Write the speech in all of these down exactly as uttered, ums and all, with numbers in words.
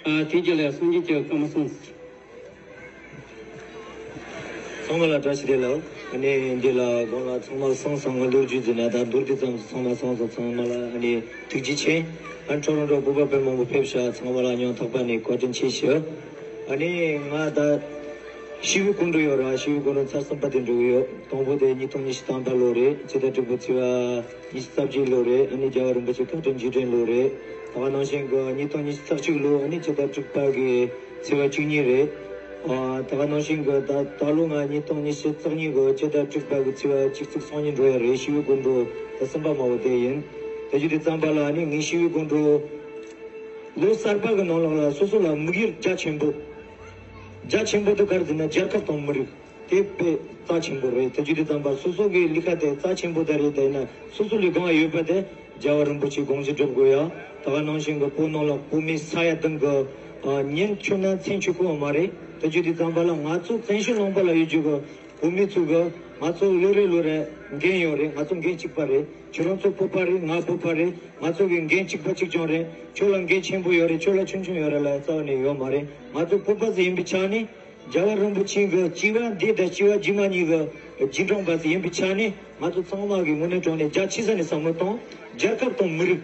ཨ། དེ་རྗེས་ལ་སངས་རྒྱས་ཀྱི་བཀའ་མ་གསུངས། ཚང་མ་ལ་བཀྲ་ཤིས་བདེ་ལེགས། ཨ་ནི་འདི་ལ་དགོང་ལ་ཚང་མ་སང་སང་ང་ལོ་རྒྱུས་ཟིན་ན་ད་མདོར་དེ་ཙམ་ཚང་མ་སང་སང་ཚང་མ་ལ་ཨ་ནི་ཐུགས་རྗེ་ཆེ། ཨ་ནི་ཁྲོ་རོང་འགྲོ་བོད་པ་དཔེ་མང་པོ་ཕེབས་ཤག་ཚང་མ་ལ་སྙིང་ཐག་པ་ནས་བཀའ་དྲིན་ཆེ་ཞུ། ཨ་ནི་ང་ད་ཤི་བོའི་སྐུ་མགྲོན་ཡོད་ར། ཤི་བོའི་སྐུ་མགྲོན་ཚར་གསུམ་པ་དེ་འགྲོ་གི་ཡོད། དང་པོ་དེ་ཉིས་སྟོང་ཉི་ཤུ་རྩ་བདུན་ལོ་རེད། སྤྱི་ཟླ་དྲུག་པའི་ཚེས་པ། ཉི་ཤུ་རྩ་བརྒྱད་ལོ་རེད། ཨ་ནི་རྒྱལ་བ་རིན་པོ་ཆེ་བཀའ་དྲིན་རྗེས་དྲན་ལོ་རེད། ད་ག་ནང་བཞིན་གྱི་ཉིས་སྟོང་ཉི་ཤུ་རྩ་གཅིག་ལོ་ཨ་ནི་སྤྱི་ཟླ་དྲུག་པ་གི་ཚེས་པ་བཅུ་གཉིས་རེད། ཨ། ད་ག་ནང་བཞིན་གྱི་ད་ད་ལོ་ང་ཉིས་སྟོང་ཉི་ཤུ་རྩ་གཉིས་གི་སྤྱི་ཟླ་དྲུག་པ་གི་ཚེས་པ་བཅུ་གཅིག་སང་ཉིན་འགྲོ་ཡ་རེད། ཤི་བོའི་སྐུ་མགྲོན་ད་གསུམ་པ་མ་བོ་དེ་ཡིན། དེ་བརྒྱུད་དེ་ཙམ་པ་ལ་ཨ་ནི་ངའི་ཤི་བོའི་སྐུ་མགྲོན་ལོ་གསར་པ་གི་ནང་ལོགས་ལ་སོ་སོ་ལ་དམིགས་ཡུལ་རྒྱ་ཆེན་པོ། རྒྱ་ཆེན་པོ་དེ་ག་རེ་ཟེར་ན་རྒྱལ་ཁབ་དང་མི་རིགས། དེ་དཔེ་རྩ་ཆེན་པོ་རེད། དེ་བརྒྱུད་དེ་ཙམ་པ་སོ་སོ་གི་ལས་ཀ་དེ་རྩ་ཆེན་པོ་དེ་རེད། དེ་ན་སོ་སོ་ལས་དགོངས་ཡོད་པ་དེ་རྒྱལ་བ་རིན་པོ་ཆེའི་དགོངས་གཞི་སྒྲུབ་དགོས་ཡ། ད་ག་ནང་བཞིན་གྱི་བོད་ནང་ལ་བོད་མི་ས་ཡ་བདུན་གྱི་ཨ་ཉིན་ཆུ་ན་མཚན་ཆུ་ཁོ་མ་རེད། དེ་བརྒྱུད་དེ་ཙམ་པ་ལ་ང་ཚོ་བཙན་བྱོལ་ལུང་པ་ལ་ཡོད་རྒྱུ་གི་བོད་མི་ཚོ་གི་ང་ཚོ་ལོ་རེ་ལོ་རེ་འགན་ཡོད་རེད། ང་ཚོ་འགན་གཅིག་པ་རེད། ཁྱེད་རང་ཚོ་བོད་པ་རེད། ང་བོད་པ་རེད། ང་ཚོ་གི་འགན་གཅིག་པ་གཅིག་རྐྱང་རེད། ཁྱོད་ལ་འགན་ཆེན་པོ་ཡོད་རེད། ཁྱོད་ལ་ཆུང་ཆུང་ཡོད་རེད་ལ་རྩ་བ་ནས་ཡོད་མ་རེད། ང་ཚོ་བོད་པ་ཚོ་ཡིན་པའི་ཆ་ནས། རྒྱལ་བ་རིན་པོ་ཆེ་གི་སྐྱེ་བ་འདི་དང་སྐྱེ་བ་རྗེས་མ་གཉིས་ཀྱི་རྗེས་འབྲང་པ་ཚོ་ཡིན་པའི་ཆ་ནས་ང་ཚོ་ཚང་མ་གི་ངོས་ནས་དྲང་ནས་རྒྱ་ཆེ་ས་ནས་བསམ་བློ་བཏང་། རྒྱལ་ཁབ་དང་མི་རིགས།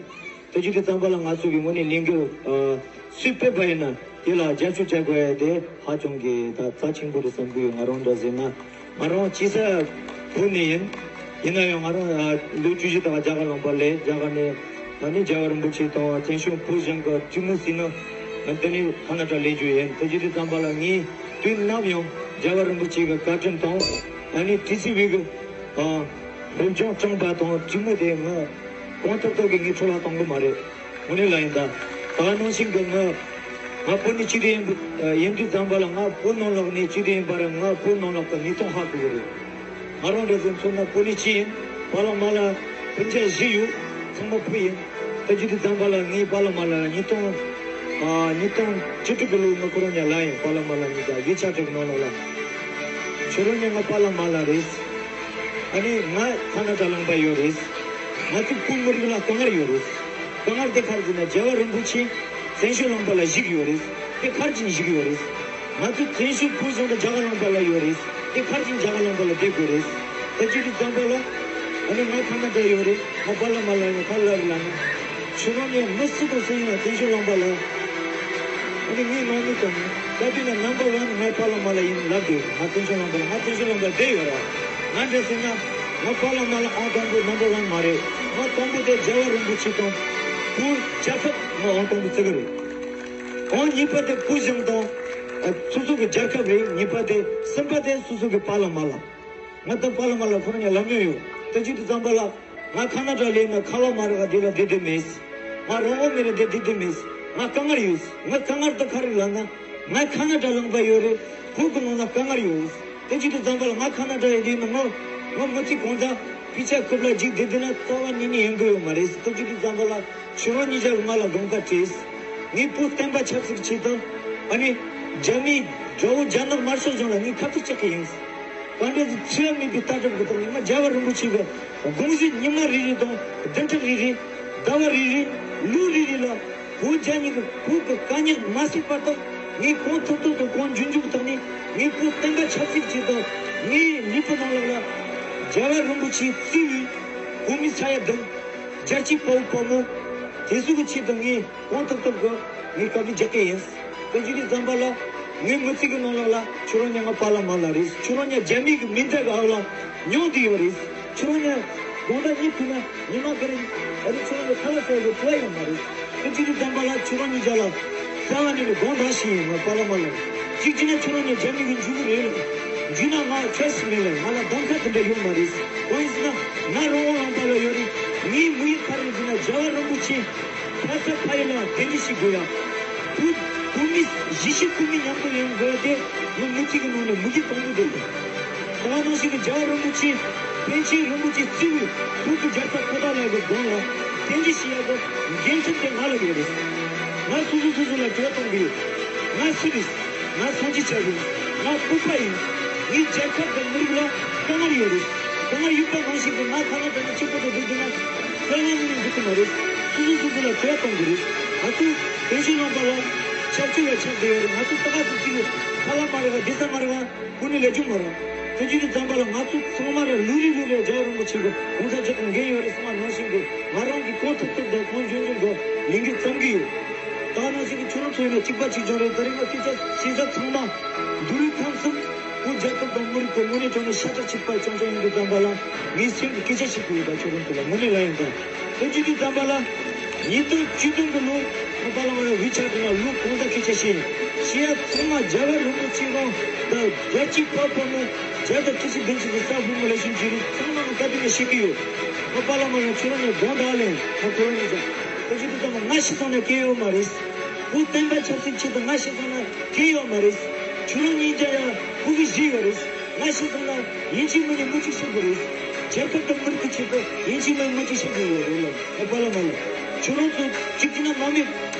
དེ་བརྒྱུད་དེ་ཙམ་པ་ལ་ང་ཚོ་གི་ངོས་ནས་ལས་འགུལ་ཨ་སུས་སྤེལ་བ་ཡིན་ན་དེ་ལ་རྒྱབ་སྐྱོར་བྱ་དགོས་ཡ་དེ་ཧ་ཅང་གི་ད་རྩ་ཆེན་པོ་རེད་བསམ་གི་ཡོད། ང་རང་འདྲ་ཟེར་ན་ང་རང་སྐྱེས་ས་བོད་ནས་ཡིན། ཡིན་ན་ཡང་ང་རང་ཨ་ལོ་བཅུ་བཞི་དང་རྒྱ་གར་ལུང་པ་ལས་རྒྱ་གར་ནས། ད་ནི་རྒྱལ་བ་རིན་པོ་ཆེ་དང་བཙན་བྱོལ་བོད་གཞུང་གི་སྤྱི་མི་ཟིན་ནོ། ང་འདི་ནས་ཁ་ན་ཏྲ་ལེན་རྒྱུ་ཡིན། དེ་བརྒྱུད་དེ་ཙམ་པ་ལ་ངས་དུས་ནམ་ཡང་རྒྱལ་བ་རིན་པོ་ཆེ་གི་བཀའ་དྲིན་དང་། ད་ནི་ཊི་སི་ཝི་གི་ཨ་སློབ་སྦྱོང་སྦྱངས་པ་དང་སྤྱི་མི་དེ་ངས་གང་ཐུབ་ཐུབ་ཀྱིས་ངས་འཕྲོ་བརླག་གཏོང་གི་མ་རེད། དངོས་གནས་ལ་ཡིན་ད། ད་ག་ནང་བཞིན་གྱི་ངས་ང་བོད་ནས་སྐྱེས་དེ་ཡིན་ཡིན་དུས་ཙམ་པ་ལ་ང་བོད་ནང་ལོགས་ནས་སྐྱེས་དེ་ཡིན་པ་རེད། ང་བོད་ནང་ལོགས་ཀྱི་གནས་སྟངས་ཧ་གོ་གི་རེད། ང་རང་འདྲ་ཟིག་མཚོན་ན་བོད་ནས་སྐྱེས་ཡིན། པཱ་ལགས་མ་ལགས་སྤུན་ཆ་བཞི་ཡོད། ཚང་མ་བུ་ཡིན། ད་བརྒྱུད་དེ་ཙམ་པ་ལ་ངའི་པཱ་ལགས་མ་ལགས་ཉིས་སྟོང་ཨ་ཉིས་སྟོང་བཅུ་དྲུག་གི་ལོ་ངའི་ཁོ་རང་ཉ་ལ་ཡིན། པཱ་ལགས་མ་ལགས་གཉིས་ཀ་ཡིག་ཆ་དྲུག་ནང་ལོགས་ལ། ཁྱོད་རང་ཉ་ང་པཱ་ལགས་མ་ལགས་རེད། ཨ་ནི་ང་ཁ་ན་ཏྲ་ལུང་པ་ཡོད་རེད། ང་ཚོ་བོད་མི་རིགས་ལ་དཀའ་ངལ་ཡོད་རེད། དཀའ་ངལ་དེ་ག་རེ་ཟེར་ན་རྒྱལ་བ་རིན་པོ་ཆེ་བཙན་བྱོལ་ལུང་པ་ལ་བཞུགས་ཡོད་རེད། དེ་ག་རེ་བྱས་ནས་བཞུགས་ཡོད་རེད། ང་ཚོ་བཙན་བྱོལ་བོད་གཞུང་དང་རྒྱ་གར་ལུང་པ་ལ་ཡོད་རེད། དེ་ག་རེ་བྱས་ནས་རྒྱ་གར་ལུང་པ་ལ་བསྡད་དགོས་རེད། ད་ཅི་དུས་ཙམ་པ་ལ་ཨ་ནི་ང་ཁ་ན་ཏྲ་ཡོད་རེད། ང་པཱ་ལགས་མ་ལགས་ཡིན་ག་ལབ་རེད་ལབ་ན། ཁྱོད་རང་ནས་མི་སུ་དང་སུ་ཡིན་ན་བཙན་བྱོལ་ལུང་པ་ལ་ཨ་ནི་ངའི་ནང་མི་དང་ད་དུས་ན་ནམ་བར་ཝན་ང་པཱ་ལགས་མ་ལགས་ཡིན་ལབ་དགོས། ང་བཙན་བྱོལ་ལུང་པ་ལ་ང་བཙན་བྱོལ་ལུང་པ་བསྡད་ཡོད་ར། ང་འདྲ་ཟེར་ན་ང་པཱ་ལགས་མ་ལགས་ཨང་དང་པོ་ནམ་བར་ཝན་མ་རེད། ང་དང་པོ་དེ་རྒྱལ་བ་རིན་པོ་ཆེ་དང་བོད་རྒྱལ་ཁབ་ང་ཨང་དང་པོ་བརྩི་གི་རེད། ཨང་གཉིས་པ་དེ་བོད་གཞུང་དང་ཨ་སོ་སོ་གི་རྒྱལ་ཁབ་རེད། གཉིས་པ་དེ་གསུམ་པ་དེ་སོ་སོ་གི་པཱ་ལགས་མ་ལགས། ང་དང་པཱ་ལགས་མ་ལགས་ཁོ་རང་ཉ་ལབ་མྱོང་ཡོད། ད་ཅི་དུས་ཙམ་པ་ལ་ང་ཁ་ན་ཏྲ་ལས་ན་ཁ་བ་མ་རག་ག་དེ་ལ་བསྡད་དེ་མེད། ང་རང་དབང་མེད་ལ་བསྡད་བསྡད་དེ་མེད། ང་དཀའ་ངལ་ཡོད། ང་དཀའ་ངལ་དེ་ག་རེ་ལབ་ན་ང་ཁ་ན་ཏྲ་ལུང་པ་ཡོད་རེད། བོད་ཀྱི་ནང་ན་དཀའ་ངལ་ཡོད། དེ་ཅི་དུས་ཙམ་པ་ལ་ང་ཁ་ན་ཏྲ་ཡོད་དེ་ན་ང་ང་མི་ཚེ་གང་ཙམ་ཕི་ཆ་ཁུབ་ལ་འཇིག་བསྡད་དེ་ན་རྩ་བ་ཉིད་ནས་ཡོང་གི་ཡོད་མ་རེད། དེ་ཅི་དུས་ཙམ་པ་ལ་ཁྱོད་རང་གཉིས་ཆ་གི་ང་ལ་དགོངས་དག་བྲིས། ངས་བོད་བསྟན་པ་ཆབ་སྲིད་ཀྱི་ཆེད་དུ་ཨ་ནི་རྒྱ་མིའི་དགྲ་བོ་རྒྱ་ནག་དམར་ཤོག་གཞུང་ལ་ངས་ཁ་གཏད་གཅོག་གི་ཡིན། གང་འདྲ་ཟིག་འཚེ་བ་མེད་པའི་ལྟ་གྲུབ་ཀྱི་ཐོག་ནས་ང་རྒྱལ་བ་རིན་པོ་ཆེ་གི་དགོངས་གཞི་ཉི་མ་རེ་རེ་དང་བདུན་ཕྲག་རེ་རེ་ཟླ་བ་རེ་རེ་ལོ་རེ་རེ་ལ་བོད་རྒྱ་གཉིས་ཀྱི་བོད་ཀྱི་དཀའ་རྙོག་མ་སེལ་བར་དུ་ངས་གང་ཐུབ་ཐུབ་དང་གང་མགྱོགས་མགྱོགས་ཐོག་ནས་ངས་བོད་བསྟན་པ་ཆབ་སྲིད་ཀྱི་ཆེད་དུ་ངས་ལུས་པོ་ནང་ལོགས་ལ་རྒྱལ་བ་རིན་པོ་ཆེ་གཙོས་པའི་བོད་མི་ས་ཡ་བདུན་རྒྱལ་གཅེས་དཔའ་བོ་དཔའ་མོ་དེ་ཚོ་གི་ཆེད་དུ་ངས་གང་ཐུབ་ཐུབ་ཀྱིས་ངས་དཀའ་ལས་རྒྱག་གི་ཡིན། དེ་བྱས་དུས་ཙམ་པ་ལ་ངའི་མི་ཚེ་གི་ནང་ལོགས་ལ་ཁྱོད་རང་ཉ་ང་པཱ་ལགས་མ་ལགས་རེད། ཁྱོད་རང་ཉ་རྒྱ་མི་གི་མི་འདྲ་གི་ཨ་ལ་མྱོང་བསྡད་ཡོད་རེད། ཁྱོད་རང་ཉ་དགོང་དག་གཉིད་ཁུག་ན་ཉི་མ་ག་རེ་ཨ་རི་ཁྱོད་རང་གི་ཁ་ལག་ཟ་ཡ་གི་ཐུབ་ཡ་ཡོད་མ་རེད། དེ་བྱས་དུས་ཙམ་པ་ལ་ཁྱོད་རང་གཉིས་ཆ་ལ་རྩ་བ་ནས་ནི་དགོངས་དག་ཞུ་ཡིན། ང་པཱ་ལགས་མ་ལགས་གཅིག་བྱས་ན་ཁྱོད་རང་ཉ་རྒྱ་མི་གི་འཇུག་གི་རེད་ལ་འཇུག་ན་ང་ཁྱད་ཞིག་མེད་ལ་ང་ལ་གདམ་ཁ་དེ་འདྲ་ཡོད་མ་རེད། གང་ཡིན་ཟེར་ན་ང་རང་དབང་ལུང་པ་ལ་ཡོད་རེད། ངའི་དམིགས་ཡུལ་ག་རེ་ཡིན་ཟེར་ན་རྒྱལ་བ་རིན་པོ་ཆེ། ཕ་ས་ཕ་ཡུལ་ལ་གདན་འདྲེན་ཞུ་དགོས་ཡ། བོད་བོད་མི་གཞིས་བྱེས་བོད་མི་མཉམ་དུ་ཡོང་དགོས་ཏེ་ངའི་མི་ཚེ་གི་ནང་ནས་མི་ཚེ་དང་པོ་དེ་ཡིན། ད་ག་ནང་བཞིན་གྱི་རྒྱལ་བ་རིན་པོ་ཆེ་པཎ་ཆེན་རིན་པོ་ཆེ་གཙོས་པའི་བོད་ཀྱི་རྒྱལ་ས་ཁོ་ཐག་ལ་གི་དགོན་ལ་གདན་འདྲེན་ཞུ་ཡ་གི་འགན་འཁྲི་དེ་ང་ལ་ཡོད་རེད། ང་སོ་སོ་སོ་སོ་ལ་གྲོས་གཏོང་གི་ཡོད། ང་སུ་རེད། ང་སངས་རྒྱས་ཆགས་ཡིན། ང་བོད་པ་ཡིན། ངའི་རྒྱལ་ཁབ་དང་མི་རིགས་ལ་དཀའ་ངལ་ཡོད་རེད། དཀའ་ངལ་ཡོད་པ་ནང་བཞིན་གྱི་ང་ཁ་ལག་དང་ནི་ཕྱུག་པོ་དང་སྡུག་གི་ན་དཀའ་ངལ་ནི་འདུག་གི་མ་རེད། སོ་སོ་སོ་སོ་ལ་གྲོས་གཏོང་གི་རེད། ང་ཚོ་བོད་གཞིས་ལུང་པ་ལ་ ཆབ་ཆུ་ལ་ཆགས་བསྡད་ཡོད་རེད། ང་ཚོ་ད་ག་ཚོད་ཅིག་ཁ་ལག་མ་རེད་པ། བསྡད་ས་མ་རེད་པ། ཁོ་ནི་ལས་རྒྱུ་མ་རེད། དེ་བྱེད་དུས་ཙམ་པ་ལ་ང་ཚོ་ཚང་མ་ར་ལུས་རེ་ལུས་རེ་རྒྱལ་བ་རིན་པོ་ཆེ་གི་གོང་ས་མཆོག་གི་འགན་ཡོད་རེད་བསམ་པ་ནང་བཞིན་གྱི་ང་རང་གིས་གང་ཐུབ་ཐུབ་དང་གང་འཇོན་འཇོན་གྱི་ལས་འགུལ་བརྩམ་གྱི་ཡོད། ད་ག་ནང་བཞིན་གྱི་ཁྱོད་རང་ཚོ་ཡིན་ན་གཅིག་པ་གཅིག་རྐྱང་རེད། ད་རེས་ང་སྐད་ཆ་བཤད་ས་ཚང་མ་འདུལ་བའི་ཁམས་གསུམ་བོད་རྒྱལ་ཁབ་དང་མི་རིགས་ཀྱི་ངོས་ནས་དྲང་གནས་ཤ་ཁྲག་གཅིག་པ་རྐྱང་རྐྱང་ཡིན་དུས་ཙམ་པ་ལ་ངའི་སེམས་ཀྱི་སྐད་ཆ་ཞིག་ཕུལ་ཡོད་པ་ཁྱོད་རང་ཚོ་ལ་དངོས་གནས་ལ་ཡིན་ད། དེ་བྱེད་དུས་ཙམ་པ་ལ། ཉིས་སྟོང་བཅུ་བདུན་གྱི་ལོ་ང་པ་ལགས་ང་ལ་ཝི་ཆེ་ཊི་ནང་ལོ་གང་འདྲ་སྐད་ཆ་བཤད་ཡིན། བཤད་ཡ་ཚང་མ་རྒྱལ་བ་རིན་པོ་ཆེ་དང་ད་རྒྱལ་གཅེས་དཔའ་བོ་མོ་བརྒྱ་དང་བཅུ་བཞི་བདུན་ཅུ་དང་ས་ཕོ་མོ་ལ་ཞིང་བྱེད་རིགས་ཚང་མ་ང་བཀའ་དྲིན་ལ་བཤད་ཀྱི་ཡོད། ང་པ་ལགས་ང་ལ་ཁྱོད་རང་ནས་དགོངས་དག་ལེན་ང་ཁོ་རང་ཡིན་ཀྱང་། དེ་བྱེད་དུས་ཙམ་པ་ང་ཤི་སོང་ན་སྐྱེ་ཡོད་མ་རེད། བོད་བསྟན་པ་ཆབ་སྲིད་ཆེད་དུ་ང་ཤི་སོང་ན་སྐྱེ་ཡོད་མ་རེད། ཁྱོད་རང་གཉིས་ཀྱང་ཡང་ཕྲུ་གུ་བཞི་ཡོད་རེད། ང་ཤི་སོང་ན་ཡིན་གཅིག་མིན་གཉིས་མི་གཅིག་ཤི་དགོས་རེད། རྒྱལ་ཁབ་དང་མི་རིགས་ཀྱི་ཆེད་དུ་ཡིན་གཅིག་མིན་མི་གཅིག་ཤི་དགོས་ཡོད་རེད་ལ། ཨ་པ་ལགས་ང་ལ། ཁྱོད་རང་ཚོ་གཅིག་བྱས་ན་དམག་མི་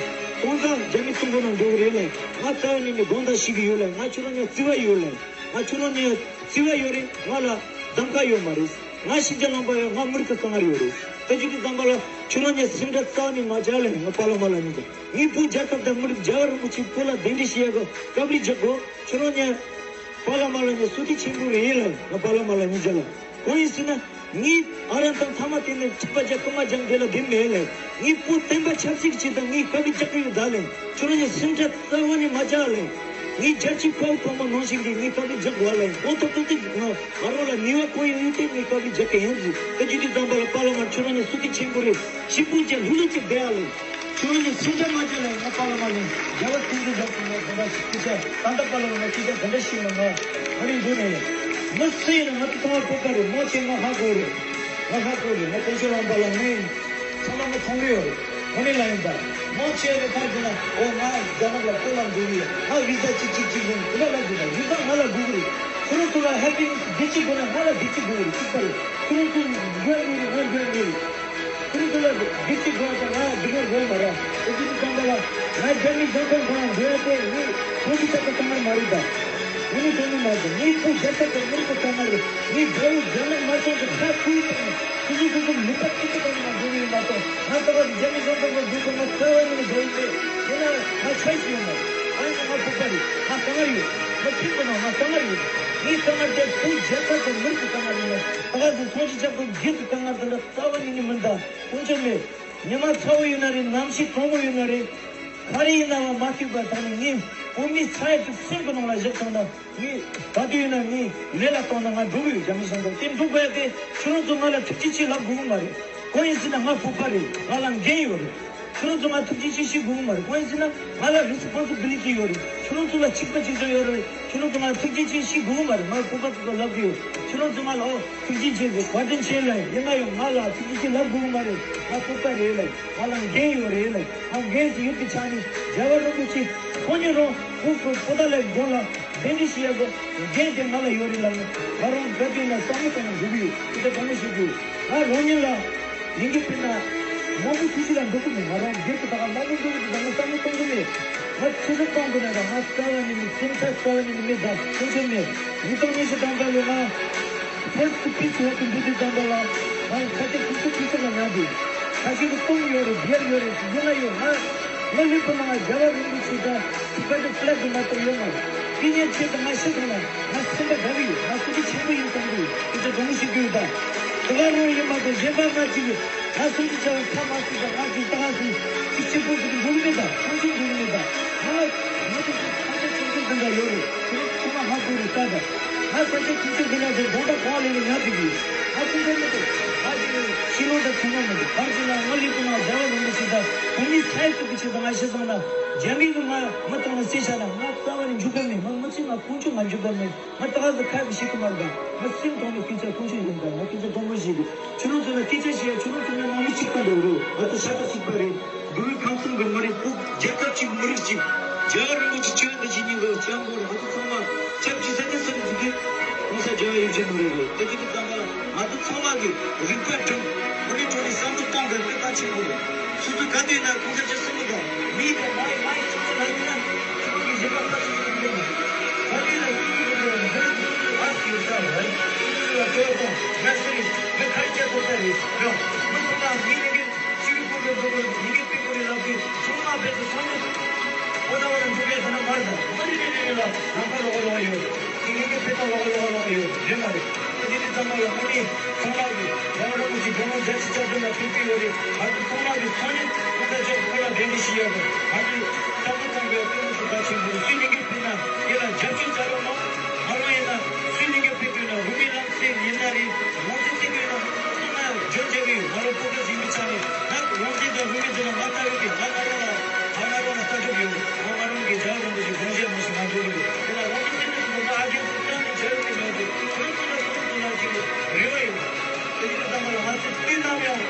སྟོང་ཕྲག་རྒྱ་མི་གསུམ་པོ་ནང་འགྲོ་གི་རེད་ལ། ང་རྩ་བ་ནས་ནས་དགོངས་དག་ཞུ་གི་ཡོད་ལ། ང་ཁྱོད་རང་ཉག་བརྩེ་བ་ཡོད་ལ། ང་ཁྱོད་རང་ཉག་བརྩེ་བ་ཡོད་རེད། ང་ལ་གདམ་ག་ཡོད་མ་རེད། ང་ཤི་རྒྱུ་ལམ་པ་ཡོད། ང་མི་རིགས་ཀྱི་དཀའ་ངལ་ཡོད་རེད། དེ་བྱེད་དུས་ཙམ་པ་ལ་ཁྱོད་རང་ཉག་སེམས་ཁྲལ་རྩ་བ་ནས་མ་བྱ་ལ། ང་པ་ལགས་ང་ལ་ཉིད་ཀྱང་ངས་བོད་རྒྱལ་ཁབ་དང་མི་རིགས་རྒྱལ་བ་རིན་པོ་ཆེ་བོད་ལ་གདན་འདྲེན་བྱེད་ཡག་གི་དཀའ་ལས་རྒྱག་དགོས། ཁྱོད་རང་ཉག་པ་ལགས་ང་ལ་ཉག་བསོད་བདེ་ཆེན་པོ་རེད་ལ། ང་པ་ལགས་ང་ལ་ཉིད་ཀྱང་ལ། གང་ཡིན་ཟེར་ན། ངས་ཨ་རན་དང་ཐ་མ་དེ་ནས་ཆིག་པ་རྒྱག་རྐུ་མ་རྒྱག་འདི་ལ་བདེན་མེད་ལ། ངས་བོད་བསྟན་པ་ཆབ་སྲིད་ཀྱི་ཆེད་དུ་ངས་དཀའ་ལས་རྒྱག་གི་ཡོད་ད་ལ། ཁྱོད་རང་ཉག་སེམས་ཁྲལ་རྩ་བ་ནས་མ་བྱ་ལ། ངས་རྒྱལ་གཅེས་དཔའ་བོ་ཕོ་མོ་ནང་བཞིན་གྱི་ངས་དཀའ་ལས་རྒྱག་དགོས་ལ། འོ་ཐོག་ཐོག་ཏུ་ང་ང་རང་ལ་ནུས་པ་གང་ཡོད་ཡོད་དེ་ངས་དཀའ་ལས་རྒྱག་གི་ཡིན་ཟེར། དེ་བྱེད་དུས་ཙམ་པ་ལ་པ་ལགས་ང་ཁྱོད་རང་ཉག་བསོད་བདེ་ཆེན་པོ་རེད། སྐྱིད་པོ་བྱས་ལྷུག་ལྷུག་ཅིག་བསྡད་ཨ་ལེ། ཁྱོད་རང་ཉག་སེམས་ཁྲལ་མ་བྱེད་ལེ། ང་པ་ལགས་ང་ལེ་རྒྱལ་བ་སྲིད་འཛིན་རྒྱལ་པོ་ང་དེ་འདྲ་ཞིག་སྐད་ཆ་ད་ལྟ་པ་ལགས་ང་སྐད་ཆ་དེ་འདྲ་ཞིག་ལ་ང་ཨ་རིང་འདུག་ནས་མི་སུ་ཡིན་ན་ང་ཚོ་ཚང་མ་བོད་པ་རེད། མང་ཆེ་ང་ཧ་གོ་རེད། ང་ཧ་གོ་རེད། ང་དེ་ཚོ་རང་པ་ལགས་ངས་ཚང་མ་ང་མཐོང་གི་ཡོད་རེད། དངོས་གནས་ལ་ཡིན་ད། མང་ཆེ་བས་ཁ་ཟེར་ན་ཨོ་ང་རྒྱ་ནག་ལ་བོད་ལ་འགྲོ་གི་ཡོད། ང་བི་ཟ་གཅིག་གཅིག་གཅིག་ཡིན་དེ་འདྲ་ལབ་དགོས་ད། བི་ཟ་ང་ལ་དགོས་ཀྱི་རེད། ཁྱོད་རང་ཚོ་ལ་ཧེ་པི་ནེ་སི་བདེ་སྐྱིད་དགོས་ན་ང་ལ་བདེ་སྐྱིད་དགོས་ཀྱི་རེད། གཅིག་པ་རེད། ཁྱོད་རང་ཚོ་འགྲོ་ཡ་ཡོད་རེད། ང་འགྲོ་ཡ་ཡོད་རེད། ཁྱོད་རང་ཚོ་ལ་བདེ་སྐྱིད་དགོས་ཙང་ང་སྡུག་བསྔལ་དགོས་མ་རེད། ཨེ་ཅི་ནི་ཙམ་པ་ལ་ང་རྒྱ་མི་གཞུང་ཚབ་ཁང་ལ་འགྲོ་ཡ་དེ་ངས་ཁོང་གི་ཐད་ཀྱི་བསམ་བློ་མ་རེད་ད། ངས་ནི་དོན་མི་མ་བྱུང་། ངས་ཁོ་རྒྱལ་ཁབ་དང་མི་རིགས་ཀྱི་བསམ་བློ་རེད། ངས་རྒྱལ་བོ་རྒྱ་ནག་མ་སོང་གི་ཁ་ཁུལ་དང་ཁོ་ཚོ་ཁོ་ཚོ་མི་པ་ཏི་ཏི་གང་ཡང་འགྲོ་གི་ཡོད་མ་གཏོགས་ང་ད་བར་རྒྱ་མི་གཞུང་ཚབ་ཁང་འགྲོ་ཁོ་ང་རྩ་བ་ནས་འགྲོ་ཡི་མེད། ཡིན་ན་ང་ཆ་ཞིག་ཡོད་མ་རེད། ཨ་ནི་ང་ཕོག་པ་རེད། ང་དཀའ་ངལ་ཡོད། ང་ཁྱིམ་དུ་ན་ང་དཀའ་ངལ་ཡོད། ངའི་དཀའ་ངལ་དེ་ཁོ་རྒྱལ་ཁབ་དང་མི་རིགས་ཀྱི་དཀའ་ངལ་རེད། ང་ད་ག་ཟེ་ཚོང་ཅི་ཆག་པའི་སྒེར་གྱི་དཀའ་ངལ་དེ་འདྲ་རྩ་བ་ནས་ནི་མིན་ད། དཀོན་མཆོག་མེད། ཉི་མ་ཚ་བོ་ཡོད་ན་རེད། གནམ་གཤིས་གྲང་མོ་ཡོད་ན་རེད། ག་རེ་ཡིན་ན་བ་མ་ཐུག་པ་ཐག་ནས་ངས་བོད་མི་ཚ་ཡ་དེ་སེམས་ཀྱི་ནང་ལ་བཞག་སོང་ན་ངས་ག་དུས་ཡིན་ན་ངས་ལས་ལ་གཏོང་ན་ང་འགྲོ་གི་ཡོད། རྒྱ་མི་སོང་ཙང་དེ་འགྲོ་དགོས་ཡ་དེ་ཁྱོད་རང་ཚོ་ང་ལ་ཐུགས་རྗེ་ཆེ་ལབ་དགོས་ཀྱི་མ་རེད། གང་ཡིན་ཟེར་ན་ང་ཕོག་པ་རེད། ང་ལ་འགན་ཡོད་རེད། ཁྱོད་རང་ཚོ་ང་ཐུགས་རྗེ་ཆེ་ཞུ་དགོས་ཀྱི་མ་རེད། གང་ཡིན་ཟེར་ན་ང་ལ་རི་སི་པོན་སི་བི་ལི་ཊི་ཡོད་རེད། ཁྱོད་རང་ཚོ་ལ་གཅིག་པ་གཅིག་རྐྱང་ཡོད་རེད། ཁྱོད་རང་ཚོ་ང་ཐུགས་རྗེ་ཆེ་ཞུ་དགོས་ཀྱི་མ་རེད། ང་ཕོག་པ་ཚོ་ལབ་གི་ཡོད། ཁྱོད་རང་ཚོ་ང་ལ་ཨོ། ཐུགས་རྗེ་ཆེ་ཟེར་བཀའ་དྲིན་ཆེ་ལབ་ཡིན་ན་ཡང་ང་ལ་ཐུགས་རྗེ་ཆེ་ལབ་དགོས་ཀྱི་མ་རེད། ང་ཕོག་པ་རེད་ལབ། ང་ལ་འགན་ཡོད་རེད་ལབ། ང་འགན་དེ་ཡོད་པའི་ཆ་ནས་རྒྱལ་བ་རིན་པོ་ཆེ་ཁོང་ཉིད་རང་ཁོང་ཁོ་པོ་ཏཱ་ལའི་དགོན་ལ་གདན་འདྲེན་བྱེད་ཡག་གི་འགན་དེ་ང་ལ་ཡོད་རེད་ལབ་ནས་ང་རང་དགའ་སྤྲོ་ལ་བསམ་བློ་གཏོང་ནས་འགྲོ་གི་ཡོད། དེ་ལྟར་དྲང་མོ་བཤད་རྒྱུ་ཡོད། ང་རང་ཉིད་ལ་ལས་འགན་སྤྲད་ན་མང་པོ་ཐུགས་རྗེ་ལ་འགྲོ་གི་མེད། ང་རང་སྒེར་གྱི་ཐོག་ལ་མང་པོ་འགྲོ་གི་འདུག་ང་བསམ་བློ་གཏོང་གི་མེད། ང་ཆུ་ཚོད་གཏོང་དགོས་ན་ར་ང་རྩ་བ་ནས་མི་སེམས་ཁྲལ་རྩ་བ་ནས་མི་མེད་ད་ཐུགས་རྗེ་མེད། ཉིས་སྟོང་ཉི་ཤུ་གྲངས་ཀ་ལོ་ང་ཧོར་སི་ཕི་སི་ཧོར་དུ་འགྲོ་དུས་ཙམ་པ་ལ་ང་ཁ་ཆེ་ཁུ་ཚུར་ཁུ་ཚུར་ལ་ཉར་དུས་ཁ་ཆེ་གི་གཏོང་ཡོད་རེད། སྦྱར་ཡོད་རེད། ཡིན་ན་ཡོད་ང་ང་ལུས་པོ་ནང་རྒྱལ་བ་རིན་པོ་ཆེ་དང་ཐུགས་ཀ་དེ་ཕི་ལ་དུ་མ་གཏོགས་ཡོད་མ་རེད། ཀི་ཉན་ཆེད་དུ་ང་ཤི་སོང་ན་ང་སེམས་པ་དགའ་གི་ཡོད། ང་སུ་ཆེ་ཆེན་པོ་ཡིན་བསམ་གི་ཡོད། དེ་ཚོ་དགོངས་ཞུ་གི་ཡོད་ད། དེ་ག་རང་ཡིན་མ་གཏོགས་གཞན་པ་ང་ཅིག་ཡོད། ང་སུ་ཆེ་ཆེ་བ་ཁ་མ་སུ་དང་ང་ཅིག་ད་ང་སུ་ཅིག་ཆེ་པོ་ཅིག་འགྲོ་གི་མེད་ད། ཁོང་ཚོ་འགྲོ་གི་མེད་ད། ང་ང་ཚོ་ཚོ་ཁ་ཆེ་ཁུ་ཚུར་དེ་འདྲ་ཡོད་རེད། ཁྱེད་རང་ཚོ་ཚང་མ་ཧ་གོ་རེད་ད་ད། ང་ཁ་ཆེ་ཁུ་ཚུར་དེ་འདྲ་དེ་དགོང་དག་གོ་བ་ལེན་ནས་ཉར་བསྡད་ཀྱི་ཡོད། ང་ཁུ་ཚུར་མི་འདུག་ང་ཅིག་ཤི་ལོ་དང་ཚང་མ་མི་འདུག་གར་ཅིག་ལ་ང་ལུས་པོ་ནང་རྒྱལ་བ་རིན་པོ་ཆེ་དང་བོད་མི་ཚ་ཡི་ཐུབ་ཀྱི་ཆེད་དུ་ང་ཤི་སོང་ན་རྒྱ་མི་གི་ང་མི་གཏོང་ན་བསད་བཞག་ན་ང་རྩ་བ་ནས་འཇུ་གི་མེད། ང་མི་ཚེ་ང་ཁོང་ཚོ་ང་འཇུ་གི་མེད། ང་ད་ག་ཟེ་ཁ་གི་ཤི་གི་མ་རེད་ད། ང་སེམས་གཏོང་ནས་སྐད་ཆ་ཁོང་ཚོ་ཡིན་ད། ང་སྐད་ཆ་གཏོང་མ་ཤེས་གི་ཁྱོད་རང་ཚོ་ལ་སྐད་ཆ་བཤད་ཡ་ཁྱོད་རང་ཚོ་ང་ནང་མི་གཅིག་པ་འདྲ་བོ་རེད། ང་ཚོ་ཤ་ཁྲག་གཅིག་པ་རེད། འགྲོ་བའི་ཁམས་གསུམ་གྱི་མི་རིགས་ཕུག་རྒྱལ་ཁབ་གཅིག་མི་རིགས་གཅིག་རྒྱལ་བ་རིན་པོ་ཆེ་ཆོས་དང་ཇི་སྙིང་གི་སྐྱབས་མགོན་ང་ཚོ་ཚང་མ་ཆབས་ཅིག་ས་གནས་སུ་རེད་ཟེར་གི་༸གོང་ས་རྒྱལ་བ་ཡིད་བཞིན་ནོར་བུ་རེད། ད་ཅི་གི་ཙམ་པ་ང་ཚོ་ཚང་མ་གི་རིག་པ་སྒྲིམ་དངོས་གནས་དྲང་གནས་བསམ་བློ་གཏོང་དགོས་དཔེ་མ་ཆེན་པོ་རེད། སོ་སོ་ག་དུས་ན་༸གོང་ས་མཆོག་གསུང་གི་འདུག་མི་དང་མ་ཡི་མ་ཡི་ཆུ་ཚོད་ལ་ཡིན་ན་ཆུ་ཚོད་ཀྱི་གཞན་པ་ཁ་ཆུ་ཚོད་ཡིན་ནི་ག་དུས་ན་ཡིན་གི་འདུག་འདིར་འདུག་ཨ་ཡོད་ས་རེད། ཆུ་ཚོད་ལ་འགྲོ་དང་ང་སུ་རེད། ང་ཁ་ཡི་ཆ་ཐོབ་ས་རེད། རང་མི་ཚང་མ་མི་ཡིན་གི་ཅི་གི་ཀུ་ཀུ་ཀུ་ཀུ་ཡི་གེ་པི་ཀུ་རེ་ལབ་དུས་ཚང་མ་བེད་དུ་སོང་ནས་ཨོ་ན་བ་ན་ ཁོ་ན་མར་དང་མ་རེད་རེད་རེད་ལ་ལམ་ཁ་ལོག་ལོག་ཡོད། དེ་ངེད་ཀྱི་དཔེ་ཁ་ལོག་ལོག་ལོག་ཡོད་རེད་མ་རེད། དེ་དེ་ཚང་མ་ལ་དངོས་གནས་ཚང་མ་གི་རྒྱལ་བ་རིན་པོ་ཆེ་དགུང་ལོ་བརྒྱད་ཅུ་གྱ་བདུན་ལ་ཕེབས་ཀྱི་ཡོད་རེད། ང་ཚོ་ཚང་མ་གི་ཚོགས་མི་སྐུ་ཚེ་མཆོག་ཁོ་ལ་གདན་འདྲེན་ཞུས་ཡོད་རེད། ང་ཚོ་ལྟ་སྐོར་ཚང་མ་སྐུ་ངོ་སུ་ག་ཆེན་པོ་སུས་ལས་འགུལ་ཕེབས་ན་དེ་ལ་རྒྱབ་སྐྱོར་བྱ་རོགས་གནང་། ང་རང་ཡིན་ན་སུས་ལས་འགུལ་ཕེབས་དགོས་ན་དབུ་མའི་ལམ་སེང་ཡིན་ན་རེད། རང་བཙན་ཟེར་དགོས་ན་ཚང་མ་འཇོན་བྱ་གི་ཡོད། ང་རང་སྤོབས་པ་ཟིན་པའི་ཆ་ནས་ང་རང་བཙན་དང་དབུ་མའི་ལམ་ང་ལྟ་ཡོད་པས་ང་ང་རང་ལ་ང་ང་རང་ལ་ལྟ་གྲུབ་ཡོད། ང་ང་རང་གི་རྒྱལ་བ་རིན་པོ་ཆེ་དགོངས་བཞེད་མ་ཞིག་ང་འགྲོ་གི་ཡོད། དེ་ལ་རང་བཙན་ཟེར་དུས་སུ་ང་ཨ་རྒན་ཚོ་གཏན་ནས་བྱ་ཡོད་ཀྱི་མེད་དེ་ཁོ་རང་ཚོ་ལ་ཁོ་རང་ཚོ་ལ་ཅིག་རེ་བ་ཡོད། དེ་ཡིན་ཙང་མ་ལ་ང་ཚོས་དུས་ནམ་ཡང་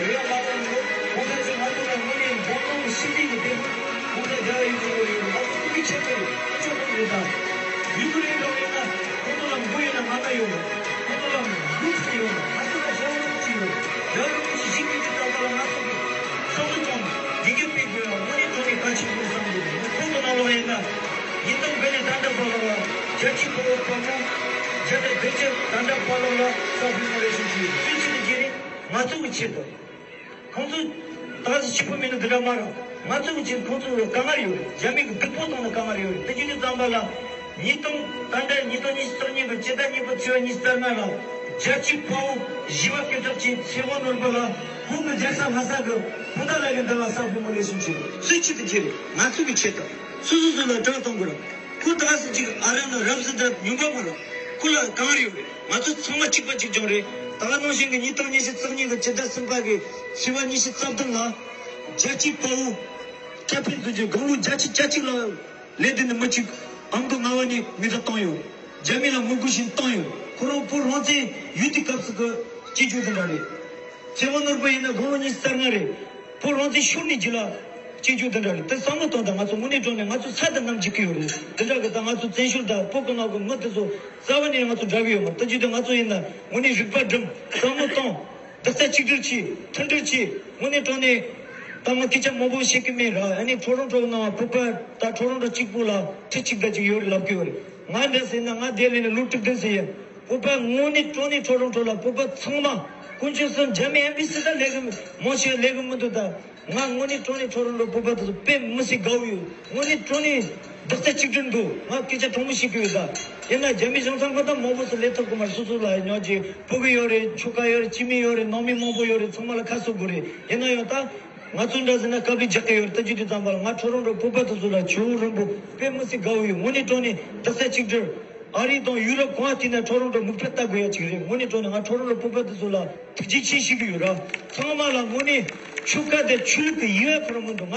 རེ་བ་མ་བཏང་རོགས། ཁོང་ཚོས་ང་ཚོ་ལ་དངོས་གནས་འཛམ་གླིང་གི་སྲིད་འཛིན་གྱི་སྟེང་ཁོང་ཚོ་རྒྱལ་བ་ཡུལ་གྱི་ལོ་ཡོད་ང་ཚོ་ཐུགས་ཀྱི་ཆེ་ཚོ་ཡོད་ཐུགས་ཆེ་ཚོ་ཡོད་དང་། ཡུལ་གྱི་རེ་བ་ཡོད་ན་ཁོང་ཚོ་ལ་མགོ་ཡོད་ན་ང་ལ་ཡོད། ཁོང་ཚོ་ལ་མགོ་ཚོ་ཡོད་ན་ང་ཚོ་ལ་རྒྱལ་བ་རིན་པོ་ཆེ་ཡོད། རྒྱལ་བ་རིན་པོ་ཆེ་ཞིག་གི་ཅིག་ལྟ་བ་ལ་ང་ཚོ་གི་བསམ་བློ་གཏོང་ཡི་གེ་སྤེལ་དགོས་ཡ་དངོས་གནས་དྲང་གནས་གལ་ཆེན་པོ་བསམ་གྱི་འདུག་ཁོང་ཚོ་ནང་ལོགས་ཡིན་ན། ཉིས་སྟོང་དགུ་ནས་ད་ལྟ་བར་ལ་རྒྱལ་སྤྱིའི་བོད་པ་ཕོ་མོ་བརྒྱ་དང་བདུན་ཅུ་ད་ལྟ་བར་ལ་ས་ཕུལ་མ་རེ་ཞིག་གིས་སུའི་ཆེད་དུ་བྱས་ནས་ང་ཚོ་གི་ཆེད་དུ། ཁོང་ཚོ་ད་ག་ཟེ་ཕྱུག་པོ་མིན་ན་འདི་འདྲ་མ་རེད། ང་ཚོ་གི་ཆེད་ཁོང་ཚོ་དཀའ་ངལ་ཡོད་རེད། རྒྱ་མི་གི་སྡུག་པོ་བཏང་ན་དཀའ་ངལ་ཡོད་རེད། དེ་བྱས་ནས་ཙམ་པ་ལ་ཉིས་སྟོང་ད་ལྟ་ཉིས་སྟོང་ཉི་ཤུ་རྩ་གཉིས་པའི་ཕྱི་ཟླ་གཉིས་པ་ཚེས་པ་ཉི་ཤུ་རྩ་ལྔ་ལ་རྒྱལ་སྤྱིའི་དཔའ་བོ་བཞི་པ་སྐུ་ཚབ་ཆེན་ཚེ་དབང་ནོར་བུ་ལགས་བོད་ཀྱི་རྒྱལ་ས་ལྷ་ས་གི་བོད་ཟླ་ལ་གི་འདི་ལ་ས་ཕུལ་མ་ལེགས་ཤོམ་ཆེད་སུའི་ཆེད་དུ་བྱས་རེད། ང་ཚོ་གི་ཆེད་དུ། སོ་སོ་སོ་ལ་དགྲ་གཏོང་དགོས་ར། ཁོ་ད་ག་ཟེ་ཅིག་ཨ་རང་ལ་རབ་ཟེར་ད་ཉུང་པ་མ་ར། ཁོ་ལ་གང་རེད་ཡོད་རེད། ང་ཚོ་ཚང་མ་གཅིག་པ་གཅིག་རྐྱང་རེད། ད་ག་ནང་བཞིན་གྱི་ཉིས་སྟོང་ཉི་ཤུ་རྩ་གཉིས་ཀྱི་ཕྱི་ཟླ་གསུམ་པ་གི་ཕྱི་ཟླ་ཉི་ཤུ་རྩ་བདུན་ལ་རྒྱལ་སྤྱིའི་དཔའ་བོ་ཀེ་པིན་དུ་གྱི་དགུང་ལོ་བརྒྱད་ཅུ་གྱ་གཅིག་ལ་ལས་དོན་ནི་མི་གཅིག་ཨང་དང་ལྔ་བ་ནས་མི་ཐ་བཏང་ཡོད། རྒྱ་མི་ལ་ངོ་རྒོལ་ཞིག་བཏང་ཡོད། ཁོ་རང་བོད་རང་བཙན་ཡོད་དུས་སྐབས་སུ་གི་སྐྱེས་རྒྱུ་དེ་འདྲ་རེད། ཚེ་དབང་ནོར་བུ་ཡིན་ན་དགུང་ལོ་ཉི་ཤུ་རྩ་ལྔ་རེད། བོད་རང་བཙན་ཤོར་ནས་རྗེས་ལ་སྐྱེས་རྒྱུ་དེ་འདྲ་རེད། དེ་བསམ་བློ་གཏོང་དང་། ང་ཚོ་དངོས་གནས་དྲང་གནས་ང་ཚོ་ས་དང་གནམ་འཇིག་གི་ཡོད་རེད། དེ་འདྲ་གི་ད་ང་ཚོ་བཙན་བྱོལ་དང་བོད་ཀྱི་ནང་གི་མི་དེ་ཚོ་རྩ་བ་ནས་ང་ཚོ་འདྲ་གི་ཡོད་མ་རེད། དེ་བྱས་ཏེ་ང་ཚོ་ཡིན་ན་དངོས་གནས་རིག་པ་སྒྲིམ། བསམ་བློ་གཏོང་། རྡོག་རྩ་གཅིག་སྒྲིལ་གྱིས་མཐུན་སྒྲིལ་གྱིས་དངོས་གནས་དྲང་གནས་ད་ང་སྐད་ཆ་མང་པོ་བཤད་ཀྱི་མེད་ར། ཨ་ནི་ཊོ་རོན་ཊོ་ནང་བོད་པ་ད་ཊོ་རོན་ཊོ་གཅིག་པུ་ལ་ཁྲི་གཅིག་ད་ཅིག་ཡོད་རེད་ལབ་ཀྱི་ཡོད་རེད། ང་འདྲ་ཟེར་ན་ང་དེ་ལས་ནས་ལོ་དྲུག་བདུན་ཟིན་ཡིན། བོད་པ་དངོས་གནས་དྲང་གནས་ཊོ་རོན་ཊོ་ལ་བོད་པ་ཚང་མ་དཀོན་མཆོག་གསུམ་རྒྱ་མི་ཨེམ་བྷེ་སི་ད་ལས་ཀྱི་མང་ཆེ་ལས་ཀྱི་མི་འདུག་ད་ང་དངོས་གནས་དྲང་གནས་ཊོ་རོན་ཊོ་བོད་པ་དེ་ཚོ་དཔེ་མི་སྲིད་དགའ་བོ་ཡོད། དངོས་གནས་དྲང་གནས་རྡོག་རྩ་གཅིག་སྒྲིལ་འདུག་ང་སྐད་ཆ་དྲང་མོ་བཤད་ཀྱི་ཡོད་ད། ཡིན་ན་རྒྱ་མི་གཞུང་ཚབ་ཁང་ད་མང་པོ་སུ་ལས་ཐུབ་ཀྱི་མ་རེད། སོ་སོ་ལ་ཡང་ཉོག་ཅིག་ཕྲུ་གུ་ཡོད་རེད། ཁྱོ་ག་ཡོད་རེད། སྐྱེ་དམན་ཡོད་རེད། ནང་མི་མང་པོ་ཡོད་རེད། ཚང་མ་ལ་ཁ་གསོ་དགོས་རེད། ཡིན་ན་ཡང་ད་ང་ཚོ་འདྲ་ཟེར་ན་དཀའ་ལས་རྒྱག་གི་ཡོད་རེད། ད་ཅི་དུས་ཙམ་པ་ལ་ང་ཊོ་རོན་ཊོ་བོད་པ་དེ་ཚོ་ལ་ཇོ་བོ་རིན་པོ་དཔེ་མི་སྲིད་དགའ་བོ་ཡོད། དངོས་གནས་དྲང་གནས་རྡོག་རྩ་གཅིག་སྒྲིལ། ཨ་རི་དང་ཡུ་རོབ་གང་བལྟས་ན་ཊོ་རོན་ཊོ་མིག་དཔེ་ལྟ་དགོས་ཡ་ཅིག་རེད། དངོས་གནས་དྲང་གནས་ང་ཊོ་རོན་ཊོ་བོད་པ་དེ་ཚོ་ལ་ཐུགས་རྗེ་ཆེ་ཞུ་གི་ཡོད་ར། ཚང་མ་ལ་དངོས་གནས་ཆོལ་ཁ་དང་ཆོས་ལུགས་ཀྱི་དབྱེ་བ་ཕུ་ར་མི་འདུག་ང་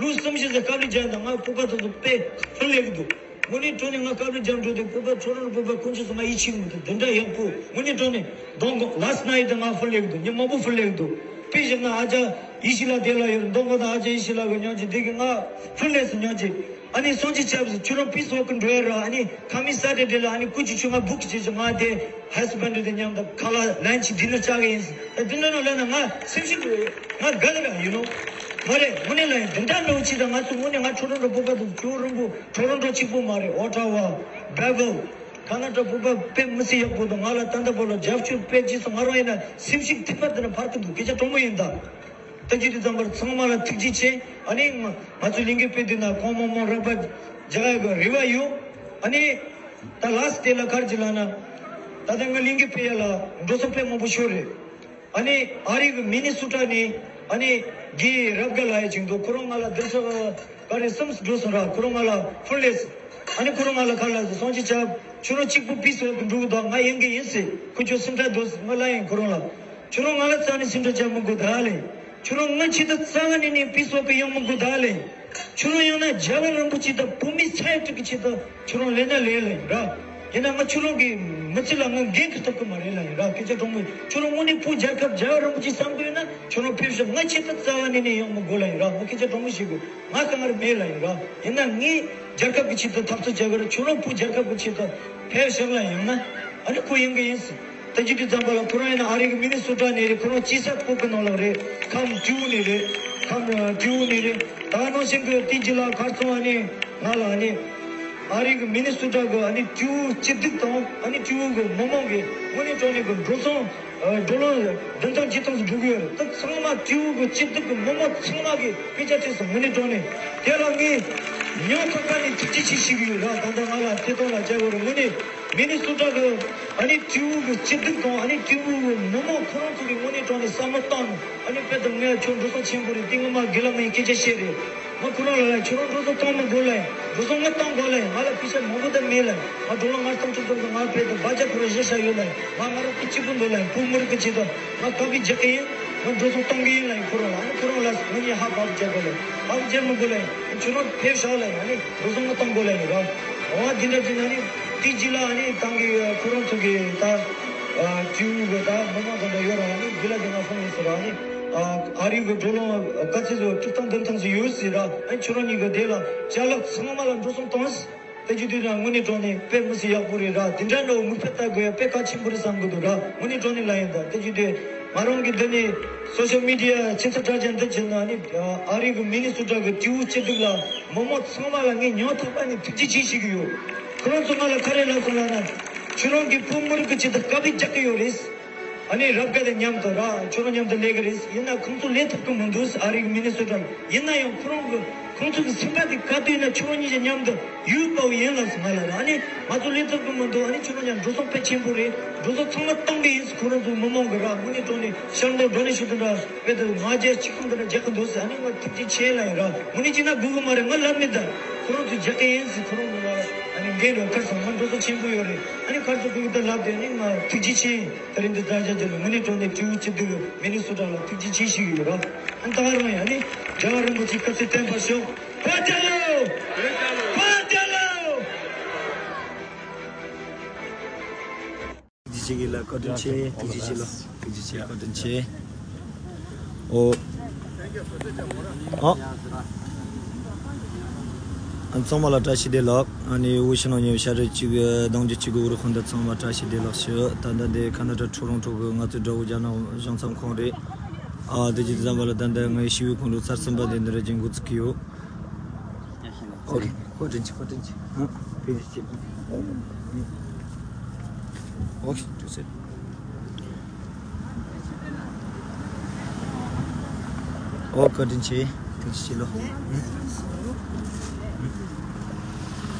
ལོ་གསུམ་བཞི་ཙམ་དཀའ་ལས་རྒྱག་ཡིན་ད། ང་བོད་པ་དེ་ཚོ་དཔེ་ཕུ་ལེགས་འདུག་དངོས་གནས་དྲང་གནས་ང་སྐབས་རེ་རྒྱབ་འགྲོ་དུས་བོད་པ་ཁྲོ་རོང་བོད་པ་དཀོན་མཆོག་གསུམ་མ་ཡིད་ཆེས་མི་འདུག་འདི་འདྲ་ཡག་པོ་དངོས་གནས་དྲང་གནས་གདོང་དགོང་ལ་སི་ནའི་དེ་ང་ཧྥུ་ལེགས་འདུག་ཉི་མ་བོ་ཧྥུ་ལེགས་འདུག་དཔེ་བཞག་ན་ཨ་ཅག་ཡེ་ཤེས་ལགས་དེ་ལ་ཡོད་རེད། གདོང་དགོང་དང་ཨ་ཅག་ཡེ་ཤེས་ལགས་གི་ཉོན་ཅིག་དེ་གི་ང་ཧྥུ་ལེགས་སུ་ཉོན་ཅིག་ཨ་ནི་སོང་ཅིག་ཆབ་སུ་ཁྱོད་རང་ཕིས་ཝོག་གི་འགྲོ་ཡ་ར། ཨ་ནི་ཁ་མི་ས་ཏེ་དེ་ལ་ཨ་ནི་ཀུ་ཅི་ཆུ་ང་བུག་གི་ཅིག་ཅིག་ང་དེ་ཧ་སི་བན་ཌི་དེ་མཉམ་དུ་ཁ་ལག་ལན་ཅིག་ཌི་ནར་བཅག་གི་ཡིན། ད་འདི་འདྲ་ནང་ལས་ན་ང་སེམས་ཤིག་ང་དགའ་གི་ར་ཡིན་ནོ། མ་རེད་དངོས་གནས་ལ་ཡིན་འདི་འདྲ་འགྲོ་ཅིག་དང་ང་ཚོ་དངོས་གནས་ང་ཁྲོ་རོང་འགྲོ་བོད་པ་དང་ཁྲོ་རོང་པོ་ཁྲོ་རོང་འགྲོ་གཅིག་པོ་མ་རེད། ཨོ་ཊ་ཝ། སྦེ་ཝལ། ཁ་ན་ཊ་བོད་པ་དཔེ་མི་སྲིད་ཡག་པོ་འདུག་ང་ལ་ད་ལྟ་བར་ལ་རྒྱབ་སྐྱོར་དཔེ་ཅིག་སོང་། ང་རང་ཡིན་ན་སེམས་ཤུགས་ཐིག་པ་འདི་ན་འཕར་གི་འདུག་སྐད་ཆ་དྲང་མོ་ཡིན་ད། ད་ཅི་དུས་ཙམ་པར་ཚང་མ་ལ་ཐུགས་རྗེ་ཆེ། ཨ་ནི་ང་ང་ཚོ་ལས་འགུལ་སྤེལ་དུས་ན་གོང་མ་མོ་རོགས་པ་རྒྱག་ཡག་གི་རེ་བ་ཡོད། ཨ་ནི་ད་ལ་སི་ཏེ་ལ་གར་གྱི་ལ་ན་ད་ལྟ་ང་ལས་འགུལ་སྤེལ་ཡག་ལ་འགྲོ་སོང་དཔེ་མང་པོ་ཤོར་རེད། ཨ་ནི་ཨ་རི་གི་མི་ནི་སོ་ཊ་ནས་ཨ་ནི་གི་རབ་དགའ་ལ་ཡ་ཅིག་འདུག་ཁོ་རང་ང་ལ་འདིར་སོ་ག་རེ་སུམ་སུ་འགྲོ་སོང་ར། ཁོ་རང་ང་ལ་ཧྥུ་ལེས། ཨ་ནི་ཁོ་རང་ང་ལ་ཁ་ལ་སོང་ཅི་ཆ་ཁྱོད་རང་གཅིག་པུ་ཕིས་ཝོག་གི་འགྲོ་གི་འདུག་ང་ཡིན་གི་ཡིན་ཟེར་ཁོ་ཁྱོད་སེམས་ཁྲལ་འདུག་ཟེར་ང་ལ་ཡིན་ཁོ་རང་ལ། ཁྱོད་རང་ང་ལ་རྩ་ནས་སེམས་ཁྲལ་བྱ་མི་དགོས་ད་ལེ། ཁྱོད་རང་ང་ཆེད་དུ་རྩ་བ་ནས་ནས་ཕིས་ཝོག་གི་ཡོང་མི་དགོས་ད་ལེ། ཁྱོད་རང་ཡང་ན་རྒྱལ་བ་རིན་པོ་ཆེ་དང་བོད་མི་ས་ཡ་དྲུག་གི་ཆེད་དུ་ཁྱོད་རང་ལས་ན་ལས་ལ་ཡིན་ར། ཡིན་ན་ང་ཁྱོད་རང་གི་མི་ཚེ་ལ་ང་འགན་འཁུར་ཐུབ་ཀྱི་མ་རེད་ལ་ཡིན་ར། སྐད་ཆ་དྲང་མོ་ཁྱོད་རང་དངོས་གནས་བོད་རྒྱལ་ཁབ་རྒྱལ་བ་རིན་པོ་ཆེ་བསམ་གི་ཡོད་ན་ཁྱོད་རང་ཕེབས་ཤོག་ང་ཆེད་དུ་རྩ་བ་ནས་ནས་ཡོང་མི་དགོས་ལ་ཡིན་ར། ང་སྐད་ཆ་དྲང་མོ་ཞིག་གི་ང་དཀའ་ངལ་མེད་ལ་ཡིན་ར། ཡིན་ན་ངས་རྒྱལ་ཁབ་ཀྱི་ཆེད་དུ་འཐབ་རྩོད་བྱ་གི་ར། ཁྱོད་རང་བོད་རྒྱལ་ཁབ་ཀྱི་ཆེད་དུ་ཕེབས་ཤོག་ལ་ཡིན་ན་ཨ་ནི་ཁོ་ཡིན་གི་ཡིན་ཟེར། ད་ཅི་དུས་ཙམ་པ་ལ་ཁོ་རང་ཡིན་ན་ཨ་རི་གི་མི་ནི་སོ་ཊ་ནས་རེད། ཁོ་རང་སྐྱེས་ས་བོད་གི་ནང་ལ་རེད། ཁམས་སྤྲེའུ་ནས་རེད། ཁམས་སྤྲེའུ་ནས་རེད། ད་ནང་བཞིན་གི་དེ་རྗེས་ལ་ཁར་སོང་ཨ་ནི་ང་ལ་ཨ་ནི་ཨ་རི་གི་མི་ནི་སོ་ཊ་གི་ཨ་ནི་སྤྲེའུ་སྐྱིད་སྡུག་དང་ཨ་ནི་སྤྲེའུ་གི་མི་མང་གི་དངོས་གནས་དྲང་གནས་གི་འགྲོ་སོང་འགྲོ་ལོང་བདུན་ཐང་བརྒྱད་ཐང་ཞིག་འགྲོ་གི་ཡོད་རེད། ད་ཚང་མ་སྤྲེའུ་གི་སྐྱིད་སྡུག་གི་མི་མང་ཚང་མ་གི་སྐད་ཆ་དྲིས་སོང་། དངོས་གནས་དྲང་གནས་དེ་ལ་ངས་ ཉག་ཐོག་ཁ་ནས་ཐུགས་རྗེ་ཆེ་ཞུ་གི་ཡོད་ར། ད་ལྟ་ང་ལ་ཐད་གཏོང་ལ་བྱ་དགོས་རེད། དངོས་གནས་མི་ནི་སོ་ཊ་གི་ཨ་ནི་སྤྲེའུ་གི་སྐྱིད་སྡུག་དང་ཨ་ནི་སྤྲེའུ་གི་མི་མང་ཁོ་རང་ཚོ་གི་དངོས་གནས་དྲང་ནས་བསམ་བློ་བཏང་ནས་ཨ་ནི་དཔེ་དང་ངས་ཁྱོད་འགྲོ་སོང་ཆེན་པོ་རེད། དེ་ངོ་མ་དགེ་ལགས་མའི་སྐད་ཆ་བཤད་རེད། ང་ཁོ་རང་ལ་ལ་ཁྱོད་རང་འགྲོ་སོང་གཏོང་མི་དགོས་ལ། འགྲོ་སོང་ངས་གཏོང་དགོས་ལ། ང་ལ་པེ་ཤ་མང་པོ་དང་མེད་ལ། ང་ཌོ་ལར་ལྔ་སྟོང་དྲུག་སྟོང་དང་ང་དཔེ་དང་བ་ཇ་ཁོ་རང་བཞེས་བཞག་ཡོད་ལ། ང་ང་རང་དེ་གཅིག་པུ་འདུག་ལ། བུ་མོ་རིགས་ཀྱི་ཆེད་དུ་ང་དགའ་བའི་རྒྱག་གི་ཡིན། ང་འགྲོ་སོང་གཏོང་གི་ཡིན་ལ། ཁོ་རང་ལ་ཁོ་རང་ལ་ང་གཉིས་ཧ་བབ་རྒྱག་དགོས་ལ། བབ་རྒྱག་མི་དགོས་ལ། ཁྱོད་རང་ཕེབས་བཞག་ལ། ཨ་ནི་འགྲོ་སོང་ང་གཏོང་དགོས་ལ་ཡིན་ར། འོ་འདི་འདྲ་བྱས་ན་ནི་དེ་རྗེས་ལ་ཨ་ནི་ཏང་གི་ཁོ་རང་ཚོ་གི་ད་སྤྲེའུ་གི་ད་མི་མང་དང་འདྲ་ཡོད་ར། ཨ་ནི་རྗེས་ལ་དེ་ང་ཧྥོན་ཡིན་ཟེར་ར། ཨ་ནི་ཨ་རི་གི་ཌོ་ལར་ག་ཚོད་ཟེར་བ་དྲུག་སྟོང་བདུན་སྟོང་ཟེར་ཡོད་ཟེར་ར། ཨ་ནི་ཁྱོད་རང་གཉིས་ཀྱི་དེ་ལ་ཅ་ལག་ཚང་མ་ལ་འགྲོ་སོང་གཏོང་། ད་ཅི་དུས་ན་དངོས་གནས་དྲང་གནས་དཔེ་མི་སྲིད་ཡག་པོ་རེད་ར། དེ་འདྲ་འདྲ་མིག་དཔེ་ལྟ་དགོས་ཡ་དཔེ་གལ་ཆེན་པོ་རེད་བསམ་གི་འདུག་ར། དངོས་གནས་དྲང་གནས་ལ་ཡིན། ད་ད་ཅི་དུས་ང་རང་གི་འདི་ནས་སོ་ཤལ་མི་ཌི་ཡ་ཁྱིམ་ཚང་དྲ་རྒྱ་འདི་བྱས་ན་ནི་ཨ་རི་གི་མི་ནི་སོ་ཊ་གི་སྤྲེའུ་སྐྱིད་སྡུག་ལ་མི་མང་ཚང་མ་ལ་ངས་ཉག་ཐོག་པ་ནས་ཐུགས་རྗེ་ཆེ་ཞུ་གི་ཡོད། ཁོ་རང་ཚོ་ང་ལ་ག་རེ་ལབ་སོང་ལབ་ན། ཁྱོད་རང་གི་བུ་མོ་རིགས་ཀྱི་ཆེད་དུ་དཀའ་སྤྱད་རྒྱག་གི་ཡོད་རེད། ཨ་ནི་རབ་དགའ་དང་མཉམ་དུ་ར་ཁྱོད་རང་མཉམ་དུ་སླེབས་ཀྱི་རེད། ཡིན་ན་ཁོང་ཚོ་སླེབས་ཐུབ་ཀྱི་མི་འདུག་ཨ་རི་གི་མི་ནི་སོ་ཊ་ལ། ཡིན་ན་ཡང་ཁོ་རང་གི་ཁོང་ཚོ་གི་སེམས་པ་དེ་ག་དུས་ན་ཁྱོད་རང་གཉིས་ཀྱི་མཉམ་དུ་ཡུལ་དཔའ་བོ་ཡིན་ལབ་སོང་ང་ལ་ར། ཨ་ནི་ང་ཚོ་སླེབས་ཐུབ་ཀྱི་མི་འདུག་ཨ་ནི་ཁྱོད་རང་མཉམ་འགྲོ་སོང་དཔེ་ཆེན་པོ་རེད། འགྲོ་སོང་ཚང་མ་གཏོང་གི་ཡིན། ཁོ་རང་ཚོ་མི་མང་གི་ར་དངོས་གནས་དྲང་གནས་ཤར་མདོ་འགྲོ་ནས་ཤུལ་དུ་འདྲ་དཔེ་དེ་ང་རྒྱལ་གཅིག་པུ་འདི་འདྲ་རྒྱག་གི་འདུག་ཨ་ནི་ང་ཐུགས་རྗེ་ཆེ་ལབ་ཡིན་ར། དངོས་གནས་བྱས་ན་དགོས་གི་མ་རེད། ང་ལབ་མེད། ད་ཁོ་རང་ཚོ་རྒྱག་གི་ཡིན་ཟེར་ཁོ་རང་ཚོ་ལ་ཨ་ནི་འགན་རེད། ཁར་སང་ང་འགྲོ་སོང་ཆེན་པོ་ཡོད་རེད། ཨ་ནི་ཁར་ཚོ་དགོས་གི་ད་ལབ་དེ་ཨ་ནི་ང་ཐུགས་རྗེ་ཆེ། ད་རིང་འདི་ཙང་ཅག་ཅག་ལ་དངོས་གནས་དྲང་གནས་སྤྲེའུ་སྐྱིད་སྡུག་གི་མི་ནི་སོ་ཊ་ལ་ཐུགས་རྗེ་ཆེ་ཞུ་གི་ཡོད་ར། ཨ་ནི་ད་ག་རང་ཡང་ནི་རྒྱལ་བ་རིན་པོ་ཆེ་སྐུ་ཚེ་བརྟན་པར་ཤོག་ཕར་རྒྱལ་ལོ། ཕར་རྒྱལ་ལོ། ཐུགས་རྗེ་ཆེ་གི་ལ་བཀའ་དྲིན་ཆེ། ཐུགས་རྗེ་ཆེ་ལ་ཐུགས་རྗེ་ཆེ། བཀའ་དྲིན་ཆེ། ཨོ། ཨ། ཨ་ཚང་མ་ལ་བཀྲ་ཤིས་བདེ་ལེགས། ཨ་ནི་དབུས་ཕྱི་ནང་གཉིས་ཤ་རུས་གཅིག་གདངས་རྒྱུད་གཅིག་གི་འུ་རུ་ཁོང་དང་ཚང་མ་བཀྲ་ཤིས་བདེ་ལེགས་ཞུ། ད་ལྟ་འདི་ཁ་ན་ཌ་ཊོ་རོན་ཊོ་གི་ང་ཚོའི་དགྲ་བོ་རྒྱ་ནག་གཞུང་ཚབ་ཁང་རེད། ཨ་དེ་ཅི་ཙམ་པ་ལ་ད་ལྟ་ངའི་ཞི་བའི་ཁོང་ཁྲོ་ཚར་གསུམ་པ་དེ་འདི་ར་ཅིག་འགོ་ཚུགས་ཀྱི་ཡོད། ཨོ་ཁེ། བཀའ་དྲིན་ཆེ། བཀའ་དྲིན་ཆེ། ཨ་ཕེབས་ཤིག་ཨོ་ཁེ། ཨོ་བཀའ་དྲིན་ཆེ། ཐུགས་རྗེ་ཆེ་ལོ།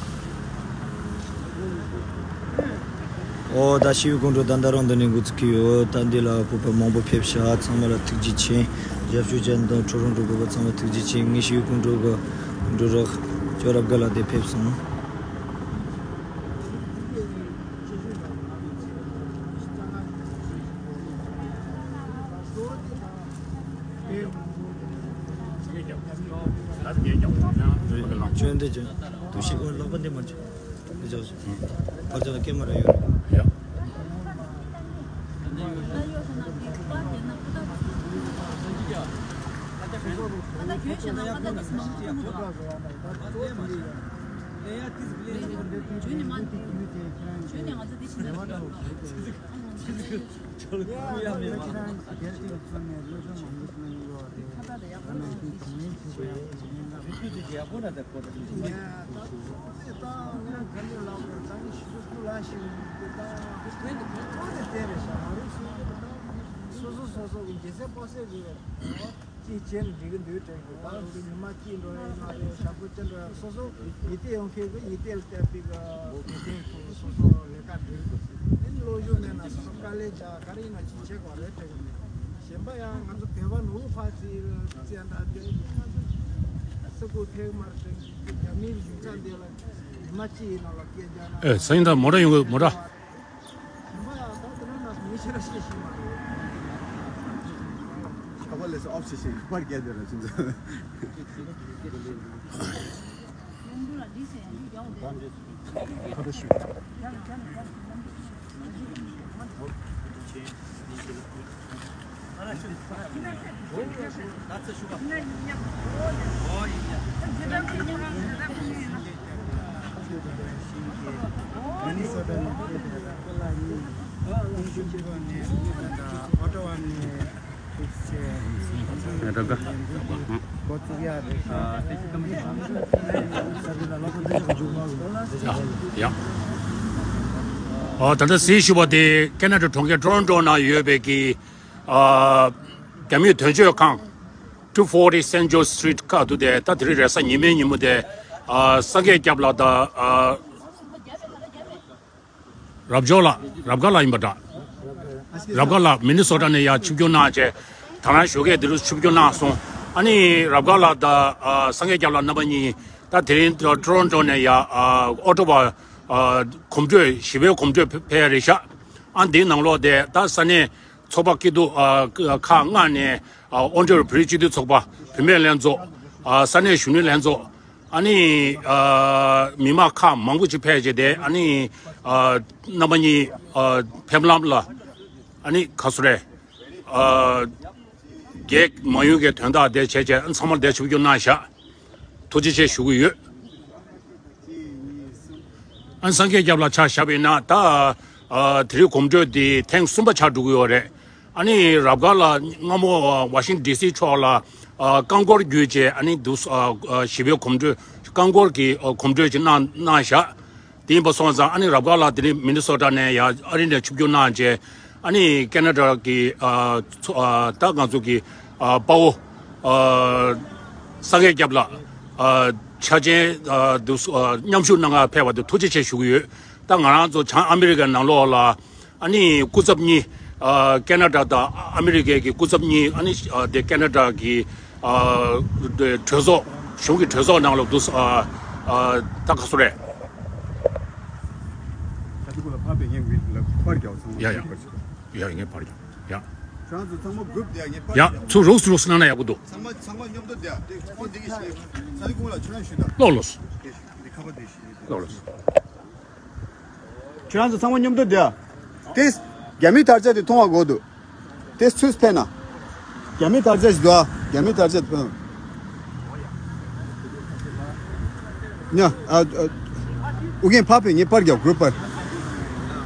ཨོ་ད་ཞི་བའི་ཁོང་ཁྲོ་ད་ལྟ་རང་འདི་ནས་འགོ་ཚུགས་ཀྱི་ཡོད། ད་འདི་ལ་བོད་པ་མང་པོ་ཕེབས་ཤག་ཚང་མ་ལ་ཐུགས་རྗེ་ཆེ། ཞབས་ཞུ་ཅན་དང་ཁྲོ་རོང་འགྲོ་དགོས་པ་ཚང་མ་ཐུགས་རྗེ་ཆེ། ངའི་ཞི་བའི་ཁོང་ཁྲོ་གི་འགྲོ་རོགས་ཅོ་རབ་དགའ་ལ་དེ་ཕེབས་སོང་། ཅོན་དེ་ཅོན་དུ་ཞིག་ཨོ་ལག་པ་འདི་མ་ཅོ། འདི་ཅོ་ཞིག་ཕར་ཅོ་ལ་ཀེ་མ་ར་ཡོད། ཡ། སོ་སོ་སོ་སོ་གི་རྒྱལ་སྲས་དཔག་སྲས་རེད། ཅིའི་ཕྱིར་འགྲིག་གི་འདུག་དྲན་གི། ད་ལོ་རེ་ཉི་མ་གཅིག་འགྲོ་ཡ་ཡིན་ན་རེད། ཞག་པོ་གཅིག་འགྲོ་ཡ། སོ་སོ་ཡིད་བརྟན་ཡོང་མཁན་གི་ཡིད་བརྟན་ལ་བརྟེན་པའི་གི་ཡིད་བརྟན་ཁོ་སོ་སོ་ལས་ཀ་འགྲིག་གི། དེ་ནི་བློ་ཞུམ་མེད་ན་སོ་སོ་དཀའ་ལས་བྱ་ག་རེ་ཡིན་ན་ཅིག་བྱེད་དགོས་རེད་དྲན་གི་མེད། གཞན་པ་ཡང་ང་ཚོ་བོད་པ་ནོར་བུ་ཕ་ཚིའི་བཙན་དྲག་དེ་ང་ཚོ་སུ་གུ་ཕེག་མར་དྲན་གི། རྒྱ་མིའི་གཞུང་ཚབ་འདི་ལ་ཉི་མ་གཅིག་ཡིན་ན་ལ་སྐད་རྒྱག་ན། ཨེ་སང་ཉིན་ད་མོ་ཊ་ཡོང་གི་མོ་ཊ། ཡ། ཨོ་ད་ལྟ་གཟིགས་བཞིན་པ་དེ་ཁེ་ན་ཌ་གྲོང་ཁྱེར་ཊོ་རོན་ཊོ་ནང་ཡོད་པའི་གི་ཨ། རྒྱ་མིའི་དོན་གཅོད་ཁང་two forty Saint George Street ཁག་ཏུ་དེ་ད་དེ་རིང་རེས་གཟའ་ཉི་མའི་ཉིན་མོ་དེ་ ཨ། སངས་རྒྱས་སྐྱབས་ལགས་དང་། ཨ། རབ་འབྱོར་ལགས། རབ་དགའ་ལགས་ཡིན་པ་འདྲ། རབ་དགའ་ལགས་མི་ནི་སོ་ཊ་ནས་ཡར་ཆིབས་བསྒྱུར་གནང་བྱས། ད་རང་ཞོགས་ཀས་འདི་རུ་ཆིབས་བསྒྱུར་གནང་སོང་། ཨ་ནི་རབ་དགའ་ལགས་དང་། ཨ། སངས་རྒྱས་སྐྱབས་ལགས་རྣམ་པ་གཉིས་ད་དེ་རིང་ཊོ་རོན་ཊོ་ནས་ཡར། ཨ། ཨོ་ཊོ་ཝ། ཨ། གོམ་བགྲོད། ཞི་བའི་གོམ་བགྲོད་ཕེབས་ཡ་རེད་ཤག་ཨ། འདིའི་ནང་ལོགས་དེ་ད་ས་གནས་ཚོགས་པ་སྐྱིད་སྡུག་ཨ། ཁག་ལྔ་ནས། ཨ། ཨོན་ཊ་རི་ཡོ་བོད་རིགས་སྤྱི་མཐུན་ཚོགས་པ། བུད་མེད་ལྷན་ཚོགས། ཨ། ས་གནས་གཞོན་ནུ་ལྷན་ཚོགས། ཨ་ནི། ཨ། མི་མང་ཁག་མང་པོ་ཅིག་ཕེབས་བྱས་ཏེ། ཨ་ནི། ཨ། རྣམ་པ་གཉིས། ཨ། ཕེབས་ལམ་ལ། ཨ་ནི་ག་སུ་རེད། ཨ། གེགས་མ་ཡོང་གི་དོན་དག་དེ་བྱས་བྱས། ཨ། ཚང་མར་དེ་ཆིབས་བསྒྱུར་གནང་བཞག་ཐུགས་རྗེ་ཆེ་ཞུ་གི་ཡོད། ཨ། སངས་རྒྱས་སྐྱབས་ལགས་ཆ་བཞག་པ་ཡིན་ན་ད། ཨ། དེ་རིང་གོམ་བགྲོད་འདི་ཐེངས་གསུམ་པ་ཆགས་འགྲོ་གི་ཡོད་རེད། ཨ་ནི་རབ་དགའ་ལགས་སྔ་མོ་ཝ་ཤིང་ཌི་སི་ཕྱོགས་ལ། ཨ། རྐང་འཁོར་བརྒྱུད་བྱས། ཨ་ནི་འདུག་ཨ། ཞི་བའི་གོམ་བགྲོད་རྐང་འཁོར་གྱི། ཨ། གོམ་བགྲོད་ཅིག་གནང་གནང་བཞག་དེ་ཡིན་པ་སོང་ཙང་། ཨ་ནི་རབ་དགའ་ལགས་དེ་རིང་མི་ནི་སོ་ཊ་ནས་ཡར་ཨ་རི་ནས་ཆིབས་བསྒྱུར་གནང་བྱས། ཨ་ནི་ཁེ་ན་ཌ་གི། ཨ། ཚོ། ཨ། ད་ང་ཚོ་གི། ཨ། དཔའ་བོ། ཨ། སངས་རྒྱས་སྐྱབས་ལགས། ཨ། ཆ་ཅན། ཨ། འདུག་ཨ། མཉམ་ཞུགས་གནང་གར་ཕེབས་པ་དེ་ཐུགས་རྗེ་ཆེ་ཞུ་གི་ཡོད། ད་ང་རང་ཚོ་བྱང་ཨ་མི་རི་ཀའི་ནང་ལོགས་ལ། ཨ་ནི་སྐུ་ཚབ་གཉིས། ཨ། ཁེ་ན་ཌ་དང་ཨ་མི་རི་ཀའི་གི་སྐུ་ཚབ་གཉིས། ཨ་ནི། ཨ། དེ་ཁེ་ན་ཌ་གི། ཨ། གྲོས་ཚོགས། གཞུང་གི་གྲོས་ཚོགས་ནང་ལ་འདུག་ཨ། ཨ། ད་ག་སུ་རེད། ད་དེ་ཁོ་ལ་ཕར་ཕེབས། ངས་ངའི་ལ་ཕར་རྒྱག་ཚང་མ། ཡ་ཡ། ཡ། ངས་ཕར་རྒྱག་ཡ། ཁྱེད་རང་ཚོ་ཚང་མ་གུ་རུབ་དེ། ངས་ཕར་ཡ། རྒྱག་ཚུར་རོགས་སུ་རོགས་སུ་གནང་ན་ཡག་པོ་འདུག་ཚང་མ་ཚང་མ་མཉམ་དུ་དེ། དེ་ཁོ་འདི་གི་ཞིག་ས་ལི་ཁོང་ལ་ཁྱོད་རང་ཞུ་དང་། ལོག་ལོག་སོང་། འདི་ཁ་པར་དེ་ཞིག་ལོག་ལོག་སོང་། ཁྱོད་རང་ཚོ་ཚང་མ་མཉམ་དུ་དེ། དེ་རྒྱ་མི་དར་ཆ་དེ་མཐོང་བ་དགོས་འདུག་དེ་ཚུར་ཕེབས་ན། རྒྱ་མི་དར་ཆ་ཞིག་འདུག་ཨ། རྒྱ་མི་དར་ཆ་དེ་ཕེབས་ན། ཨ། ཨ། ཨུ་རྒྱན་ཕར་ཕེབས། ངས་ཕར་རྒྱག་གུ་རུབ་པར།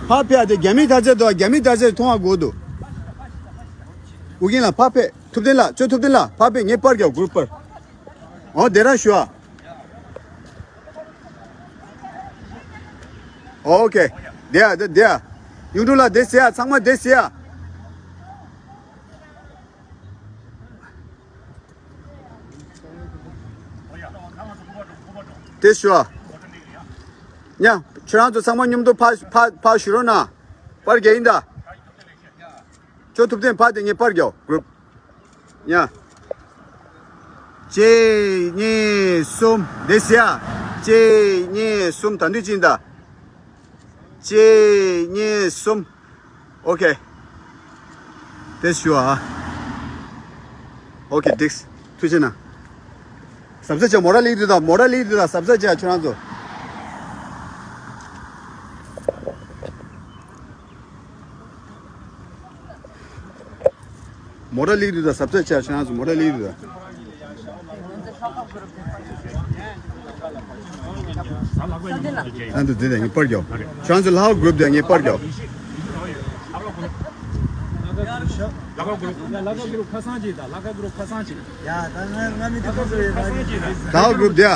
ཕར་ཕེབས་ཨ། དེ་རྒྱ་མི་དར་ཆ་འདུག་ཨ། རྒྱ་མི་དར་ཆ་དེ་མཐོང་བ་དགོས་འདུག་ཨུ་རྒྱན་ལགས་ཕར་ཕེབས། ཐུབ་བསྟན་ལགས། ཚོ་ཐུབ་བསྟན་ལགས་ཕར་ཕེབས། ངས་ཕར་རྒྱག་གུ་རུབ་པར། འོ་དེ་རང་ཞུ་ཨ། ཨོ་ཁེ། དེ་ཡ་དེ་དེ་ཡ། གཡུང་དྲུང་ལགས་དེ་ཟེར་ཡ། ཚང་མ་དེ་ཟེར་ཡ། དེ་ཞུ་ཨ། ཉ། ཁྱོད་རང་ཚོ་ཚང་མ་མཉམ་དུ་ཕར་ཕར་ཕར་ཞུ་རོགས་གནང་། པར་རྒྱག་ཡིན་ད། ཚོ་ཐུབ་བསྟན་ཕར་དེ། ངས་པར་རྒྱག་གུ་རུབ། ཡ། གཅིག་གཉིས་གསུམ། འདི་ཟེར་ཡ། གཅིག་གཉིས་གསུམ། ད་འདི་ཅིག་ད། གཅིག་གཉིས་གསུམ། ཨོ་ཁེ། དེ་ཞུ་ཨ། ཨོ་ཁེ། འགྲིགས། ཐུགས་རྗེ་གནང་། གཟབ་གཟབ་བྱ། མོ་ཊ་སླེབས་དུས་ད། མོ་ཊ་སླེབས་དུས་ད་གཟབ་གཟབ་བྱ། ཁྱོད་རང་ཚོ། མོ་ཊ་སླེབས་དུས་ད་གཟབ་གཟབ་བྱ། ཁྱོད་རང་ཚོ་མོ་ཊ་སླེབས་དུས་ད། ཨ་འདི་འདི་ད་ངས་པར་རྒྱག་ཁྱོད་རང་ཚོ་ལྷག་གུ་རུབ་དེ། ངས་པར་རྒྱག་ལྷག་གུ་རུབ་ཁ་སང་ཅིག་ད། ལྷག་གུ་རུབ་ཁ་སང་ཅིག་ཡ་ད་ང་ང་མི་དེ་ཁ་སང་ཅིག་ལྷག་གུ་རུབ་དེ་ཡ།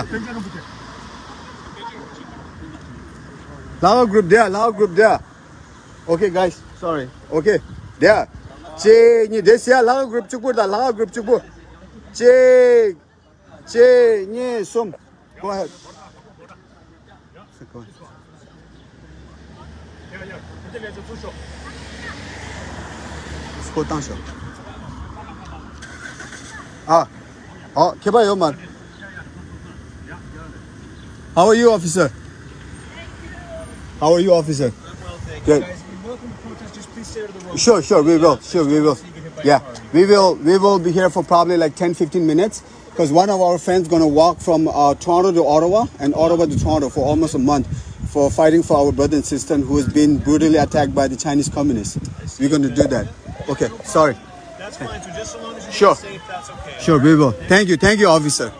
ལྷག་གུ་རུབ་དེ་ཡ། ལྷག་གུ་རུབ་དེ་ཡ། Okay, guys, sorry. Okay. དེ་ཡ། གཅིག་གཉིས། དེ་ཟེར་ཡ། ལྷག་གུ་རུབ་གཅིག་པུ་དང་། ལྷག་གུ་རུབ་གཅིག་པུ། གཅིག་གཅིག་གཉིས་གསུམ། Go ahead. སྐོར་བཏང་ཤོག་ཨ། ཨོ། ཁྱད་པར་ཡོད་མ་རེད། How are you, officer? How are you, officer? Good. Sure, sure, we will. Sure, we will. Yeah, we will. We will be here for probably like ten, fifteen minutes. Because one of our friends gonna walk from uh, Toronto to Ottawa and Ottawa to Toronto for almost a month for fighting for our brother and sister who has been brutally attacked by the Chinese communists. We're gonna do that. Okay, sorry. That's fine. So just so long as you sure. Safe, that's okay. Sure, we will. Thank you. Thank you, officer.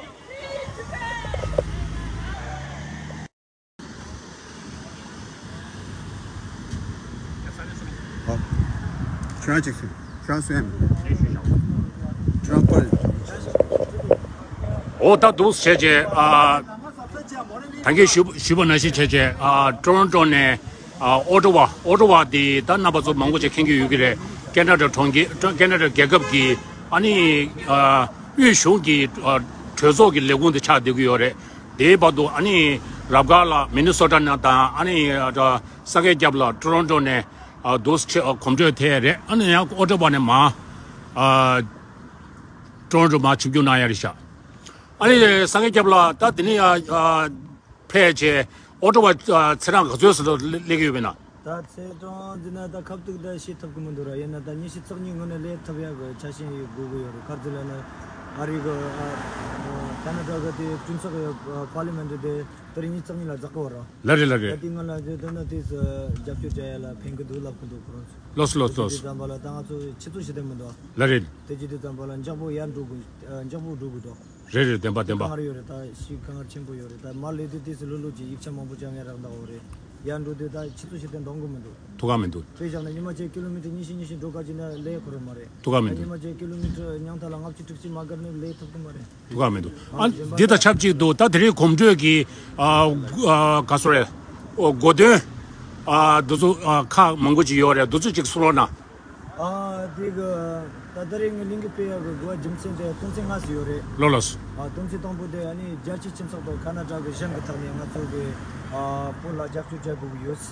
ཁྱོད་རང་ཅིག་ཁྱོད་རང་སུ་ཡིན། ཁྱོད་རང་པར། འོ་ད་འདུག་བྱས་བྱས། ཨ། ད་གིན་ཞུ་ཞུས་པ་ནང་བཞིན་བྱས་བྱས། ཨ། ཊོ་རོན་ཊོ་ནས། ཨ། ཨོ་ཊོ་ཝ། ཨོ་ཊོ་ཝ་འདི་ད་རྣམ་པ་ཚོ་མང་པོ་ཅིག་མཁྱེན་གྱི་ཡོད་ཀྱི་རེད། ཁེ་ན་ཌ་གྲོང་ཁྱེར། ཁེ་ན་ཌ་རྒྱལ་ཁབ་ཀྱི། ཨ་ནི། ཨ། དབུས་གཞུང་གི། ཨ། གྲོས་ཚོགས་ཀྱི་ལས་ཁུངས་དེ་ཆགས་བསྡད་ཀྱི་ཡོད་རེད། དེའི་བར་དུ་ཨ་ནི་རབ་དཀར་ལ་མི་ནི་སོ་ཊ་ནས་དང་ཨ་ནི་ཨ་ས་གའི་རྒྱབ་ལ་ཊོ་རོན་ཊོ་ནས་ཨ་འདུག་ཆེ་ཨ་གོམ་བགྲོད་ཐེབས་རེད། ཨ་ནི་ཡང་ཨོ་ཊོ་བ་ནས་མར་ཨ་ཊོ་རོན་ཊོ་མར་ཆིབས་བསྒྱུར་གནང་ཡ་རེད་ཤག་ཨ་ནི་ས་གའི་རྒྱབ་ལ་ད་དེ་ནས་ཨ་ཨ་ཕེབས་བྱས་ཨོ་ཊོ་བ་ཨ་ཚེས་གྲངས་ག་ཚོད་ཟིན་དུ་སླེབས་ཀྱི་ཡོད་པས་ན། ད་ཚེས་གྲངས་འཛིན་ན་ད་ཁ་ཐུག་ད་ཤེས་ཐུབ་ཀྱི་མི་འདུག་ར། ཡིན་ན་ད་ཉི་ཤུ་རྩ་གཉིས་སྔོན་ནས་སླེབས་ཐུབ་ཡག་གི་ཆ་ཤས་ཡོད་དགོས་ཀྱི་ཡོད་རེད། ག་རེ་ཟེར་ལབ་ན་ཨ་རི་གི་ཨ་ཁ་ན་ཌ་གི་དེ་གྲོས་ཚོགས་ཀྱི་པར་ལི་མེན་ཊི་དེ་ད་རེས་ཉི་ཤུ་རྩ་གཉིས་ལ་འཛེག་གི་ཡོད་ར། ལགས་རེད་ལགས་རེད། ད་དེ་སྔོན་ལ་བརྗོད་དོན་ན་དེ་རྒྱབ་སྐྱོར་བྱ་ཡ་ལ་ཕན་གི་འདུག་ལབ་གི་འདུག་ཁོ་རང་ཚོ། ལགས་སོ་ལགས་སོ། དེ་ཙམ་པ་ལ་ད་ང་ཚོ་ཆུ་ཚོད་ཕྱེད་དེ་མི་འདུག་ལགས་རེད། དེ་ཅི་དེ་ཙམ་པ་ལ་འཇག་པོ་ཡར་འགྲོ་དགོས། འཇག་པོ་འགྲོ་དགོས་འདུག་རེད་རེད། བདེན་པ་བདེན་པ། དཀའ་ངལ་ཡོད་རེད། ད་ཤི་དཀའ་ངལ་ཆེན་པོ་ཡོད་རེད། ད་མར་སླེབས་དུས་དུས་སུ་ལྷོད་ལྷོད་ཅིག་ཡིག་ཆ་མང་པོ་ཅིག་ངས་རག་འདུག་འོ་རེད། ཡར་འགྲོ་དུས་ད་ཆུ་ཚོད་ཕྱེད་དེ་འདང་གི་མི་འདུག་ཐུག་ག་མི་འདུག་དཔེ་བཞག་ན་ཉི་མ་གཅིག་ཀི་ལོ་མི་ཊར་ཉི་ཤུ་ཉི་ཤུ་འགྲོ་ག་ཅིག་ན་སླེབས་ཁོ་རང་མ་རེད། ཐུག་ག་མི་འདུག་ཉི་མ་གཅིག་ཀི་ལོ་མི་ཊར་ཉང་མཐའ་ལ་ལྔ་བཅུ་དྲུག་ཅུ་མ་བརྒལ་ནས་སླེབས་ཐུབ་ཀྱི་མ་རེད། ཐུག་ག་མི་འདུག་ཨ་འདི་དང་ཆབས་ཅིག་ཏུ་ད་དེ་རིང་གོམ་བགྲོད་ཀྱི་ཨ་ཨ་ག་སོ་རེད། ཨོ་གོ་དོན་ཨ་འདི་ཚོ་ཨ་ཁག་མང་པོ་ཅིག་ཡོད་རེད། འདི་ཚོ་ཅིག་གསུང་རོགས་གནང་། ཨ་དེ་གི་ད་ད་རེས་ངའི་གླིང་གི་སྤེལ་ཡག་གི་དགོས་པ་རྒྱུ་མཚན་དེ་དོན་ཚན་ལྔ་ཙམ་ཡོད་རེད། ལོ་ལོ་སོ། ཨ་དོན་ཚན་དང་པོ་དེ་ཨ་ནི་རྒྱལ་སྤྱིའི་སྤྱི་ཚོགས་དང་ཁ་ན་ཌ་གི་གཞུང་གི་ཐོག་ནས་ང་ཚོ་གི་ཨ་བོད་ལ་རྒྱབ་སྐྱོར་བྱ་དགོས་ཀྱི་ཡོད།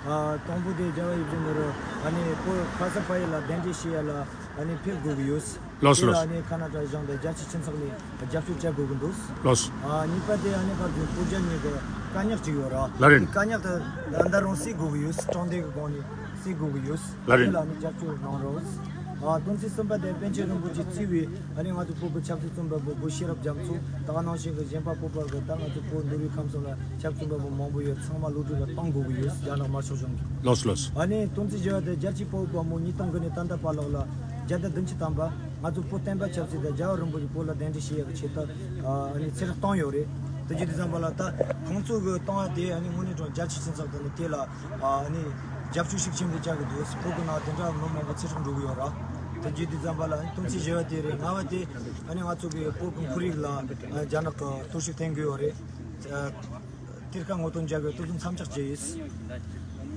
ཨ་དང་པོ་དེ་རྒྱལ་བ་ཡིད་བཞིན་ནོར་བུ་ཨ་ནི་བོད་ཁ་ས་པ་ཡི་ལ་གདན་འདྲེན་བྱེད་ཡ་ལ་ཨ་ནི་ཕེབས་དགོས་ཀྱི་ཡོད། ལགས་སོ་དེ་ལ་ལགས་སོ། ཨ་ནི་ཁ་ན་ཌ་གཞུང་དང་རྒྱལ་སྤྱིའི་སྤྱི་ཚོགས་ནས་རྒྱབ་སྐྱོར་བྱ་དགོས་ཀྱི་འདུག་ལགས་སོ། ཨ་གཉིས་པ་དེ་ཨ་ནི་ཁ་རྒྱུན་བོད་རྒྱ་གཉིས་ཀྱི་དཀའ་རྙོག་ཅིག་ཡོད་ར། ལགས་རེད། དེ་དཀའ་རྙོག་དེ་ད་ལྟ་རང་སེལ་དགོས་ཀྱི་ཡོད། དྲང་བདེན་གྱི་སྒོ་ནས་སེལ་དགོས་ཀྱི་ཡོད། ལགས་རེད། དེ་ལ་ཨ་ནི་རྒྱབ་སྐྱོར་གནང་རོགས། ཨ་དོན་ཚན་གསུམ་པ་དེ་པཎ་ཆེན་རིན་པོ་ཆེ་གཙོས་པའི་ཨ་ནི་ང་ཚོ་བོད་ཀྱི་ཆབ་སྲིད་བཙོན་པ་པོ་བོད་ཤེས་རབ་རྒྱ་མཚོ་ད་ག་ནང་བཞིན་གྱི་གཞན་པ་བོད་པ་གི་ད་ང་ཚོ་བོད་འདུལ་བའི་ཁམས་གསུམ་ལ་ཆབ་སྲིད་བཙོན་པ་པོ་མང་པོ་ཡོད། ཚང་མ་གློད་གྲོལ་ལ་གཏོང་དགོས་ཀྱི་ཡོད། རྒྱ་ནག་དམར་ཤོག་གཞུང་གིས། ལགས་སོ་ལགས་སོ། ཨ་ནི་དོན་ཚན་བཞི་པ་དེ་རྒྱལ་གཅེས་དཔའ་བོ་དཔའ་མོ་ཉིས་སྟོང་དགུ་ནས་ད་ལྟ་བར་ལོགས་ལ་བརྒྱ་དང་བདུན་ཅུ་ཐམ་པ་ང་ཚོ་བོད་བསྟན་པ་ཆབ་སྲིད་དང་རྒྱལ་བ་རིན་པོ་ཆེ་བོད་ལ་གདན་འདྲེན་བྱེད་ཡག་གི་ཆེད་དུ་ཨ་ནི་ཚེ་སྲོག་བཏང་ཡོད་རེད། དེ་བྱས་དུས་ཙམ་པ་ལ་ད་ཁོང་ཚོ་གི་བཏང་བ་དེ་ཨ་ནི་དངོས་གནས་དྲང་རྒྱལ་སྤྱིའི་སྤྱི་ཚོགས་དེ་ནི་དེ་ལ་ཨ་ནི་རྒྱབ་སྐྱོར་ཤུགས་ཆེན་པོ་རྒྱག་གི་འདུག་བོད་ཀྱི་ནང་དེ་འདྲ་མི་མང་པོ་ཚེ་སྲོག་འགྲོ་གི་ཡོད་ར། དེ་བྱས་དུས་ཙམ་པ་ལ་ཨ་ནི་དོན་ཚན་བཞི་པ་དེ་རེད། ལྔ་པ་དེ་ཨ་ནི་ང་ཚོ་གི་བོད་ཀྱི་ཁོར་ཡུག་ལ་ཨ་རྒྱ་ནག་གི་གཏོར་བཤིག་བཏང་གི་ཡོད་རེད། ཨ་གཏེར་ཁ་ངོ་ཐོག་འཇལ་དགོས། ཏོག་ཙམ་མཚམས་འཇོག་བྱས་ཡིན།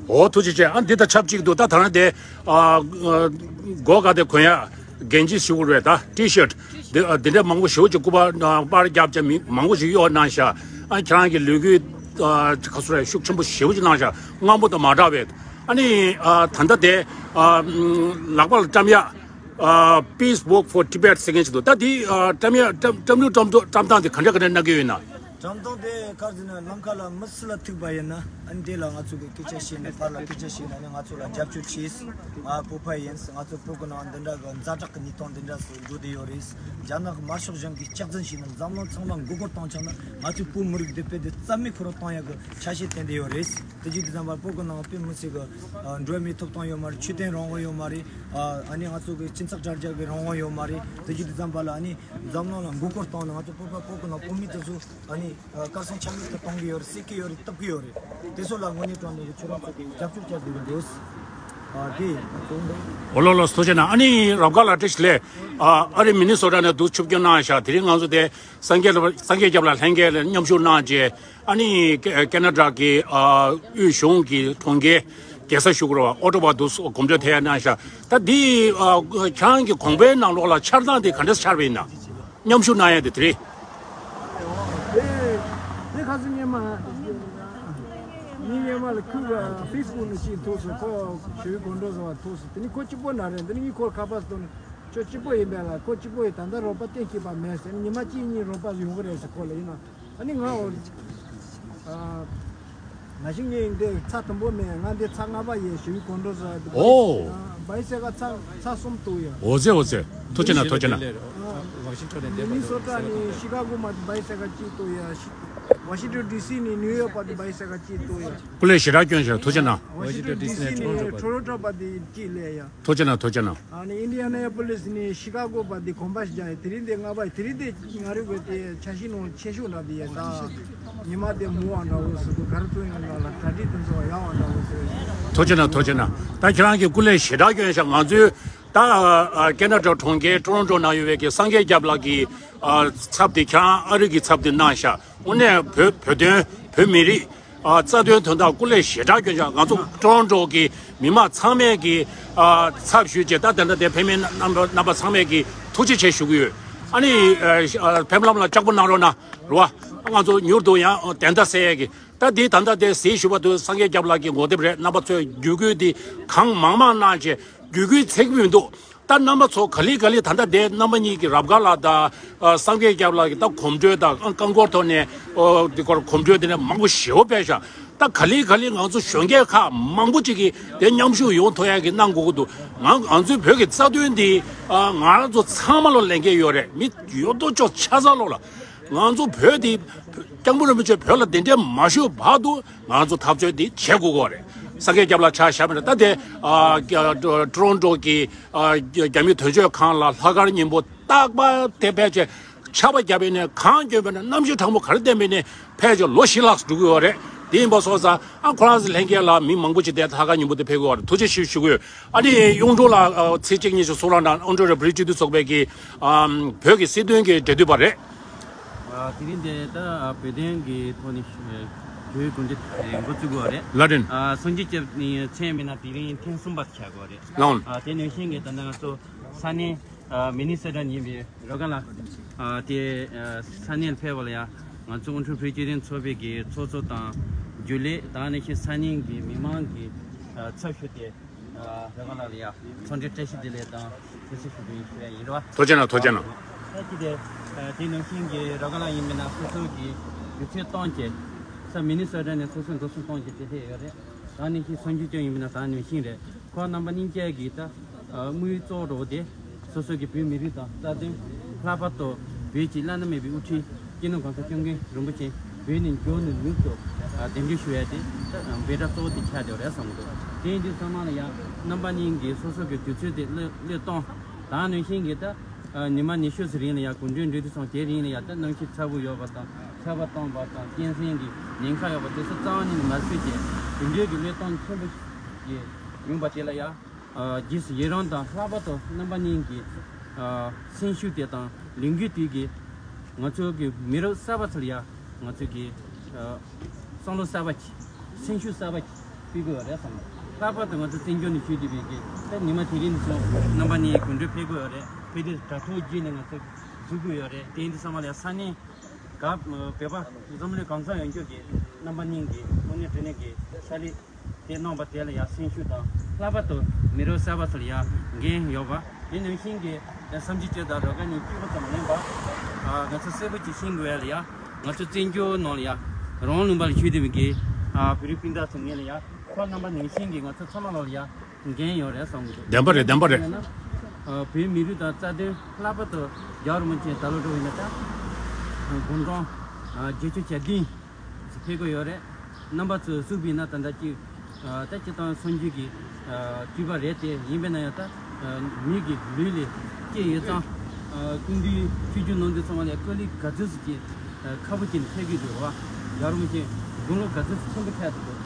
འོ་ཐུགས་རྗེ་ཆེ། ཨ་འདི་དང་ཆབས་ཅིག་ཏུ་ད་ད་རང་དེ་ཨ་ཨ་སྒོ་ག་དེ་གོན་ཡ་གན་ཇི་ཞུ་དགོས་རེད། ད་ཊི་ཤར་ཊི་འདི་ཨ་འདི་འདྲ་མང་པོ་ཞེ་པོ་ཅིག་སྐུ་པར་ཨ་པར་རྒྱབ་བྱས་མི་མང་པོ་ཞིག་གཡོག་གནང་ཤག་ཨ་ཁྱེད་རང་གི་ལས་འགུལ་ཨ་ག་སུ་རེད་ཤུགས་ཆེན་པོ་ཞེ་པོ་ཅིག་གནང་ཤག་སྔ་མོ་དང་མ་འདྲ་བའི་ཨ་ནི་ཨ་ད་ལྟ་དེ་ཨ་ལག་པ་ལ་བཀྲམ་ཡ་ཨ་Peace Walk for Tibet ཟེར་མཁན་ཞིག་འདུག་ད་དེ་ཨ་བཀྲམ་ཡ་བཀྲམ་བཀྲམ་ལུགས་བཀྲམ་བཀྲམ་སྟངས་དེ་ག་འདྲ་ག་འདྲ་གནང་གི་ཡོད་ན། བཀྲམ་སྟངས་དེ་ག་རེ་ཟེར་ན་ལམ་ཁ་ལ་མི་སུ་ལ་ཐུག་པ་ཡིན་ན་ཨ་ནི་དེ་ལ་ང་ཚོ་གི་སྐད་ཆ་བཤད་ནས་ཕར་ལ་སྐད་ཆ་བཤད་ནས་ཨ་ནི་ང་ཚོ་ལ་རྒྱབ་སྐྱོར་བྱས། ང་བོད་པ་ཡིན། ང་ཚོ་བོད་ཀྱི་ནང་འདི་འདྲ་གི་ཛ་དྲག་གི་གནས་སྟངས་འདི་འདྲ་སུ་འགྲོ་བསྡད་ཡོད་རེད། རྒྱ་ནག་དམར་ཤོག་གཞུང་གིས་སྐྱག་རྫུན་བྱས་ནས་འཛམ་གླིང་ཚང་མ་མགོ་སྐོར་བཏང་ཆོག་ན་ང་ཚོའི་བོད་མི་རིགས་འདི་དཔེ་དེ་རྩ་མེད་ཁོ་རང་གཏོང་ཡག་གི་ཆ་ཤས་བསྟན་བསྡད་ཡོད་རེད། དེ་བྱས་དུས་ཙམ་པར་བོད་ཀྱི་ནང་དཔེ་མི་སྲིད་གི་ཨ་འགྲོ་བ་མིའི་ཐོབ་ཐང་ཡོད་མ་རེད། ཆོས་དད་རང་དབང་ཡོད་མ་རེད། ཨ་ཨ་ནི་ང་ཚོ་གི་སྤྱི་ཚོགས་དྲ་རྒྱ་གི་རང་དབང་ཡོད་མ་རེད། དེ་བྱས་དུས་ཙམ་པ་ལ་ཨ་ནི་འཛམ་གླིང་ལ་མགོ་སྐོར་བཏང་ནས་ང་ཚོ་བོད་པ་བོད་ཀྱི་ནང་བོད་མི་དེ་ཚོ་ཨ་ནི་ཨ་དཀར་གསུམ་ཆ་མེད་དུ་གཏོང་གི་ཡོད་རེད། བསད་ཀྱི་ཡོད་རེད། གཏུབ་ཀྱི་ཡོད་རེད། དེ་ཚོ་ལ་དངོས་གནས་དྲང་གནས་ཀྱི་ཁྱོད་རང་ཚོ་གི་རྒྱབ་སྐྱོར་བྱ་དགོས་ཀྱི་འདུག་ཨ་དེ་ང་ཚོ་འདི། འོ་ལོ་ལོ་ཐུགས་རྗེ་གནང་། ཨ་ནི་རབ་དཀར་ལགས་བཀྲ་ཤིས་བདེ་ལེགས། ཨ་ཨ་རི་མི་ནི་སོ་ཊ་ནས་འདུག་ཆིབས་བསྒྱུར་གནང་ཤག་དེ་རིང་ང་ཚོ་དེ་སངས་རྒྱས་ལ་སངས་རྒྱས་སྐྱབས་ལ་ལྷན་རྒྱས་ལ་མཉམ་ཞུགས་གནང་རྗེས་ཨ་ནི་ཀེ་ཀེ་ན་ཌ་གི་ཨ་དབུས་གཞུང་གི་གྲོང་ཁྱེར་རྒྱལ་ས་ཞུ་དགོས་རེད་པ། ཨོ་ཊ་ཝ་འདུག་གོམ་བགྲོད་ཐེབས་གནང་ཤག་ད་འདི་ཨ་ཁྱེད་རང་གི་དགོངས་པའི་ནང་ལོགས་ལ་འཆར་སྟངས་དེ་ག་འདྲ་འཆར་བ་ཡིན་ན། མཉམ་ཞུགས་གནང་ཡ་དེ་དེ་རེད། དེ་དེ་ཁ་སང་སྔོན་མ་ངའི་སྔོན་མ་ལ་ཁུ་ག་ཕེ་སི་བུག་ནས་ཅིག་ཐུག་སོང་། ཁོ་ཞི་བའི་གོམ་བགྲོད་བཟོ་བ་ཐུག་སོང་། དེ་ནི་ཁོ་གཅིག་པོ་ན་རེད། འདི་ནི་ངས་ཁོར་ཁ་པར་བཏང་ནས་ཁྱོད་གཅིག་པོ་ཡིན་པས་ལ། ཁོ་གཅིག་པོ་ཡིན། ད་ལྟ་རོགས་པ་གཏན་འཁེལ་བ་མེད་ཟེར། ཉི་མ་གཅིག་གཉིས་རོགས་པ་ཡོང་གི་རེད་ཟེར་ཁོ་ལ་ཡིན་ན། ཨ་ནི་ང་འོ། ཨ། ང་ཞིག་ངས་འདི་ཚར་དང་པོ་མེད། ང་འདི་ཚར་ལྔ་པ་ཡིན། ཞི་བའི་གོམ་བགྲོད་ཟེར་བ་འདི། ཨོ། བའི་སེ་ག་ཚར་ཚར་གསུམ་འདུག་ཡ། འོ་ཙེ་འོ་ཙེ། ཐུགས་རྗེ་གནང་ཐུགས་རྗེ་གནང་། མི་ནི་སོ་ཊ་ནས་ཤི་ཀ་གོ་མ་དེ་བའི་སེ་ག་གཅིག་འདུག་ཡ། ཤི། ཝ་ཤིང་ཊོན་ཌི་སི་ནས་ནིའུ་ཡོག་བར་དུ་བའི་སེ་ག་གཅིག་འདུག་ཡ། སྐུ་ལས་ཞེ་དྲག་བསྐྱོན་ཤག་ཐུགས་རྗེ་གནང་། ཝ་ཤིང་ཊོན་ཌི་སི་ནས་ཊོ་རོན་ཊོ་བར་དུ་གཅིག་སླེབས་ཡ། ཐུགས་རྗེ་གནང་ཐུགས་རྗེ་གནང་། ཨ་ནི་ཨིན་ཌི་ཡ་ན་པོ་ལིས་ནས་ཤི་ཀ་གོ་བར་དུ་གོམ་པ་ཞིག་རྒྱག་ཡ། དེ་རིང་དེ་ལྔ་པ་ཡིན། དེ་རིང་དེ་ང་རེ་བོད་དེ་ཆ་ཤས་ནང་ཆེ་ཤོས་འདྲ་དེ་ཡ། ད་ཉི་མ་དེ་མུ་བ་འདྲ་བོ་ཟེར་འདུག་ག་རེ་ཐུག་ཡོང་འདྲ་ལ་གྲ་སྒྲིག་དེ་ཚོ་ཡག་བ་འདྲ་བོ་ཟེར། ཐུགས་རྗེ་གནང་ཐུགས་རྗེ་གནང་། ད་ཁྱེད་རང་གིས་སྐུ་ལས་ཞེ་དྲག་བསྐྱོན་ཤག་ང་ཚོའི་ད་ཨ་ཨ་ཀེ་ན་ཌ་གྲོང་ཁྱེར་ཊོ་རོན་ཊོ་ནང་ཡོད་པའི་གི་སངས་རྒྱས་སྐྱབས་ལགས་ཀྱི་ཨ་ཚབ་དེ་ཁྱེད་རང་ཨ་རི་གི་ཚབ་དེ་གནང་ཤག་དངོས་གནས་བོད་བོད་དོན་བོད་མི་རིགས་ཨ་རྩ་དོན་དོན་དག་སྐུ་ལས་ཞེ་དྲག་བསྐྱོན་ཤག་ང་ཚོ་ཊོ་རོན་ཊོ་གི་མི་མང་ཚང་མས་ཀྱི་ཨ་ཚབ་ཞུས་བྱས། ད་དེ་འདྲ་དེ་ཕེབས་མཁན་རྣམ་པ་རྣམ་པ་ཚང་མས་ཀྱི་ཐུགས་རྗེ་ཆེ་ཞུ་གི་ཡོད། ཨ་ནི་ཨ་ཕེབས་ལམ་ལ་ལྕགས་པོ་གནང་རོགས་གནང་རོགས། ང་ཚོ་མྱུར་དུ་ཡང་དན་རྟགས་གསལ་ཡས་ཀྱི། ད་འདི་ད་ལྟ་དེ་གཟིགས་ཞུ་བ་དུ་སངས་རྒྱས་སྐྱབས་ལགས་ཀྱི་ངོ་དེབ་རེད། རྣམ་པ་ཚོས་བརྒྱུད་སྐུལ་འདི་གང་མང་མང་གནང་བྱས་བརྒྱུད་སྐུལ་ཚེགས་མི་འདུག་ད་རྣམ་པ་ཚོ་ག་ལེ་ག་ལེ་ད་ལྟ་དེ་རྣམ་པ་གཉིས་ཀྱི་རབ་དགའ་ལགས་དང་སངས་རྒྱས་སྐྱབས་ལགས་ཀྱི་ད་གོམ་བགྲོད་དང་རྐང་འཁོར་ཐོག་ནས་འདི་སྐོར་གོམ་བགྲོད་དེ་ནས་མང་པོ་ཞེ་པོ་སྤེལ་ཤག་ད་ག་ལེ་ག་ལེ་ང་ཚོ་གཞོན་སྐྱེས་ཁག་མང་པོ་ཅིག་གིས་དེ་མཉམ་ཞུགས་ཡོང་ཐུབ་ཡག་གི་གནང་དགོས་ཀྱི་འདུག་ང་ང་ཚོའི་བོད་ཀྱི་རྩ་དོན་འདི་ང་རང་ཚོ་ཚང་མ་ལ་ལས་འགན་ཡོད་རེད། མི་ཡོད་དོ་ཅོག་ཆ་ཚང་ལོག་ལ། ང་ཚོ་བོད་འདི་སྐྱབས་མགོན་རིན་པོ་ཆེ་བོད་ལ་གདན་འདྲེན་མ་ཞུས་བར་དུ་ང་ཚོ་འཐབ་རྩོད་འདི་བྱེད་དགོས་ཀྱི་རེད། སངས་རྒྱས་སྐྱབས་ལགས་ཆ་བཞག་པ་ཡིན་ན་ད་དེ་ཨ་ཀ་ཀྲོ་ཀྲོ་རོན་ཀྲོ་གི་ཨ་རྒྱ་མི་དོན་གཅོད་ཁང་ལ་ལྷག་དཀར་སྙིང་པོ་རྟག་པར་དེ་ཕལ་ཆེར་ཆར་པ་བརྒྱབ་པ་ཡིན་ནའི་གངས་སྐྱོན་པ་ཡིན་ནའི་གནམ་གཤིས་གྲང་མོ་ག་རེ་བསྟན་པ་ཡིན་ནའི་ཕལ་ཆེར་ལོ་བཞི་ལྷག་འགྲོ་གི་ཡོད་རེད། དེ་ཡིན་པ་སོང་ཙང་ཨ་ཁོ་རང་ཚོ་ལྷན་རྒྱས་ལ་མི་མང་པོ་ཅིག་དེ་ལྷག་དཀར་སྙིང་པོ་དེ་ཕེབས་ཀྱི་ཡོད་རེད། ཐུགས་རྗེ་ཆེ་ཞུ་གི་ཡོད། ཨ་ནི་གཡུང་དྲུང་ལགས་ཚིག་གཅིག་གཉིས་ཤིག་གསུང་རོགས་གནང་། གཡུང་དྲུང་རེ་བྷི་རི་སྤྱི་འཐུས་ཚོགས་པའི་གི་ཨམ་བོད་ཀྱི་སྲིད་དོན་གྱི་འབྲེལ་མཐུད་པ་རེད། ཨ་དེ་རིང་འདི་ད་ཨ་བོད་དོན་གྱི་ཐོག་ནས་ཞུ་ཞུ་ཡིག་གོ་སྒྲིག་འགོ་བཙུགས་དགོས་རེད། ལགས་འདྲེན། ཨ་སངས་རྒྱས་སྐྱབས་ནི་མཚན་མིན་ན་དེ་རིང་ཐེངས་གསུམ་པ་ཆགས་དགོས་རེད། ལགས་འོང་། ཨ་དེ་ནང་བཞིན་གྱི་ད་ནང་ང་ཚོ་ས་གནས་ཨ་མི་ནི་སོ་ཊ་ནས་ཡིན་པའི་རོ་ག་ལ་ཨ་དེ་ཨ་ས་གནས་ལ་ཕེབས་པ་ལ་ཡ་ང་ཚོ་དབུ་ཁྲིད་བོད་སྤྱི་མཐུན་ཚོགས་པའི་གི་ཚོགས་གཙོ་དང་རྒྱུན་ལས་དང་ནང་བཞིན་ས་གནས་ཀྱི་མི་མང་གི་ཨ་ཚབ་ཞུས་ཏེ། རོ་ག་ལ་ལ་ཡ་འཚམས་འདྲི་བཀྲ་ཤིས་བདེ་ལེགས་དང་ཐུགས་རྗེ་ཆེ་ཞུ་རྒྱུ་ཡིན་ཞུ་ཡ་ཡིན་རོ། ཐུགས་རྗེ་གནང་། ཐུགས་རྗེ་གནང་། ད་ཅི་དེ་དེ་ནང་བཞིན་གྱི་རོ་ག་ལ་ཡིན་མིན་ན་སོ་སོ་གི་དུས་ཚོད་བཏང་བྱས་ས་མི་ནི་སོ་ཊ་ནས་སོ་སོ་འགྲོ་སོང་བཏང་བྱས་དེ་སླེབས་ཡོད་རེད། ད་ནང་བཞིན་སངས་རྒྱས་སྐྱབས་ཡིན་མིན་ན་ད་ནང་བཞིན་རེད། ཁོ་རྣམ་པ་གཉིས་ཀྱད་ཀྱི་ད་དམིགས་ཡུལ་གཙོ་བོ་དེ་སོ་སོ་གི་བོད་མི་རིགས་དང་རྩ་དོན། ལྷག་པར་དུ་བོད་ཀྱི་བླ་ན་མེད་པའི་དབུ་ཁྲིད་སྤྱི་ནོར་གོང་ས་སྐྱབས་མགོན་རིན་པོ་ཆེ་བོད་ནས་མགྱོགས་ནས་མྱུར་དུ་གདན་འདྲེན་ཞུ་ཡ་དེ་འབོད་སྒྲ་གཙོ་བོ་དེ་ཆགས་བསྡད་རེད་བསམ་གི་འདུག་དེ་ཡིན་དུས་ཚང་མ་ལ་ཡང་རྣམ་པ་གཉིས་ཀྱིས་སོ་སོ་གི་དུས་ཚོད་དེ་བློས་བློས་གཏོང་། ད་ནང་བཞིན་གྱི་ད་ཉི་མ་ཉི་ཤུ་ཙམ་རིང་ལ་ཡང་གོ་སྒྲིག་འགྲོ་དུས་སོང་དེ་རིང་ལ་ཡང་ད་གནམ་གཤིས་ཚ་པོ་ཡོད་པ་དང་ཆར་པ་བཏང་བ་དང་གཅན་གཟན་གྱི་ཉེན་ཁ་ཡོད་པ་དེ་ཚོ་རྩ་བ་ཉིད་ནས་མ་བཟོས་ཀྱི་དེ་འདྲའི་གི་བློས་གཏོང་ཆེན་པོ་ཞིག་ཡོང་པ་དེ་ལ་ཡང་། རྗེས་སུ་ཡི་རང་དང་ལྷག་པར་དུ་རྣམ་པ་གཉིས་ཀྱི་སེམས་ཤུགས་དེ་དང་ལས་འགུལ་དེ་གིས་ང་ཚོ་གི་མི་རབས་གསར་པ་ཚོ་ལ་ཡང་ང་ཚོ་གི་བསམ་བློ་གསར་པ་ཅིག་སེམས་ཤུགས་གསར་པ་ཅིག་སྤྲད་དགོས་ཡོད་རེད་བསམ། ལྷག་པར་དུ་ང་ཚོ་བཙན་བྱོལ་ནས་བཞུགས་བསྡད་པའི་གི་ད་ཉི་མ་དེ་རིང་ནས་བཟུང་རྣམ་པ་གཉིས་གོ་སྒྲིག་ཕེབས་དགོས་ཡོད་རེད། ཕེབས་དུས་དྲ་ཐོག་བརྒྱུད་ནས་ང་ཚོ་འཛུལ་དགོས་ཡོད་རེད། དེ་ཡིན་དུས་ཚང་མ་ལ་ཡང་ས་གནས་ག་བོད་པ་འཛམ་གླིང་གང་ས་ཡོད་འགྱོ་གི་རྣམ་པ་གཉིས་ཀྱི་དངོས་གནས་དྲང་གནས་ཀྱི་ཕྱག་ལས། དེ་གནང་བ་དེ་ལ་ཡང་སེམས་ཤུགས་དང་ལྷག་པར་དུ་མི་རབས་གསར་པ་ཚོ་ལ་ཡང་འགན་ཡོད་པ། དེ་ནང་བཞིན་གྱི་སངས་རྒྱས་སྐྱབས་དང་རོ་ག་གཉིས་སྐྱིད་པོ་ཙམ་ལེན་པ། ང་ཚོ་གསལ་པོ་ཅིག་ཤེས་དགོས་ཡ་ལ་ཡང་ང་ཚོ་བཙན་བྱོལ་ནང་ལ་ཡང་རང་ལུང་པ་ལ་བཞུགས་བསྡད་པའི་གི་བོད་རིགས་སྤུན་ཟླ་ཚོ་ངོས་ལ་ཡང་ཁོ་རྣམ་པ་ནང་བཞིན་གྱི་ང་ཚོ་ཚང་མ་ལ་ཡང་འགན་ཡོད་རེད་བསམ་གི་འདུག་བདེན་པ་རེད། བདེན་པ་རེད། ཡིན་ན་བོད་མི་རིགས་དང་རྩ་དོན་ལྷག་པར་དུ་རྒྱལ་བ་རིན་པོ་ཆེ་ད་ལོ་འགྲོ་བའི་ན་ད་དགུང་གྲངས་བརྒྱད་ཅུ་གྱ་བདུན། ཕེབས་ཀྱི་ཡོད་རེད། རྣམ་པ་ཚོས་གཟིགས་པ་ཡིན་ན་ད་ལྟ་ཅིག་ད་སྤྱིར་བཏང་སངས་རྒྱས་ཀྱི་སྤྲུལ་པ་རེད་དེ། ཡིན་པས་ན་ཡང་ད་མི་གི་ལུས་ལས་སྐྱེས་ཡོད་ཙང་། སྐུ་མདུན་ཆོས་བརྒྱུད་ནང་དུ་ཚང་མ་ལ་དཀའ་ལས་ག་ཚོད་ཅིག་ཁག་པོ་ཅིག་ཕེབས་ཀྱི་འདུག་བ། ཡར་མི་ཅིག་དགུང་ལོ་ག་ཚོད་ཆེན་པོ་ཕེབས་འདུག་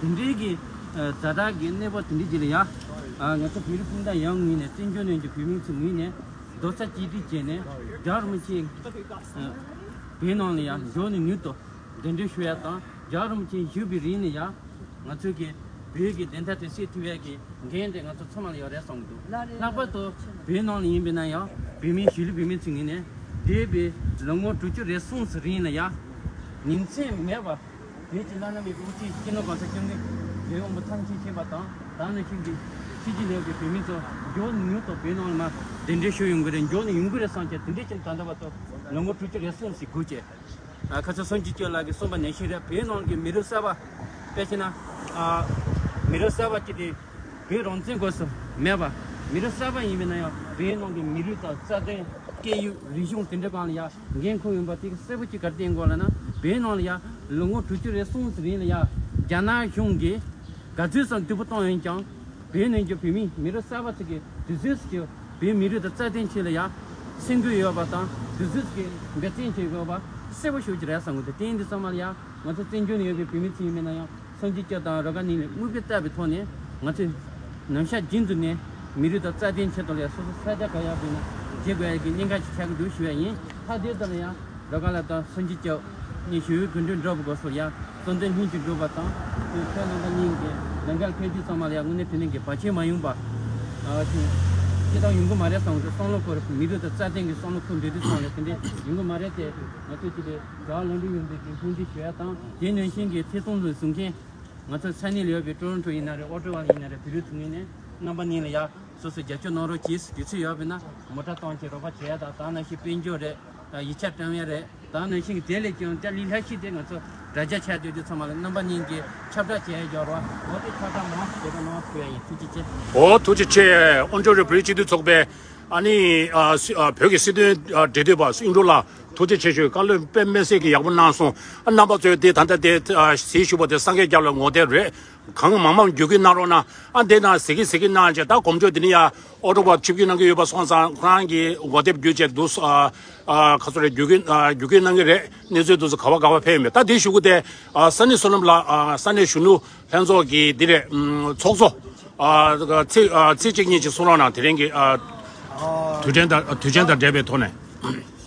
དེ་འདྲའི་གི་ཛ་དྲག་གི་གནས་བབ་དེ་འདྲའི་ཅིག་ལ་ཡ། ང་ཚོ་བོད་རིགས་སྤུན་ཟླ་ཡོངས་ངོས་ནས་བཙན་བྱོལ་ནང་གི་བོད་མི་ཚོ་ངོས་ནས་རྡོག་རྩ་གཅིག་སྒྲིལ་བྱས་ནས་རྒྱལ་བ་རིན་པོ་ཆེ་བོད་ནང་ལ་ཡང་མགྱོགས་ནས་མྱུར་དུ་གདན་འདྲེན་ཞུ་ཡ་དང་། རྒྱལ་བ་རིན་པོ་ཆེ་བཞུགས་པའི་རིང་ལ་ཡང་ང་ཚོས་ཀྱི་བོད་ཀྱི་བདེན་མཐའ་དེ་སེལ་ཐུབ་ཡ་གི་འགན་དེ་ང་ཚོ་ཚང་མ་ལ་ཡོད་རེད་བསམ་གྱི་འདུག་ལྷག་པར་དུ་བོད་ནང་ལ་ཡིན་པས་ན་ཡང་བོད་མི་གཞིས་ལུས་བོད་མི་ཚོའི་ངོས་ནས་འདས་པའི་ལོ་ངོ་དྲུག་ཅུ་རེ་གསུམ་ཙམ་རིང་ལ་ཡང་ཉིན་མཚན་མེད་པར་བོད་ཀྱི་བླ་ན་མེད་པའི་དབུ་ཁྲིད་སྤྱི་ནོར་གོང་ས་སྐྱབས་མགོན་རྒྱལ་ཡོངས་དབང་པོ་ཐམས་ཅད་མཁྱེན་པ་དང་། ད་ནང་བཞིན་གྱི་ཕྱི་རྒྱལ་ནང་གི་བོད་མི་ཚོ་མགྱོགས་ནས་མྱུར་དུ་བོད་ནང་ལ་མར་གདན་འདྲེན་ཞུ་ཡོང་གི་རེད། མགྱོགས་ནས་ཡོང་གི་རེད་བསམ་བྱས་དེ་འདྲའི་ཕྱིར་ད་ལྟ་བར་དུ་ལོ་ངོ་དྲུག་ཅུ་རེ་གསུམ་ཞིག་སྒུག་བྱས། ཁ་ཆེ་སངས་རྒྱས་སྐྱབས་ལགས་ཀྱིས་གསུངས་པ་ནང་བཞིན་རེད། བོད་ནང་གི་མི་རབས་གསར་པ་དཔེ་བྱས་ན། མི་རབས་གསར་པ་ཅིག་དེ་བོད་རང་བཙན་དགོས་སུ་མེད་པ། མི་རབས་གསར་པ་ཡིན་པས་ན་ཡང་བོད་ནང་གི་མི་རིགས་དང་རྩ་དོན་སྐད་ཡིག་རིག་གཞུང་དེ་འདྲ་སྒང་ལ་ཡང་འགན་ཁུར་ཡོང་པ་དེ་གསལ་པོ་ཅིག་ག་རེ་བསྟན་དགོས་ལབ་ན། བོད་ནང་ལ་ཡང་ལོ་ངོ་དྲུག་ཅུ་རེ་གསུམ་ཙམ་རིང་ལ་ཡང་རྒྱ་ནག་གཞུང་གིས་ག་ཚོད་ཙམ་སྡུག་པོ་བཏང་ཡོད་ཀྱང་། བོད་ནང་གི་བོད་མི་མི་རབས་གསར་པ་ཚོ་གིས་དུས་ཚོད་ཀྱི་བོད་མི་རིགས་དང་རྩ་དོན་ཆེད་ལ་ཡང་སེམས་འགུལ་ཡོད་པ་དང་། དུས་ཚོད་ཀྱི་འབད་བརྩོན་བྱེད་དགོས་པ་གསལ་པོ་ཞེ་ཅིག་རེད་བསམ་གྱི་འདུག་དེ་ཡིན་དུས་ཙམ་པ་ལ་ཡང་ང་ཚོ་བཙན་བྱོལ་ནང་ཡོད་པའི་བོད་མི་ཚོ་ཡིན་པས་ན་ཡང་། སངས་རྒྱས་སྐྱབས་དང་རོ་ག་གཉིས་ལ་དམིགས་པ་བཏབ་པའི་ཐོག་ནས་ང་ཚོས་ནམ་ཞག་རྒྱུན་དུ་ནས་མི་རིགས་དང་རྩ་དོན་ཆེད་དུ་ལ་སོ་སོ་ས་ཆ་ག་ཡག་པོ་ཡིན་ན་བྱེད་དགོས་ཡ་གི་གནད་འགག་ཅིག་ཆགས་ཀྱི་འདུག་ཞུ་ཡ་ཡིན། ད་དེ་ལྟར་ཡང་རོ་ག་ལགས་དང་སངས་རྒྱས་སྐྱབས་གཉིས་ཞུ་བའི་གོ་སྒྲིག་འགྲོ་བ་དགོས་སོ་ཡ། གཙོ་འཛིན་ལྷན་ཅིག་འགྲུབ་པ་དང་དེ་ཁྱོད་རྣམ་པ་གཉིས་ཀྱི་ལམ་ཁར་ཕེབས་དུས་ཚང་མ་ལ་ཡང་དངོས་གནས་དྲང་གནས་ཀྱི་བར་ཆད་མ་ཡོང་པ། ཨ་ཅིག་ཅི་ལྟར་ཡོང་གི་མ་རེད་བསམ་གི་བསམ་བློ་འཁོར་མི་འདུག་ད་རྩ་བརྟན་གྱི་བསམ་བློ་འཁོར་འདུག་དུས་ཙང་ལ་དེ་འདྲས་ཡོང་གི་མ་རེད་དེ། ང་ཚོས་ཅི་ལྟར་རྒྱ་གར་ལྷན་ཁྲིད་ཡོང་དུས་ཀྱི་སྙིང་བསྡུས་ཞུ་ཡ་དང་དེ་ནང་བཞིན་གྱི་ཐད་གཏོང་དུ་བཟུང་མཁན་ང་ཚོ་ས་གནས་ལ་ཡོད་པའི་ཀྲོ་རོན་ཀྲོ་ཡིན་ན་རེད། ཨོ་ཊ་ཝ་ཡིན་ན་རེད། བོད་རིགས་ཚོ་ངོས་ནས་རྣམ་པ་གཉིས་ལ་ཡ་སོ་སོས་རྒྱབ་སྐྱོར་གནང་རོགས་གྱིས། དུས་ཚོད་ཡོད་པ་ན་མོ་ཊ་གཏོང་གྱི་རོགས་པ་བྱེད་ཡ་དང་ད་ནང་བཞིན་དཔལ་འབྱོར་རེད། ཡིག་ཆ་སྤྲད་ཡ་རེད། ད་ནང་བཞིན་གྱི་དེ་ལས་ཀྱང་ཏཱ་ལི་ལྷ་ཤི་དེ་ང་ཚོ་དྲ་རྒྱ་ཆགས་སྡོད་དུས་ཚང་མ་ལ་རྣམ་པ་གཉིས་ཀྱིས་ཁྱབ་བསྒྲགས་བྱས་ཡོད་རེད། འོ་དེ་ཁྱབ་བསྒྲགས་མང་བྱེད་པ་གནང་ཐུབ་ཡ་ཡིན། ཐུགས་རྗེ་ཆེ། འོ་ཐུགས་རྗེ་ཆེ། ཨོན་ཊ་རི་བོ་བོད་རིགས་སྤྱི་མཐུན་ཚོགས་པའི་ཨ་ནི་ཨ་སི་ཨ་བོད་ཀྱི་སྲིད་དོན་ཨ་འབྲེལ་མཐུད་པ་གཡུང་དྲུང་ལགས་ཐུགས་རྗེ་ཆེ་ཞུ། བཀའ་སློབ་དཔེ་མི་སྲིད་ཀྱི་ཡག་པོ་གནང་སོང་། ཨ་རྣམ་པ་ཚོས་དེ་ད་ལྟ་དེ་ཨ་གཟིགས་བཞུགས་པ་དེ་སངས་རྒྱས་སྐྱབས་ལ་ངོ་དེབ་རེད། གང་མང་མང་བརྒྱུད་སྐུལ་གནང་རོགས་གནང་། ཨ་འདི་ན་ཟེར་གི་ཟེར་གི་གནང་བྱས་ད་གོམ་བགྲོད་འདི་ནི་ཡ་ཨོ་ཊ་ཝ་ཆིབས་བསྒྱུར་གནང་གི་ཡོད་པ་སོང་ཙང་ཁོ་རང་གི་ངོ་དེབ་བརྒྱུད་བྱས་འདུག་ཨ་ཨ་ཁ་སོ་རེ་བརྒྱུད་སྐུལ་ཨ་བརྒྱུད་སྐུལ་གནང་གི་རེད། གནས་ཚུལ་འདུག་ས་ག་བ་ག་བ་ཕེབས་ཡོད་མེད། ད་དེ་ཞུ་གི་དེ་ཨ་ས་གནས་བསོད་ནམས་ལགས་ཨ་ས་གནས་གཞོན་ནུ་ལྷན་ཚོགས་ཀྱི་འདི་རེད། ཨམ་ཚོགས་གཙོ་ཨ་ཚིག་ཨ་ཚིག་གཅིག་གཉིས་ཅིག་གསུང་རོགས་གནང་། དེ་རིང་གི་ཨ་དུས་ཆེན་དང་དུས་ཆེན་དང་འབྲེལ་བའི་ཐོག་ནས།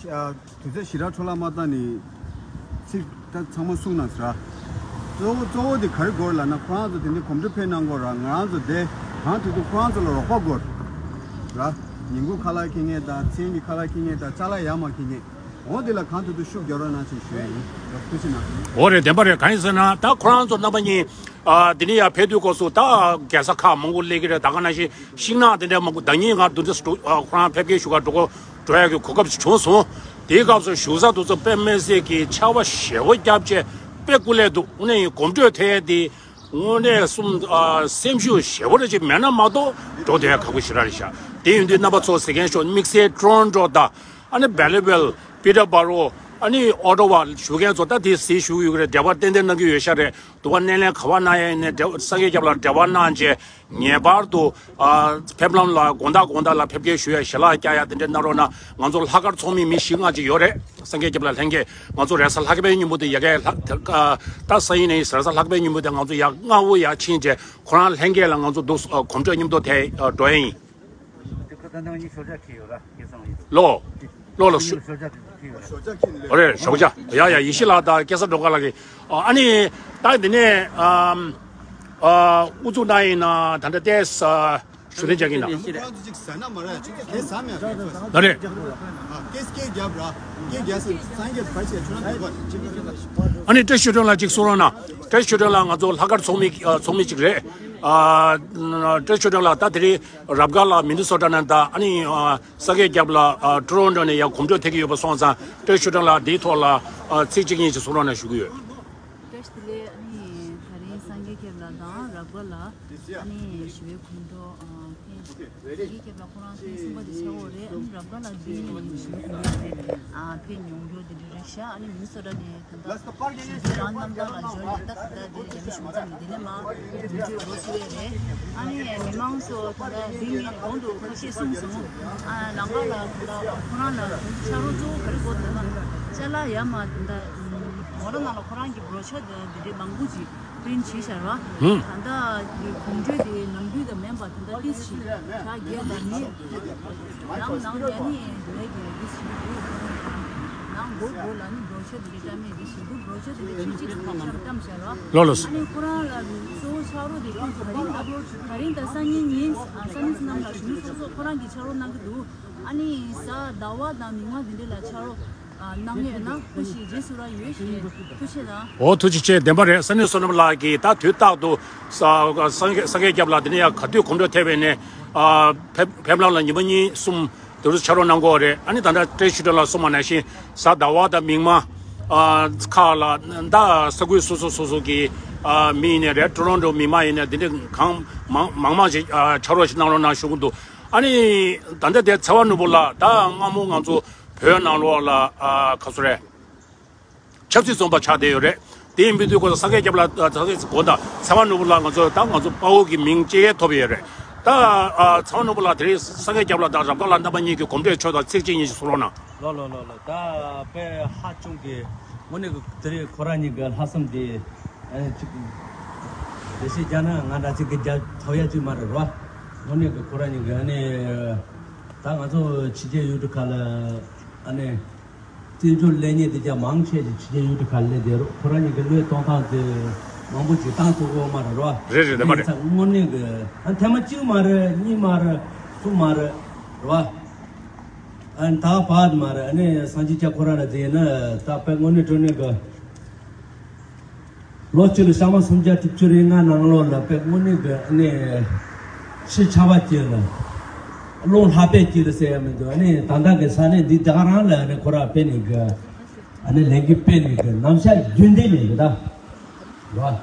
ཨ་དུས་ཚོད་ཞེ་དྲག་འཕྲོ་བརླག་མ་བཏང་ནས་ཚིག་ད་ཚང་མ་གསུངས་གནང་ཟེར། གཙོ་བོ་གཙོ་བོ་དེ་ག་རེ་དགོས་རེད་ལབ་ན་ཁོ་རང་ཚོ་དེ་འདྲའི་གོམ་བགྲོད་ཕེབས་གནང་དགོས་ར། ང་རང་ཚོ་དེ་གང་ཐུབ་ཐུབ་ཁོ་རང་ཚོ་ལ་རོགས་པ་དགོས་ར། ཉིན་གུང་ཁ་ལག་འཁྱེར་མཁན་དང་མཚན་གྱི་ཁ་ལག་འཁྱེར་མཁན་དང་ཅ་ལག་ཡར་མར་འཁྱེར་མཁན་འོ་དེ་ལ་གང་ཐུབ་ཐུབ་ཤུགས་རྒྱག་རོགས་གནང་ཞེས་ཞུ་ཡ་ཡིན། ཐུགས་རྗེ་གནང་། འོ་རེད། བདེན་པ་རེད། གང་ཡིན་ཟེར་ན་ད་ཁོ་རང་ཚོ་རྣམ་པ་གཉིས་ཨ་དེ་ནས་ཡར་ཕེབས་དུས་སྐབས་སུ་ད་རྒྱལ་ས་ཁག་མང་པོ་སླེབས་ཀྱི་རེད། ད་ག་ནང་བཞིན་ཤིང་ནགས་དེ་འདྲ་མང་པོ་ཟླ་ཉིན་ང་འདུག་འདུག་ཨ་ཁོ་རང་ཕེབས་སྐྱེལ་ཞུ་ག་འགྲོ་གོ་འགྲོ་ཡ་གི་གོ་སྐབས་ཤིག་བྱུང་སོང་། དེའི་སྐབས་སུ་བཞུགས་ས་དེ་ཚོ་དཔེ་མི་སྲིད་ཀྱི་ཆར་པ་ཞེ་པོ་བརྒྱབ་བྱས་དཔེ་སྐུ་ལས་འདུག་དངོས་གནས་ཡིན་གོམ་བགྲོད་ཐེབས་དེ་དངོས་གནས་གསུམ་ཨ་སེམས་ཤུགས་ཞེ་པོ་རེ་ཅིག་མེད་ན་མ་གཏོགས་འགྲོ་དེ་ཡ་ཁག་པོ་ཞེ་དྲག་རེད་ཤག་དེ་ཡིན་དུས་རྣམ་པ་ཚོ་ཟེར་མཁན་ཤོག་དམིགས་བསལ་ཀྲོ་རོན་ཀྲོ་དང་ཨ་ནི་བེ་ལི་བེལ་པི་ཊར་སྦ་རོ་ཨ་ནི་ཨོ་ཊ་ཝ་བཞུགས་མཁན་ཚོ་ད་དེ་གཟིགས་ཞུ་གི་ཡོད་ཀྱི་རེད། འབྲེལ་བ་ཏན་ཏན་གནང་གི་ཡོད་ཤག་རེད། དུ་བ་སྣེ་ལེན་ག་བ་གནང་ཡ་ཡིན་ནའི་འབྲེལ་སངས་རྒྱས་སྐྱབས་ལ་འབྲེལ་བ་གནང་བྱས། ངེས་པར་དུ་ཨ་ཕེབས་ལམ་ལ་དགོང་དག་དགོང་དག་ལ་ཕེབས་སྐྱེལ་ཞུ་ཡ་ཞལ་ལག་བཀྱག་ཡ་དེ་འདྲ་གནང་རོགས་གནང་། ང་ཚོ་ལྷག་དཀར་ཚོགས་མི་མི་བཞི་ལྔ་ཅིག་ཡོད་རེད། སངས་རྒྱས་སྐྱབས་ལ་ལྷན་རྒྱས་ང་ཚོ་རེས་གཟའ་ལྷག་པའི་ཉིན་མོ་དེ་ཡ་གའི་ལྷག་ཨ་ད་སང་ཉིན་ནས་རེས་གཟའ་ལྷག་པའི་ཉིན་མོ་དེ་ང་ཚོ་ཡ་སྔ་བོ་ཡ་ཕྱིན་བྱས་ཁོ་རང་ལྷན་རྒྱས་ལ་ང་ཚོ་འདུག་ཨ་གོམ་བགྲོད་མཉམ་དུ་དེ་ཨ་འགྲོ་ཡ་ཡིན། དེ་ཁ་ད་ནང་གཉིས་ཞོགས་ཇ་ཁྱེར་ཡོད་ར་སྐལ་བཟང་ཡོད། ལོ། ལོ་ལོ་ཞུ། ཞོགས་ཇ་དེ་ཁྱེར་ཡོད་ར། ཨོ་རེད། ཞོགས་ཇ་ཡ་ཡ་ཡེ་ཤེས་ལགས་དང་སྐལ་བཟང་སྒྲོལ་དཀར་ལགས་ཀྱིས། ཨ་ནི་ད་འདི་ནས་ཨམ་ཨ་ཨུ་ཚུགས་གནང་ཡིན་ན་ད་ལྟ་ཏེས་ཞུ་ལན་རྒྱག་གི་ཡིན་ན། ད་རེད། ཨ་ནི་བཀྲ་ཤིས་ཆོས་སྒྲོན་ལགས་ཅིག་གསུང་རོགས་གནང་། བཀྲ་ཤིས་ཆོས་སྒྲོན་ལགས་ང་ཚོ་ལྷག་དཀར་ཚོགས་མི་ཨ་ཚོགས་མི་ཅིག་རེད། ཨ་བཀྲ་ཤིས་ཆོས་སྒྲོན་ལགས་ད་དེ་རིང་རབ་དགའ་ལགས་མི་ནི་སོ་ཊ་ནས་ད་ཨ་ནི་ཨ་སངས་རྒྱས་སྐྱབས་ལགས་ཨ་ཊོ་རོན་ཊོ་ནས་ཡང་གོམ་བགྲོད་ཐེབས་ཀྱི་ཡོད་པ་སོང་ཙང་བཀྲ་ཤིས་ཆོས་སྒྲོན་ལགས་འདིའི་ཐོག་ལ་ཨ་ཚིག་གཅིག་གཉིས་ཅིག་གསུང་རོགས་གནང་ཞུ་གི་ཡོད། བཀྲ་ཤིས་བདེ་ལེགས། ཨ་ནི་ད་རིང་སངས་རྒྱས་སྐྱབས་ལགས་དང་རབ་དགའ་ལགས་ཨ་ནི་ཞི་བའི་གོམ་བགྲོད་ཨ་ཕེབས། སངས་རྒྱས་སྐྱབས་ལགས་ཁོ་རང་ཐེངས་གསུམ་པ་དེ་ཆགས་ཡོད་རེད། ཨ་ནི་རབ་དགའ་ལགས་འདི་ནས་ཞི་བའི་གོམ་བགྲོད་ཕེབས་ཨ་ཕེབས་མྱོང་རྒྱུ་དེ་འདྲ་རེད་ཤག་ཨ་ནི་མི་ནི་སོ་ཊ་ནས་ད་ལྟ་ཞི་བའི་རང་རྣམ་ཐར་ལ་འབྱོར་ནས་ད་ད་ལྟ་དེ་རྒྱ་མི་གཞུང་ཚབ་ནས་དེ་ནས་མར་གོམ་བགྲོད་འགོ་ཚུགས་ཡས་རེད། ཨ་ནི་མི་མང་ཚོ་ད་ལྟ་འདི་ངས་གོང་དུ་ཁ་ཤས་གསུངས་སོང་། ཨ་ལམ་ཁ་ལ་ད་ལྟ་ཁོ་རང་ལ་ཆ་རོགས་གཙོ་བོ་ག་རེ་དགོས་འདུག་ན་ཅ་ལག་ཡར་མར་ད་ལྟ་མོ་ཊ་ནང་ལ་ཁོ་རང་གི་བྲོ་ཆར་དང་དེ་འདྲའི་མང་པོ་ཅིག་པི་རིན་ཊི་བྱས་བཞག་ར། ཧུམ། ད་ལྟ་གི་གོམ་བགྲོད་དེ་ནམ་རྒྱུན་དང་མིན་པ་ད་ལྟ་ཏིས་ཞིག་ཞག་བརྒྱད་དང་ཉི་ཤུ་རང་ནང་ཉ་ནི་འདུག་གི་ཏིས་ཞིག་འདུག་ནང་སྒོ་སྒོ་ལ་ནི་བྲོ་ཆར་དེ་འདྲའི་བཀྲམ་མེད་དེ་ཞིག་འདུག་བྲོ་ཆར་དེ་འདྲའི་ཆུ་གཅིག་ཆུ་གཅིག་བཀྲམ་བཞག་ར། ལོ་ལོ། ཨ་ནི་ཁོ་རང་ལ་གཙོ་བོ་ཆ་རོགས་དེ་ཁོང་དེ་རིང་ད་དེ་རིང་ད་སང་ཉིན་ཉིན་ཨ་སང་ཉིན་ནམ་ལ་གཞོན་ནུ་ཚོགས་གཙོ་ཁོ་རང་གིས་ཆ་རོགས་གནང་གི་འདུག་ཨ་ནི་གཟའ་ཟླ་བ་དང་མིག་དམར་དེ་འདྲ་ལ་ཆ་རོགས་ཨ་གནང་ཡོད་ན་ཐུགས་ཞིག་རྗེས་སུ་ར་ཡོད་ཞེས་ཐུགས་ཆེ་དང་། འོ་ཐུགས་རྗེ་ཆེ། བདེན་པ་རེད། ས་གནས་བསོད་ནམས་ལགས་ཀྱིས་ད་དུས་རྟག་ཏུ་ས་སངས་རྒྱས་སངས་རྒྱས་སྐྱབས་ལགས་འདི་ནས་ཡང་ག་དུས་གོམ་བགྲོད་ཐེབས་པས་ནས་ཨ་ཕེབས་ཕེབས་ལམ་ལ་ཉི་མ་གཉིས་གསུམ་དེ་ཚོ་ཕྱག་རོགས་གནང་གི་ཡོད་རེད། ཨ་ནི་ད་ལྟ་བཀྲ་ཤིས་ཆོས་སྒྲོན་ལགས་གསུངས་པ་ནང་བཞིན་གཟའ་ཟླ་བ་དང་མིག་དམར་ཨ་ཁག་ལ་ད་ས་ཁུལ་སོ་སོ་སོ་སོ་གི་ཨ་མི་ཡིན་ནའི་རེད། ཊོ་རོན་ཊོ་མི་མང་ཡིན་ནའི་འདི་འདྲ་གང་མང་མང་མང་ཞིག་ཨ་ཕྱག་རོགས་ཤིག་གནང་རོགས་གནང་ཞུ་གི་འདུག་ཨ་ནི་ད་ལྟ་དེ་ཚེ་དབང་ནོར་བུ་ལགས་ད་སྔ་མོ་ང་ཚོ་བོད་ནང་ལོགས་ལ་ཨ་ག་ཚོད་རེད། ཆབ་སྲིད་བཙོན་པ་ཆགས་བསྡད་ཡོད་རེད། དེ་ཡིན་པའི་དུས་ཁོ་ཚོ་སངས་རྒྱས་སྐྱབས་ལགས་ཨ་སངས་རྒྱས་དགོན་དང་ཚེ་དབང་ནོར་བུ་ལགས་ང་ཚོ་ད་ང་ཚོ་དཔའ་བོ་གི་མིང་ཅིག་ཐོབ་ཡོད་རེད། ད་ཨ་ཚེ་དབང་ནོར་བུ་ལགས་དེ་རིང་སངས་རྒྱས་སྐྱབས་ལགས་དང་རབ་དཀར་ལགས་རྣམ་པ་གཉིས་ཀྱི་གོམ་བགྲོད་ཕྱོགས་དང་ཚིག་གཅིག་གཉིས་ཤིག་གསུང་རོགས་གནང་། ལོ་ལོ་ལོ་ལོ། ད་དཔེ་ཧ་ཅང་གི་དངོས་གནས་ཀྱི་དེ་རིང་ཁོ་རང་གཉིས་ཀྱི་ལྷག་བསམ་དེ་ཨ་ནི་ཅིག་དེ་ཞིག་རྒྱག་ན་ང་འདྲ་ཅིག་གི་རྒྱག་ཐུབ་ཡ་ཅིག་མ་རེད་རོ། དངོས་གནས་ཀྱི་ཁོ་རང་གཉིས་ཀྱི་ཨ་ནི་ད་ང་ཚོ་ཕྱི་རྒྱལ་ཡུལ་གྲུ་ཁག་ལ་ཨ་ནི། བཙན་བྱོལ་ལས་གཉེར་དེ་ཅག་མང་ཆེ་ཞིག་ཕྱི་རྒྱལ་ཡུལ་གྲུ་ཁག་ལ་སླེབས་བསྡད་རོགས། ཁོ་རང་གཉིས་ཀྱི་བློས་གཏོང་སྟངས་དེ་མང་པོ་ཅིག་བཏང་ཐུབ་ཀྱི་ཡོད་མ་རེད་རོ། རེད་རེད། རེད་མ་རེད། དངོས་གནས་ཀྱི་ཨ་ཐེངས་མ་གཅིག་མ་རེད། གཉིས་མ་རེད། གསུམ་མ་རེད། རེད་བ། ཨ་ནི་ད་བར་མ་རེད། ཨ་ནི་སངས་རྒྱས་ཁོ་རང་ལ་དེ་ཡིན་ན་ད་དཔེ་དངོས་གནས་དྲང་གནས་གི་ལོ་གཅིག་ལ་ཞག་མ་སུམ་བརྒྱ་དྲུག་ཅུ་རེ་ལྔ་ནང་ལོགས་ལ་དཔེ་དངོས་གནས་གི་ཨ་ནི་ཕྱི་ཆར་པ་སྐྱིད་ལ་རླུང་ལྷགས་པས་སྐྱིད་ལ་ཟེར་ཡ་མི་འདུག་ཨ་ནི་ད་ལྟ་གི་ས་གནས་འདི་ད་ག་རང་ལ་ཨ་ནི་ཁོ་རང་དཔེ་ནས་གི་ཨ་ནི་ལས་འགུལ་སྤེལ་ནས་གི་ནམ་ཞག་རྒྱུན་ལྡན་ནས་གི་ད། རེད་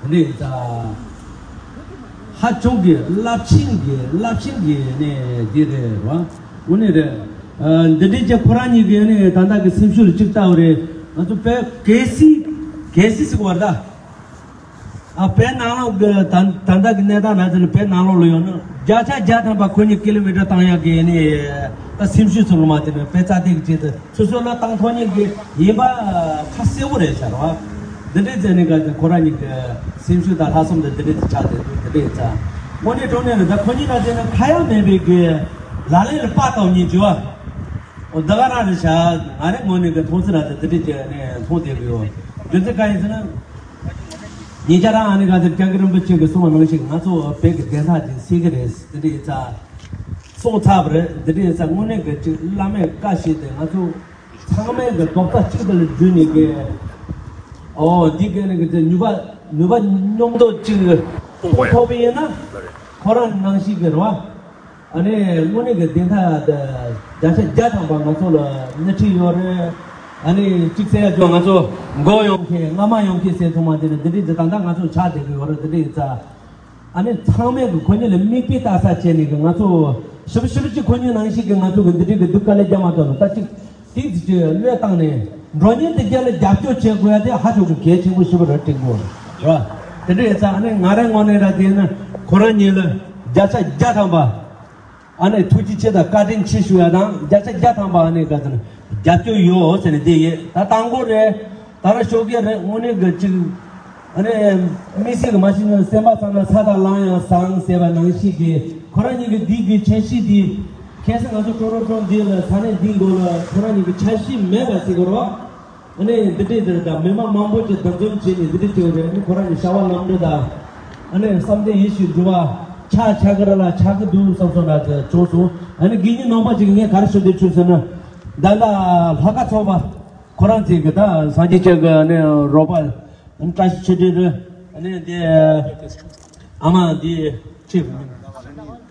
བ། འདི་ད་ཧ་ཅང་གི་རླབས་ཆེན་གྱི་རླབས་ཆེན་གྱི་ནས་འདི་རེད་རེད་བ། དངོས་གནས་རེད། ཨ། འདི་འདྲའི་ཅིག་ཁོ་རང་གཉིས་ཀྱི་ནས་ད་ལྟ་གི་སེམས་ཤུགས་ལ་གཅིག་ལྟ་བུ་རེད། ང་ཚོ་བོད་གལ་སྲིད་གལ་སྲིད་ཟེར་བར་ད། ཨ། བོད་ནང་ལོགས་ཀྱི་ད་ད་ལྟ་གི་གནས་སྟངས་ན་དེ་ནི་བོད་ནང་ལོགས་ལ་ཡོང་ན་བརྒྱ་ཆ་བརྒྱ་ཐམ་པ་ཁོ་གཉིས་ཀི་ལོ་མི་ཊར་བཏང་ཡག་གི་ནས་ད་སེམས་ཤུགས་ཚོར་མ་དེ་ནི་བོད་རྩ་དེ་གི་ཆེད་དུ། སོ་སོ་ལ་བཏང་ཐོག་ཉིད་ཀྱི་ཡིན་པ་ཁ་གསལ་པོ་རེད་ཤག་རེད་བ། འདི་འདྲའི་ཚེ་ནི་ག་ཁོ་རང་ཉིད་ཀྱི་སེམས་ཤུགས་དང་ལྷག་བསམ་དང་འདི་འདྲའི་ཚེ་ཆགས་བསྡད་འདུག་འདི་འདྲའི་ཚེ། དངོས་གནས་དྲང་གནས་རེད། ད་ཁོ་གཉིས་ལ་བལྟས་ན་ཁ་ཡ་མེད་པའི་གི་ལག་ལེན་ལ་དཔག་བཏང་ཉིད་བྱུང་བ། འོ་ད་ག་རང་རེད་ཤག་ང་རེ་དངོས་གནས་ཀྱི་མཐོང་ཚུལ་ལ་དེ་འདི་འདྲའི་ཚེ་ནས་མཐོང་བསྡད་གི་ཡོད། རྒྱུ་མཚན་གང་ཡིན་ཟེར་ན། ཉེ་ཆར་རང་ཨ་ནི་ག་ཚོད་སྐྱབས་མགོན་རིན་པོ་ཆེ་གི་གསུང་བ་ནང་བཞིན་ང་ཚོ་བོད་ཀྱི་བདེན་མཐའ་དེ་སེལ་གི་རེད། འདི་འདྲའི་ཚེ། སོང་ཚར་བ་རེད། འདི་འདྲའི་ས་དངོས་གནས་ཀྱི་ཅིག་བླ་མས་བཀའ་བཞིན་དེ་ང་ཚོ་ཚང་མས་ཀྱི་རྡོག་རྩ་གཅིག་ཏུ་ལ་བརྒྱུད་ནས་ཀྱི། ཨོ་འདི་ག་ནས་ཀྱི་ནུས་པ་ནུས་པ་མཉམ་དུ་ཅིག་ཐོབ་པ་ཡིན་ན་ཁོ་རང་ནང་བཞིན་གྱི་རེད་བ། ཨ་ནི་དངོས་གནས་ཀྱི་བདེན་མཐའ་དེ་བརྒྱ་ཆ་བརྒྱ་ཐམ་པ་ང་ཚོ་ལ་སྣེ་ཁྲིད་ཡོད་རེད། ཨ་ནི་གཅིག་བཤད་ཡ་ཅོ་ང་ཚོ་མགོ་ཡོང་མཁན་རྔ་མ་ཡོང་མཁན་ཟེར་ཐུབ་མ་དེ་ནི་འདི་འདྲའི་འདི་ད་ལྟ་ང་ཚོ་ཆགས་བསྡད་ཀྱི་ཡོད་རེད། འདི་འདྲའི་ཚེ། ཨ་ནི་ཚང་མས་ཀྱི་ཁོ་གཉིས་ལ་མིག་དཔེ་ལྟ་ས་བྱས་ནས་ཀྱི་ང་ཚོ་ཞིབ་ཞིབ་ཀྱི་ཁོ་གཉིས་ནང་བཞིན་གྱི་ང་ཚོ་གི་འདི་འདྲའི་གི་སྡུག་དཀའ་ལས་རྒྱག་མ་ཐུབ་ན་ད་ཅིག་ཏིག་ཙི་ཅིག་བློས་བཏང་ནས་འགྲོ་ཉིན་དེ་རྒྱ་ལ་རྒྱབ་སྐྱོར་བྱེད་དགོས་ཡ་དེ་ཧ་ཅང་གི་གལ་ཆེན་པོ་ཞིག་རེད་དྲན་གོ་ར། དེ་འདྲ་ཡིན་ཙང་ཨ་ནི་ང་རའི་ངོས་ནས་ར་དེ་ནི་ཁོ་རང་གཉིས་ལ་བརྒྱ་ཆ་བརྒྱ་ཐམ་པ་ཨ་ནི་ཐུགས་རྗེ་ཆེ་དང་བཀའ་དྲིན་ཆེ་ཞུ་ཡ་དང་བརྒྱ་ཆ་བརྒྱ་ཐམ་པ་ཨ་ནི་ག་ཚོད་རྒྱབ་སྐྱོར་ཡོད་ཟེར་ནས་དེ་ཡིན། ད་དང་པོ་རེད། ད་ར་ཤོག་གེ་རེད། དངོས་གནས་གི་ཅིག་ཨ་ནི་དམིགས་བསལ་གི་མ་གཞི་ནས་སེམས་པ་བཟང་ན་ས་དང་ལམ་ཡང་བཟང་ཟེར་བ་ནང་བཞིན་གི་ཁོ་རང་གཉིས་ཀྱི་འདི་གི་འཆར་གཞི་འདི་ཁ་སང་ང་ཚོ་ཀྲོ་རོ་ཀྲོ་འདི་ལ་ས་གནས་འདི་མགོ་ལ་ཁོ་རང་གཉིས་ཀྱི་འཆར་གཞི་མེད་པ་ཟེར་གི་རོ། ཨ་ནི་འདི་འདྲའི་འདིར་དང་མི་མང་མང་པོ་ཅིག་འདུ་འཛོམས་བྱས་ནས་འདི་འདྲའི་བྱེད་པ་རེད། ཨ་ནི་ཁོ་རང་གཉིས་བྱ་བ་ལམ་འགྲོ་དང་ཨ་ནི་བསམ་གཏན་ཡིད་བཞིན་འགྲུབ་པ་ཆགས་ཆགས་གི་ར་ལ་ཆགས་གི་འདུག་བསམ་སོང་ན་ཅོག་སོང་། ཨ་ནི་དགེ་བསྙེན་ནང་པ་ཅིག་ངས་ག་རེ་ཞུ་འདོད་བྱུང་ཟེར་ན་ད་ལྟ་ལྷ་ཁང་ཚོགས་པ། ཁོ་རང་ཚོས་གི་ད་སངས་རྒྱས་ཆོས་ཀྱི་ཨ་ནི་རོགས་པ་ཨ་ནི་བཀྲ་ཤིས་ཆོས་སྒྲོན་རེད། ཨ་ནི་འདི་ཨ་མ་འདི་ཁྲི་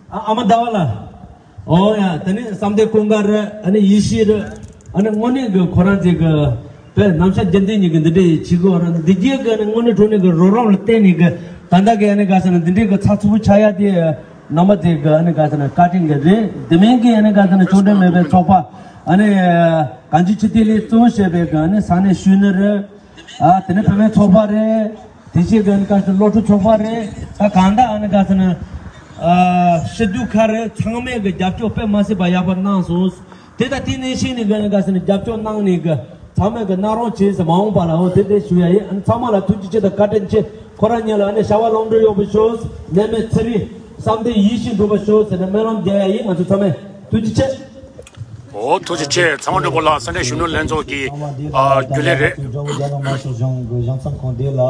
ཨ་ཨ་མ་ཟླ་བ་ལ། ཨོ་ཡ། དེ་ནི་བསམ་གཏན་ཀུན་དགའ་རེད། ཨ་ནི་ཡེ་ཤེས་རེད། ཨ་ནི་དངོས་གནས་གི་ཁོ་རང་ཚོས་གི་བོད་ནམ་ཞག་རྒྱུན་ལྡན་ཉིད་ཀྱི་འདི་འདྲའི་བྱེད་དགོས་རེད། འདི་རྒྱུད་གི་ཨ་ནི་དངོས་གནས་དྲང་གནས་གི་རོགས་རམ་ལ་བརྟེན་ནས་གི་ད་ལྟ་གི་ཨ་ནི་ག་ཟེར་ན་འདི་འདྲའི་གི་ཚགས་ཚུད་པོ་ཆགས་ཡ་དེ་རྣམ་པ་ཚོས་གི་ཨ་ནི་ག་ཟེར་ན་བཀའ་དྲིན་གི་རེད། དེ་མིན་གི་ཨ་ནི་ག་ཟེར་ན་ཆོས་འབྲེལ་མེད་པའི་ཚོགས་པ། ཨ་ནི་གངས་ཅན་ཆོས་ལྡན་ལས་བརྩོན་ཞེས་པའི་གི་ཨ་ནི་ས་གནས་གཞོན་ནུ་རེད། ཨ་དེ་ནས་བུད་མེད་ཚོགས་པ་རེད། དེ་བཞིན་གི་ཨ་ནི་ག་ཟེར་སློབ་ཕྲུག་ཚོགས་པ་རེད། ད་གང་ལྟར་ཨ་ནི་ག་ཟེར་ན་ཨ་སྤྱི་འཐུས་ཁག་རེད། ཚང་མས་གི་རྒྱབ་སྐྱོར་དཔེ་མ་སྲིད་པ་ཡག་པོ་གནང་སོང་། དེ་ད་དེ་ནས་ཤེས་ནས་གི་ཨ་ནི་ག་ཟེར་ན་རྒྱབ་སྐྱོར་གནང་ནས་གི་ཚང་མས་གི་གནང་རོགས་བྱེད་ཟེར་མ་འོངས་པ་ལ་འོ་དེ་དེ་ཞུ་ཡ་ཡིན། ཨ་ནི་ཚང་མ་ལ་ཐུགས་རྗེ་ཆེ་དང་བཀའ་དྲིན་ཆེ། ཁོ་རང་གཉིས་ལ་ཨ་ནི་བྱ་བ་ལམ་འགྲོ་ཡག་པོ་ཤོག་ནད་མེད་ཚེ་རིང་བསམ་གཏན་ཡིད་བཞིན་འགྲུབ་པ་ཤོག་ཟེར་ནས་སྨོན་ལམ་རྒྱག་ཡ་ཡིན། ང་ཚོ་ཚང་མས་ཐུགས་རྗེ་ཆེ། འོ་ཐུགས་རྗེ་ཆེ། ཚང་མ་འགྲོ་པོ་ལགས་ས་གནས་གཞོན་ནུ་ལྷན་ཚོགས་ཀྱི་ཨ་རྒྱུན་ལས་རེད། དགྲ་བོ་རྒྱ་ནག་དམར་ཤོག་གཞུང་གི་གཞུང་ཚབ་ཁང་དེ་ལ་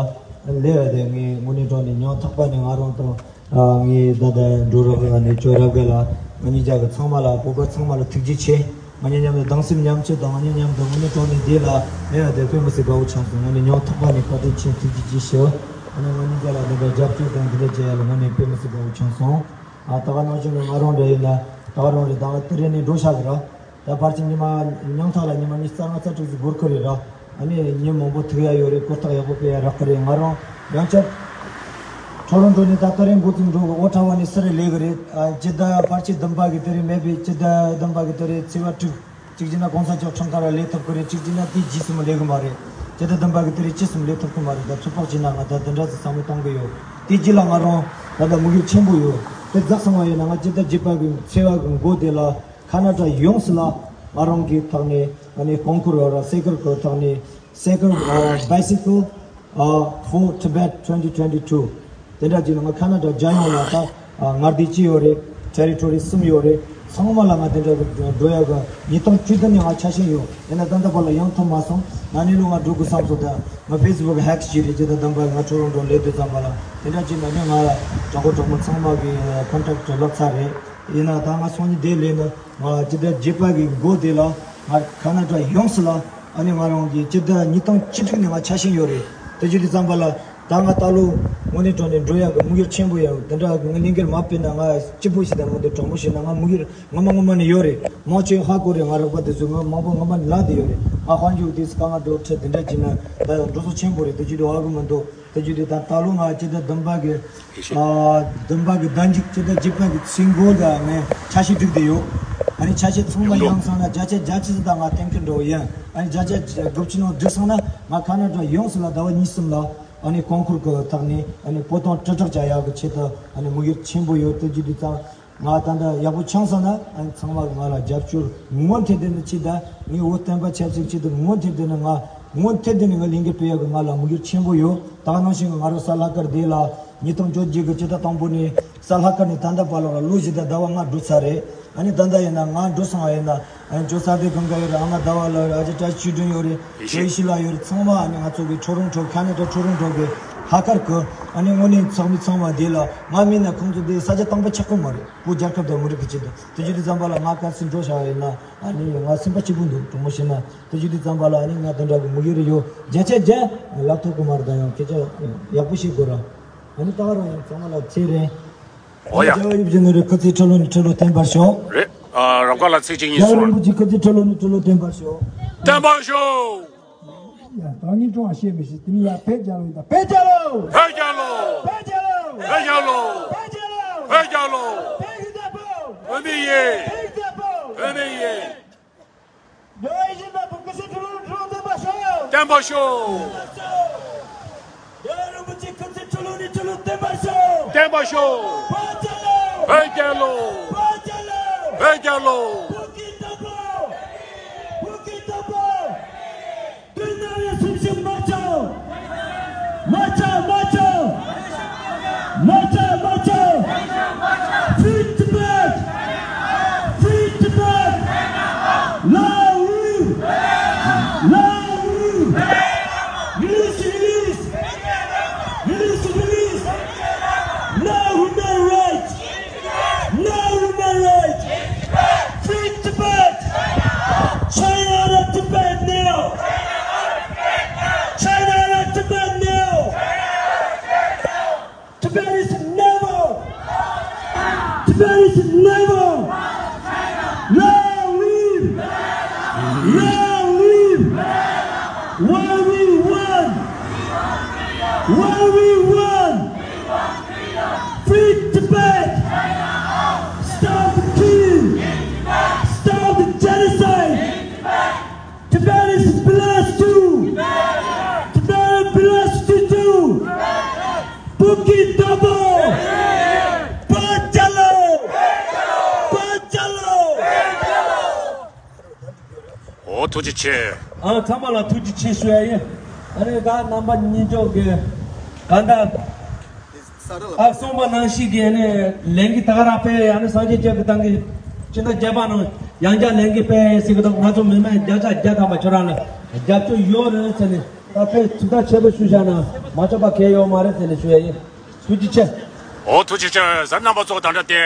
སླེབས་ཡ་དེ་ངས་དངོས་གནས་དྲང་གནས་སྙིང་ཐག་པ་ནས་ང་རང་དང་ངའི་ད་ལྟ་འགྲོ་རོགས་ལ་ནས་བཅོ་རབ་ག་ལ་ང་གཉིས་ཆ་གི་ཚང་མ་ལ་བོད་པ་ཚང་མ་ལ་ཐུགས་རྗེ་ཆེ། ང་གཉིས་མཉམ་དུ་སྡང་སེམས་མཉམ་སྐྱེད་དང་ང་གཉིས་མཉམ་དུ་དངོས་གནས་དྲང་གནས་འདི་ལ་སླེབས་ཡ་དེ་དཔེ་མི་སྲིད་དགའ་བོ་བྱུང་སོང་། དངོས་གནས་སྙིང་ཐག་པ་ནས་བཀའ་དྲིན་ཆེ། ཐུགས་རྗེ་ཆེ་ཞུ། ཨ་ནི་ང་གཉིས་ཆ་ལ་འདི་འདྲ་རྒྱབ་སྐྱོར་དང་འདི་འདྲ་བྱེད་ཡ་ལ་དངོས་གནས་དཔེ་མི་སྲིད་དགའ་བོ་བྱུང་སོང་། ཨ་ད་ག་ནང་བཞིན་ང་རང་འདྲ་ཡིན་ན་ད་ག་རང་རེད། ད་ང་དེ་རིང་ནས་འགྲོ་བཞག་གི་ར། ད་ཕལ་ཆེར་ཉི་མ་ཉང་ཐག་ལ་ཉི་མ་ཉི་ཤུ་རྩ་ལྔ་རྩ་དྲུག་ཙམ་འགོར་གི་རེད་ར། ཨ་ནི་ཉིན་མང་པོ་ཐུག་ཡ་ཡོད་རེད། གོ་རྟོགས་ཡག་པོ་སྤེལ་ཡ་རག་གི་རེད། ང་རང་ཡང་བསྐྱར་ཁྲོ་རོ་འགྲོ་ནས་ད་ད་རིང་འགོ་ཙམ་འགྲོ་གི། ཨོ་ཁྲ་བ་ནས་སུ་རེད་སླེབས་གི་རེད། ཨ་སྤྱི་ཟླ་ཕལ་ཆེར་བདུན་པ་གི་དེ་རིང་མེད་པའི་སྤྱི་ཟླ་བདུན་པ་གི་དེ་རིང་ཚེས་པ་དྲུག་གཅིག་བྱས་ན་གོང་ས་མཆོག་ཁྲིམས་ཁང་ལ་སླེབས་ཐུབ་ཀྱི་རེད། གཅིག་བྱས་ན་དེའི་རྗེས་སུ་མི་སླེབས་ཀྱི་མ་རེད། ཇི་ལྟར་བདེན་པ་གི་དེ་རིང་རྗེས་སུ་མི་སླེབས་ཐུབ་ཀྱི་མ་རེད། ད་ཚོད་དཔག་བྱས་ན་ང་ད་དེ་འདྲ་ཟིག་བསམ་བློ་གཏོང་གི་ཡོད། དེ་རྗེས་ལ་ང་རང་ད་ལྟ་མོས་གུས་ཆེན་པོ་ཡོད། དེ་རྫོགས་སོང་བ་ཡིན་ན་ང་ཇི་ལྟར་བརྗེད་པ་གི་ཚེས་པ་གི་མགོ་དེ་ལ་ཁ་ན་ཌ་ཡོངས་སུ་ལ་ང་རང་གི་ཐོག་ནས་ང་ནས་གོང་བཀུར་བ་ར་སེ་ཀར་གི་ཐོག་ནས་སེ་ཀར་བ་Bicycle ཨ་for Tibet twenty twenty-two དེ་འདྲ་བྱས་ན་ང་ཁ་ན་ཌ་རྒྱལ་ཡོངས་ལ་ད་ཨ་མངའ་སྡེ་གཅིག་ཡོད་རེད། Territory གསུམ་ཡོད་རེད། ཚང་མ་ལ་ང་དེ་འདྲ་གི་འགྲོ་ཡག་གི་ཉིས་སྟོང་བཅུ་བདུན་ནས་ང་ཆ་ཤས་ཡོད། ཡིན་ན་ད་ལྟ་བར་ལ་ཡོང་ཐུབ་མ་སོང་། ན་ནིང་ལོ་ང་འགྲོ་དགོས་བསམ་སོང་། ད་ང་Facebook hack བྱས་རེད། ཇི་ལྟར་བདེན་པ་ང་ཁྲོ་རོ་འགྲོ་སླེབས་དུས་ཙམ་པ་ལ་དེ་འདྲ་བྱས་ན་ནི་ང་ལ་གྲོགས་པོ་གྲོགས་མོ་ཚང་མ་གི་contact ལབ་ཚར་རེད། ཡིན་ན་ད་ང་སང་ཉིན་དེ་ལས་ནི་ང་སྤྱི་ཟླ་བརྒྱད་པ་གི་འགོ་དེ་ལ་ང་ཁ་ན་ཌ་ཡོངས་སུ་ལ་ཨ་ནི་ང་རང་གི་སྤྱི་ཟླ་ཉིས་སྟོང་བཅུ་དྲུག་ནས་ང་ཆ་ཤས་ཡོད་རེད། དེ་བྱེད་དུས་ཙམ་པ་ལ་ད་ང་ད་ལོ་དངོས་གནས་དྲང་གནས་འགྲོ་ཡག་གི་དམིགས་ཡུལ་ཆེན་པོ་ཡང་དེ་འདྲ་གི་ང་གླིང་གེར་མ་སྤེལ་ན་ང་སྐྱིད་པོ་ཞིག་དང་མི་འདུག་དྲང་པོ་བཤད་ན་ང་དམིགས་ཡུལ་ངོ་མ་ངོ་མ་ནས་ཡོད་རེད། མང་ཆེ་ཧ་གོ་རེད། ང་རོགས་པ་དེ་ཚོས་ང་མང་པོ་ངོ་མ་ནས་ལབ་བསྡད་ཡོད་རེད། ང་དཔལ་འབྱོར་དེ་སྐབས་ང་འགྲོ་ཁྲལ་དེ་འདྲ་བྱས་ན་ད་ཡང་འགྲོ་སོང་ཆེན་པོ་རེད། དེ་བྱེད་དུས་ཧ་གོ་མི་འདུག་དེ་བྱེད་དུས་ད་ད་ལོ་ང་སྤྱི་ཟླ་བདུན་པ་གི་ཨ་བདུན་པ་གི་ཟླ་མཇུག་སྤྱི་ཟླ་བརྒྱད་པ་གི་ཚེས་འགོ་ལ་ངས་ཆ་ཤས་བསྒྲིགས་བསྡད་ཡོད། ཨ་ནི་ཆ་ཤས་ཚང་མ་ཡོང་སོང་ན་བརྒྱ་ཆ་བརྒྱད་ཅུ་ཙམ་ད་ང་གཏན་འཁེལ་འགྲོ་གི་ཡིན། ཨ་ནི་བརྒྱ་ཆ་དགུ་བཅུ་ནང་བསྒྲིགས་སོང་ན་ང་ཁ་ན་ཌ་ཡོངས་སུ་ལ་ཟླ་བ་གཉིས་གསུམ་ལ་ཨ་ནི་ཀོང་ཀུར་གི་ཐོག་ནས་ཨ་ནི་བོད་དོན་དྲིལ་བསྒྲགས་བྱ་ཡག་གི་ཆེད་དུ་ཨ་ནི་དམིགས་ཡུལ་ཆེན་པོ་ཡོད། དེ་བྱེད་དུས་ཙང་། ང་ད་ལྟ་ཡག་པོ་བྱུང་སོང་ན་ཨ་ནི་ཚང་མ་ང་ལ་རྒྱབ་སྐྱོར་ངོ་མཐོན་ལྡན་དུ་བྱེད། ད་ངའི་འོ་བསྟན་པ་ཆབ་སྲིད་ཆེད་དུ་ངོ་མཐོན་ལྡན་ནི་ང་ངོ་མཐོན་ལྡན་ནི་ང་ལས་འགུལ་སྤེལ་ཡག་གི་ང་ལ་དམིགས་ཡུལ་ཆེན་པོ་ཡོད། ད་ག་ནང་བཞིན་གྱི་ང་རང་གཟའ་ལྷག་དཀར་དེ་ལ་ཉིས་སྟོང་བཅོ་བརྒྱད་ཀྱི་སྤྱི་ཟླ་དང་པོ་ནས་གཟའ་ལྷག་དཀར་ནས་ད་ལྟ་བར་ལ་ལོ་བཞི་དང་ཟླ་བ་ལྔ་འགྲོ་ཚར་རེད། ཨ་ནི་ད་ལྟ་ཡིན་ན་ང་འགྲོ་སོང་བ་ཡིན་ན་ཨ་ནི་ཇོ་ས་དེ་གང་ག་ཡོད་རེད། ཨ་ང་ཟླ་བ་ལ་ཨ་ཅེ་བཀྲ་ཤིས་ཆོས་སྒྲོན་ཡོད་རེད། ཡེ་ཤེས། ཇོ་ཡེ་ཤེས་ལགས་ཡོད་རེད། ཚང་མ་ཨ་ནི་ང་ཚོ་གི་ཊོ་རོན་ཊོ་ཁ་ན་ཌ་ཊོ་རོན་ཊོ་གི་ལྷག་དཀར་གི་ཨ་ནི་དངོས་གནས་ཚོགས་མི་ཚང་མ་དེ་ལ་ང་མིན་ན་ཁོང་ཚོ་དེ་ས་ཆ་དང་པོ་ཆགས་ཀྱི་མ་རེད། བོད་རྒྱལ་ཁབ་དང་མི་རིགས་ཀྱི་ཆེད་དུ། དེ་བྱེད་དུས་ཙམ་པ་ལ་ང་ག་ཚོད་འགྲོ་བཞག་ཡིན་ན་ཨ་ནི་ང་སེམས་པ་སྐྱིད་པོ་འདུག་དྲང་མོ་བཤད་ན། དེ་བྱེད་དུས་ཙམ་པ་ལ་ཨ་ནི་ང་དེ་འདྲ་གི་དམིགས་ཡུལ་རེ་ཡོད། བརྒྱ་ཆ་བརྒྱ་ལབ་ཐུབ་ཀྱི་མ་རེད། ད་ཡང་སྐད་ཆ་ཡག་པོ་བཤད་དགོས་ར། ཨ་ནི་ད་ག་རང་ཡང་ཚང་མ་ལ་ཚེ་རིང་། འོ་ཡ། རྒྱལ་བ་ཡིད་བཞིན་ནོར་བུའི་སྐུ་ཚེ་ཁྲི་ལོ་ནས་ཁྲི་ལོ་བརྟན་པར་ཤོག་རེད། ཨ། རབ་དཀར་ལ་ཚིག་གཅིག་གཉིས་རྒྱལ་བ་གསུངས། རིན་པོ་ཆེའི་སྐུ་ཚེ་ཁྲི་ལོ་ནས་ཁྲི་ལོ་བརྟན་པར་ཤོག་བརྟན་པར་ཤོག་ཡ། ད་ངས་ཀྲུང་ཧྭ་ཤེས་མི་ཤེས། དེ་ནི་ཡ་བོད་རྒྱལ་ལོ་ཡིན། ད་བོད་རྒྱལ་ལོ། བོད་རྒྱལ་ལོ། བོད་རྒྱལ་ལོ། བོད་རྒྱལ་ལོ། བོད་རྒྱལ་ལོ། བོད་རྒྱལ་ལོ། བོད་ཀྱི་བདག་པོ། བོད་མི་ཡིན། བོད་ཀྱི་བདག་པོ། བོད་མི་ཡིན། རྒྱལ་བ་ཡིད་བཞིན་ནོར་བུའི་སྐུ་ཚེ་ཁྲི་ལོ་ནས་ཁྲི་ལོ་བརྟན་པར་ཤོག་བརྟན་པར་ཤོག་རྒྱལ་བ་རིན་པོ་ཆེའི་སྐུ་ཚེ་ཁྲི་ལོ་ནས་ཁྲི་ལོ་བརྟན་པར་ཤོག་བརྟན་པར་ཤོག་བོད་རྒྱལ་ལོ། བོད་རྒྱལ་ལོ། བོད་རྒྱལ་ལོ། བོད་རྒྱལ་ལོ། བོད་ཀྱི་བདག་པོ། བོད་ཀྱི་བདག་པོ། དུས་ནམ་ཡང་སེམས་ཤུགས་མ་ཆག་མ་ཆག་མ་ཆག་མ་ཆག་མ་ཆག Free Tibet! Free Tibet! Long live! Long live! Release, release! Release, release! No human rights! No human rights! Free Tibet! China out of Tibet now! China out of Tibet now! Tibet is never! Tibet is never! Long live! Long live! What we want! What we want! Free Tibet! Stop the killing! Stop the genocide! Tibet is blessed too! Tibet is blessed too! Bukit Double! Pajalo! Pajalo! འོ། ཐུགས་རྗེ་ཆེ། ཨ། ཚང་མ་ལ་ཐུགས་རྗེ་ཆེ་ཞུ་ཡ་ཡིན། ཨ་ནི་ད་རྣམ་པ་གཉིས་ཀྱོག་གི་ག་འདྲ། ཨ། གསུངས་པ་ནང་བཞིན་གྱི་ཨ་ནི་ལས་འགུལ་ད་ག་རང་སྤེལ་ཡ། ཨ་ནི་སངས་རྒྱས་བཅས་ཀྱི་ཏང་གི་སྤྱི་ཟླ་བརྒྱད་པ་ནང་ཡང་བསྐྱར་ལས་འགུལ་སྤེལ་ཡ་ཟེར་གི་འདུག་ང་ཚོ་མི་མང་བརྒྱ་ཆ་བརྒྱ་ཐམ་པ་ཁྱོད་རང་ལ་རྒྱབ་སྐྱོར་ཡོད་རེད་ཟེར་ནས། ད་དཔེ་ཚིག་ཐག་ཆོད་པོ་ཞུས་བཞག་ན་མ་ཆོག་པ་གང་ཡོད་མ་རེད་ཟེར་ནས་ཞུ་ཡ་ཡིན། ཐུགས་རྗེ་ཆེ། འོ། ཐུགས་རྗེ་ཆེ། གཟའ་རྣམ་པ་ཚོ། ད་ལྟ་དེ་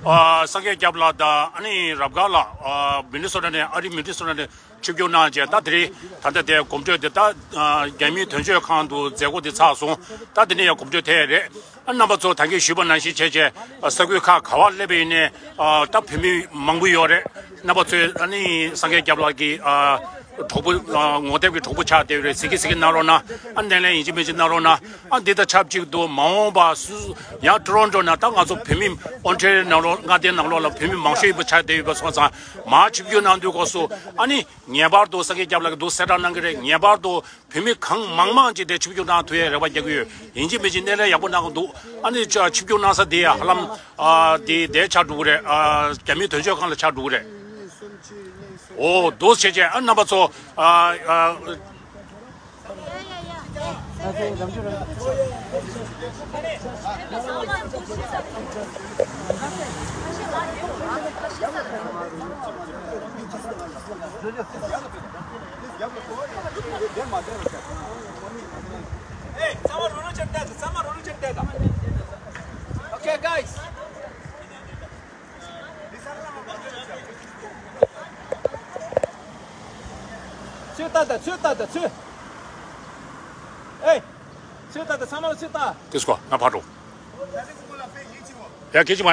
ཨ་སངས་རྒྱས་སྐྱབས་ལགས་དང་ཨ་ནི་རབ་དཀར་ལགས། ཨ་མི་ནི་སོ་ཊ་ནས། ཨ་རི་མི་ནི་སོ་ཊ་ནས་ཆིབས་བསྒྱུར་གནང་བྱས། ད་དེ་རིང་ད་ལྟ་དེ་གོམ་བགྲོད་དེ་ད་ཨ་རྒྱ་མིའི་དོན་གཅོད་ཁང་དུ་མཛད་སྒོ་དེ་ཚར་སོང་། ད་དེ་ནས་ཡང་གོམ་བགྲོད་ཐད་རེད། ཨ་རྣམ་པ་ཚོ་ད་གིན་ཞུས་པ་ནང་བཞིན་བྱས་བྱས། ཨ་ས་ཁུལ་ཁག་ག་བ་སླེབས་པ་ཡིན་ནའི་ཨ་ད་བོད་མི་མང་པོ་ཡོད་རེད། རྣམ་པ་ཚོས་ཨ་ནི་སངས་རྒྱས་སྐྱབས་ལགས་ཀྱི་ཨ་གྲོགས་པོ། ཨ་ངོ་དེབ་ཀྱི་གྲོགས་པོ་ཆགས་བསྡད་ཡོད་རེད། གཟིགས་ཀྱི་གཟིགས་ཀྱི་གནང་རོགས་གནང་། ཨ་འདི་ལས་ཡིན་གཅིག་མིན་གཅིག་གནང་རོགས་གནང་། ཨ་འདི་དང་ཆབས་ཅིག་ཏུ་མ་འོངས་པ་སུ་ཡང་ཊོ་རོན་ཊོ་ནང་ད་ང་ཚོ་བོད་མི་ཨོན་ཊ་རི་ཡོ་ནང་ལོགས། མངའ་སྡེ་ནང་ལོགས་ལ་བོད་མི་མང་ཤོས་ཡིན་པ་ཆགས་བསྡད་ཡོད་པ་སོང་ཙང་། མར་ཆིབས་བསྒྱུར་གནང་དུས་སྐབས་སུ་ཨ་ནི་ངེས་པར་དུ་སངས་རྒྱས་སྐྱབས་ལགས་ཀྱིས་འདུག་གསལ་བསྒྲགས་གནང་གི་རེད། ངེས་པར་དུ་བོད་མི་གང་མང་མང་ཅིག་དེ་ཆིབས་བསྒྱུར་གནང་ཐུབ་ཡའི་རེ་བ་རྒྱག་གི་ཡོད། ཡིན་གཅིག་མིན་གཅིག་སྣེ་ལེན་ཡག་པོ་གནང་གི་འདུག་ཨ་ནི་ཆ་ཆིབས་བསྒྱུར་གནང་ས་དེ་ཧ་ལམ་ཨ་དེ་དེ་ཆགས་འགྲོ་གི་རེད། ཨ་རྒྱ་མིའི་དོན་གཅོད་ཁང་ལ་ཆགས་འགྲོ་གི་རེད། འོ། འདུག་བྱས་བྱས། ཨ་རྣམ་པ་ཚོ། ཨ་ཨ། Hey, ཚང་མ་རོགས་རམ་བྱེད་དང་། ཚང་མ་རོགས་རམ་བྱེད་དང་། Okay, guys. ལྟ་ད་ཚུར་ལྟ་ད་ཚུར། ཨེ། ཚུར་ལྟ་ད་ཚང་མ་ལ་ཚུར་ལྟ། དེ་སྐོར་ང་ཕར་འགྲོ། ཡ་སྐད་ཅིག་མ།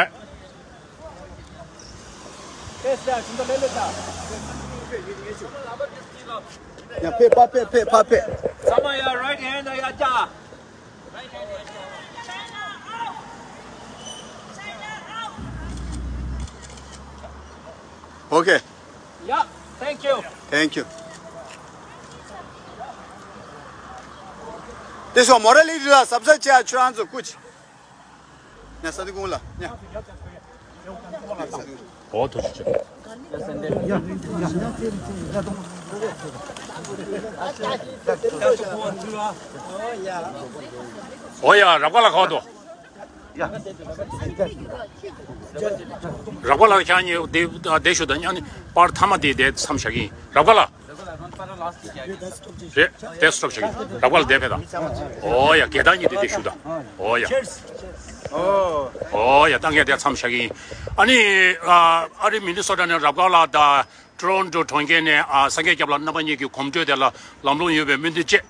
ཡ་ཕེབས་ཕར་ཕེབས་ཕེབས་ཕར་ཕེབས། ཚང་མ་ཡ་right hand ཡ་བཀྱག Okay. Yeah, thank you. Thank you. དེ་སོ་མོ་ར་ལི་རི་ལ་ཟབ་ཟབ་བྱས་ཆུ་རང་ཚོ་སྐུ་ཅི། ཉ་ས་དེ་ཀུང་ལ་ཉ། ཨོ་ཐུགས་རྗེ་ཆེ། ཨོ་ཡ་རབ་དགའ་ལ་ཁ་བ་དོ། རབ་དགའ་ལགས་ཁྱེད་གཉིས་དེ་དེ་ཞུ་དང་ཨ་ནི་པར་མཐའ་མ་དེ་དེ་མཚམས་བཞག་གིན་རབ་དགའ་ལགས། རེད་དེ་སྟོབ་བཞག་གིན་རབ་དགའ་ལགས་དེ་ཕེབས་དང་། ཨོ་ཡ་རྒན་དར་གཉིས་དེ་དེ་ཞུ་དང་། ཨོ་ཡ། ཨོ་ཡ་ད་ངས་དེ་མཚམས་བཞག་གིན་ཨ་ནི་ཨ་རི་མི་ནི་སོ་ཊ་ནས་རབ་དགའ་ལགས་དང་ཊོ་རོན་ཊོ་གྲོང་ཁྱེར་ནས་ཨ་སངས་རྒྱས་སྐྱབས་ལགས་རྣམ་པ་གཉིས་ཀྱི་གོམ་བགྲོད་དེ་ལ་ལམ་ལྷོང་ཡོད་པའི་སྨོན་འདུན་བཅས།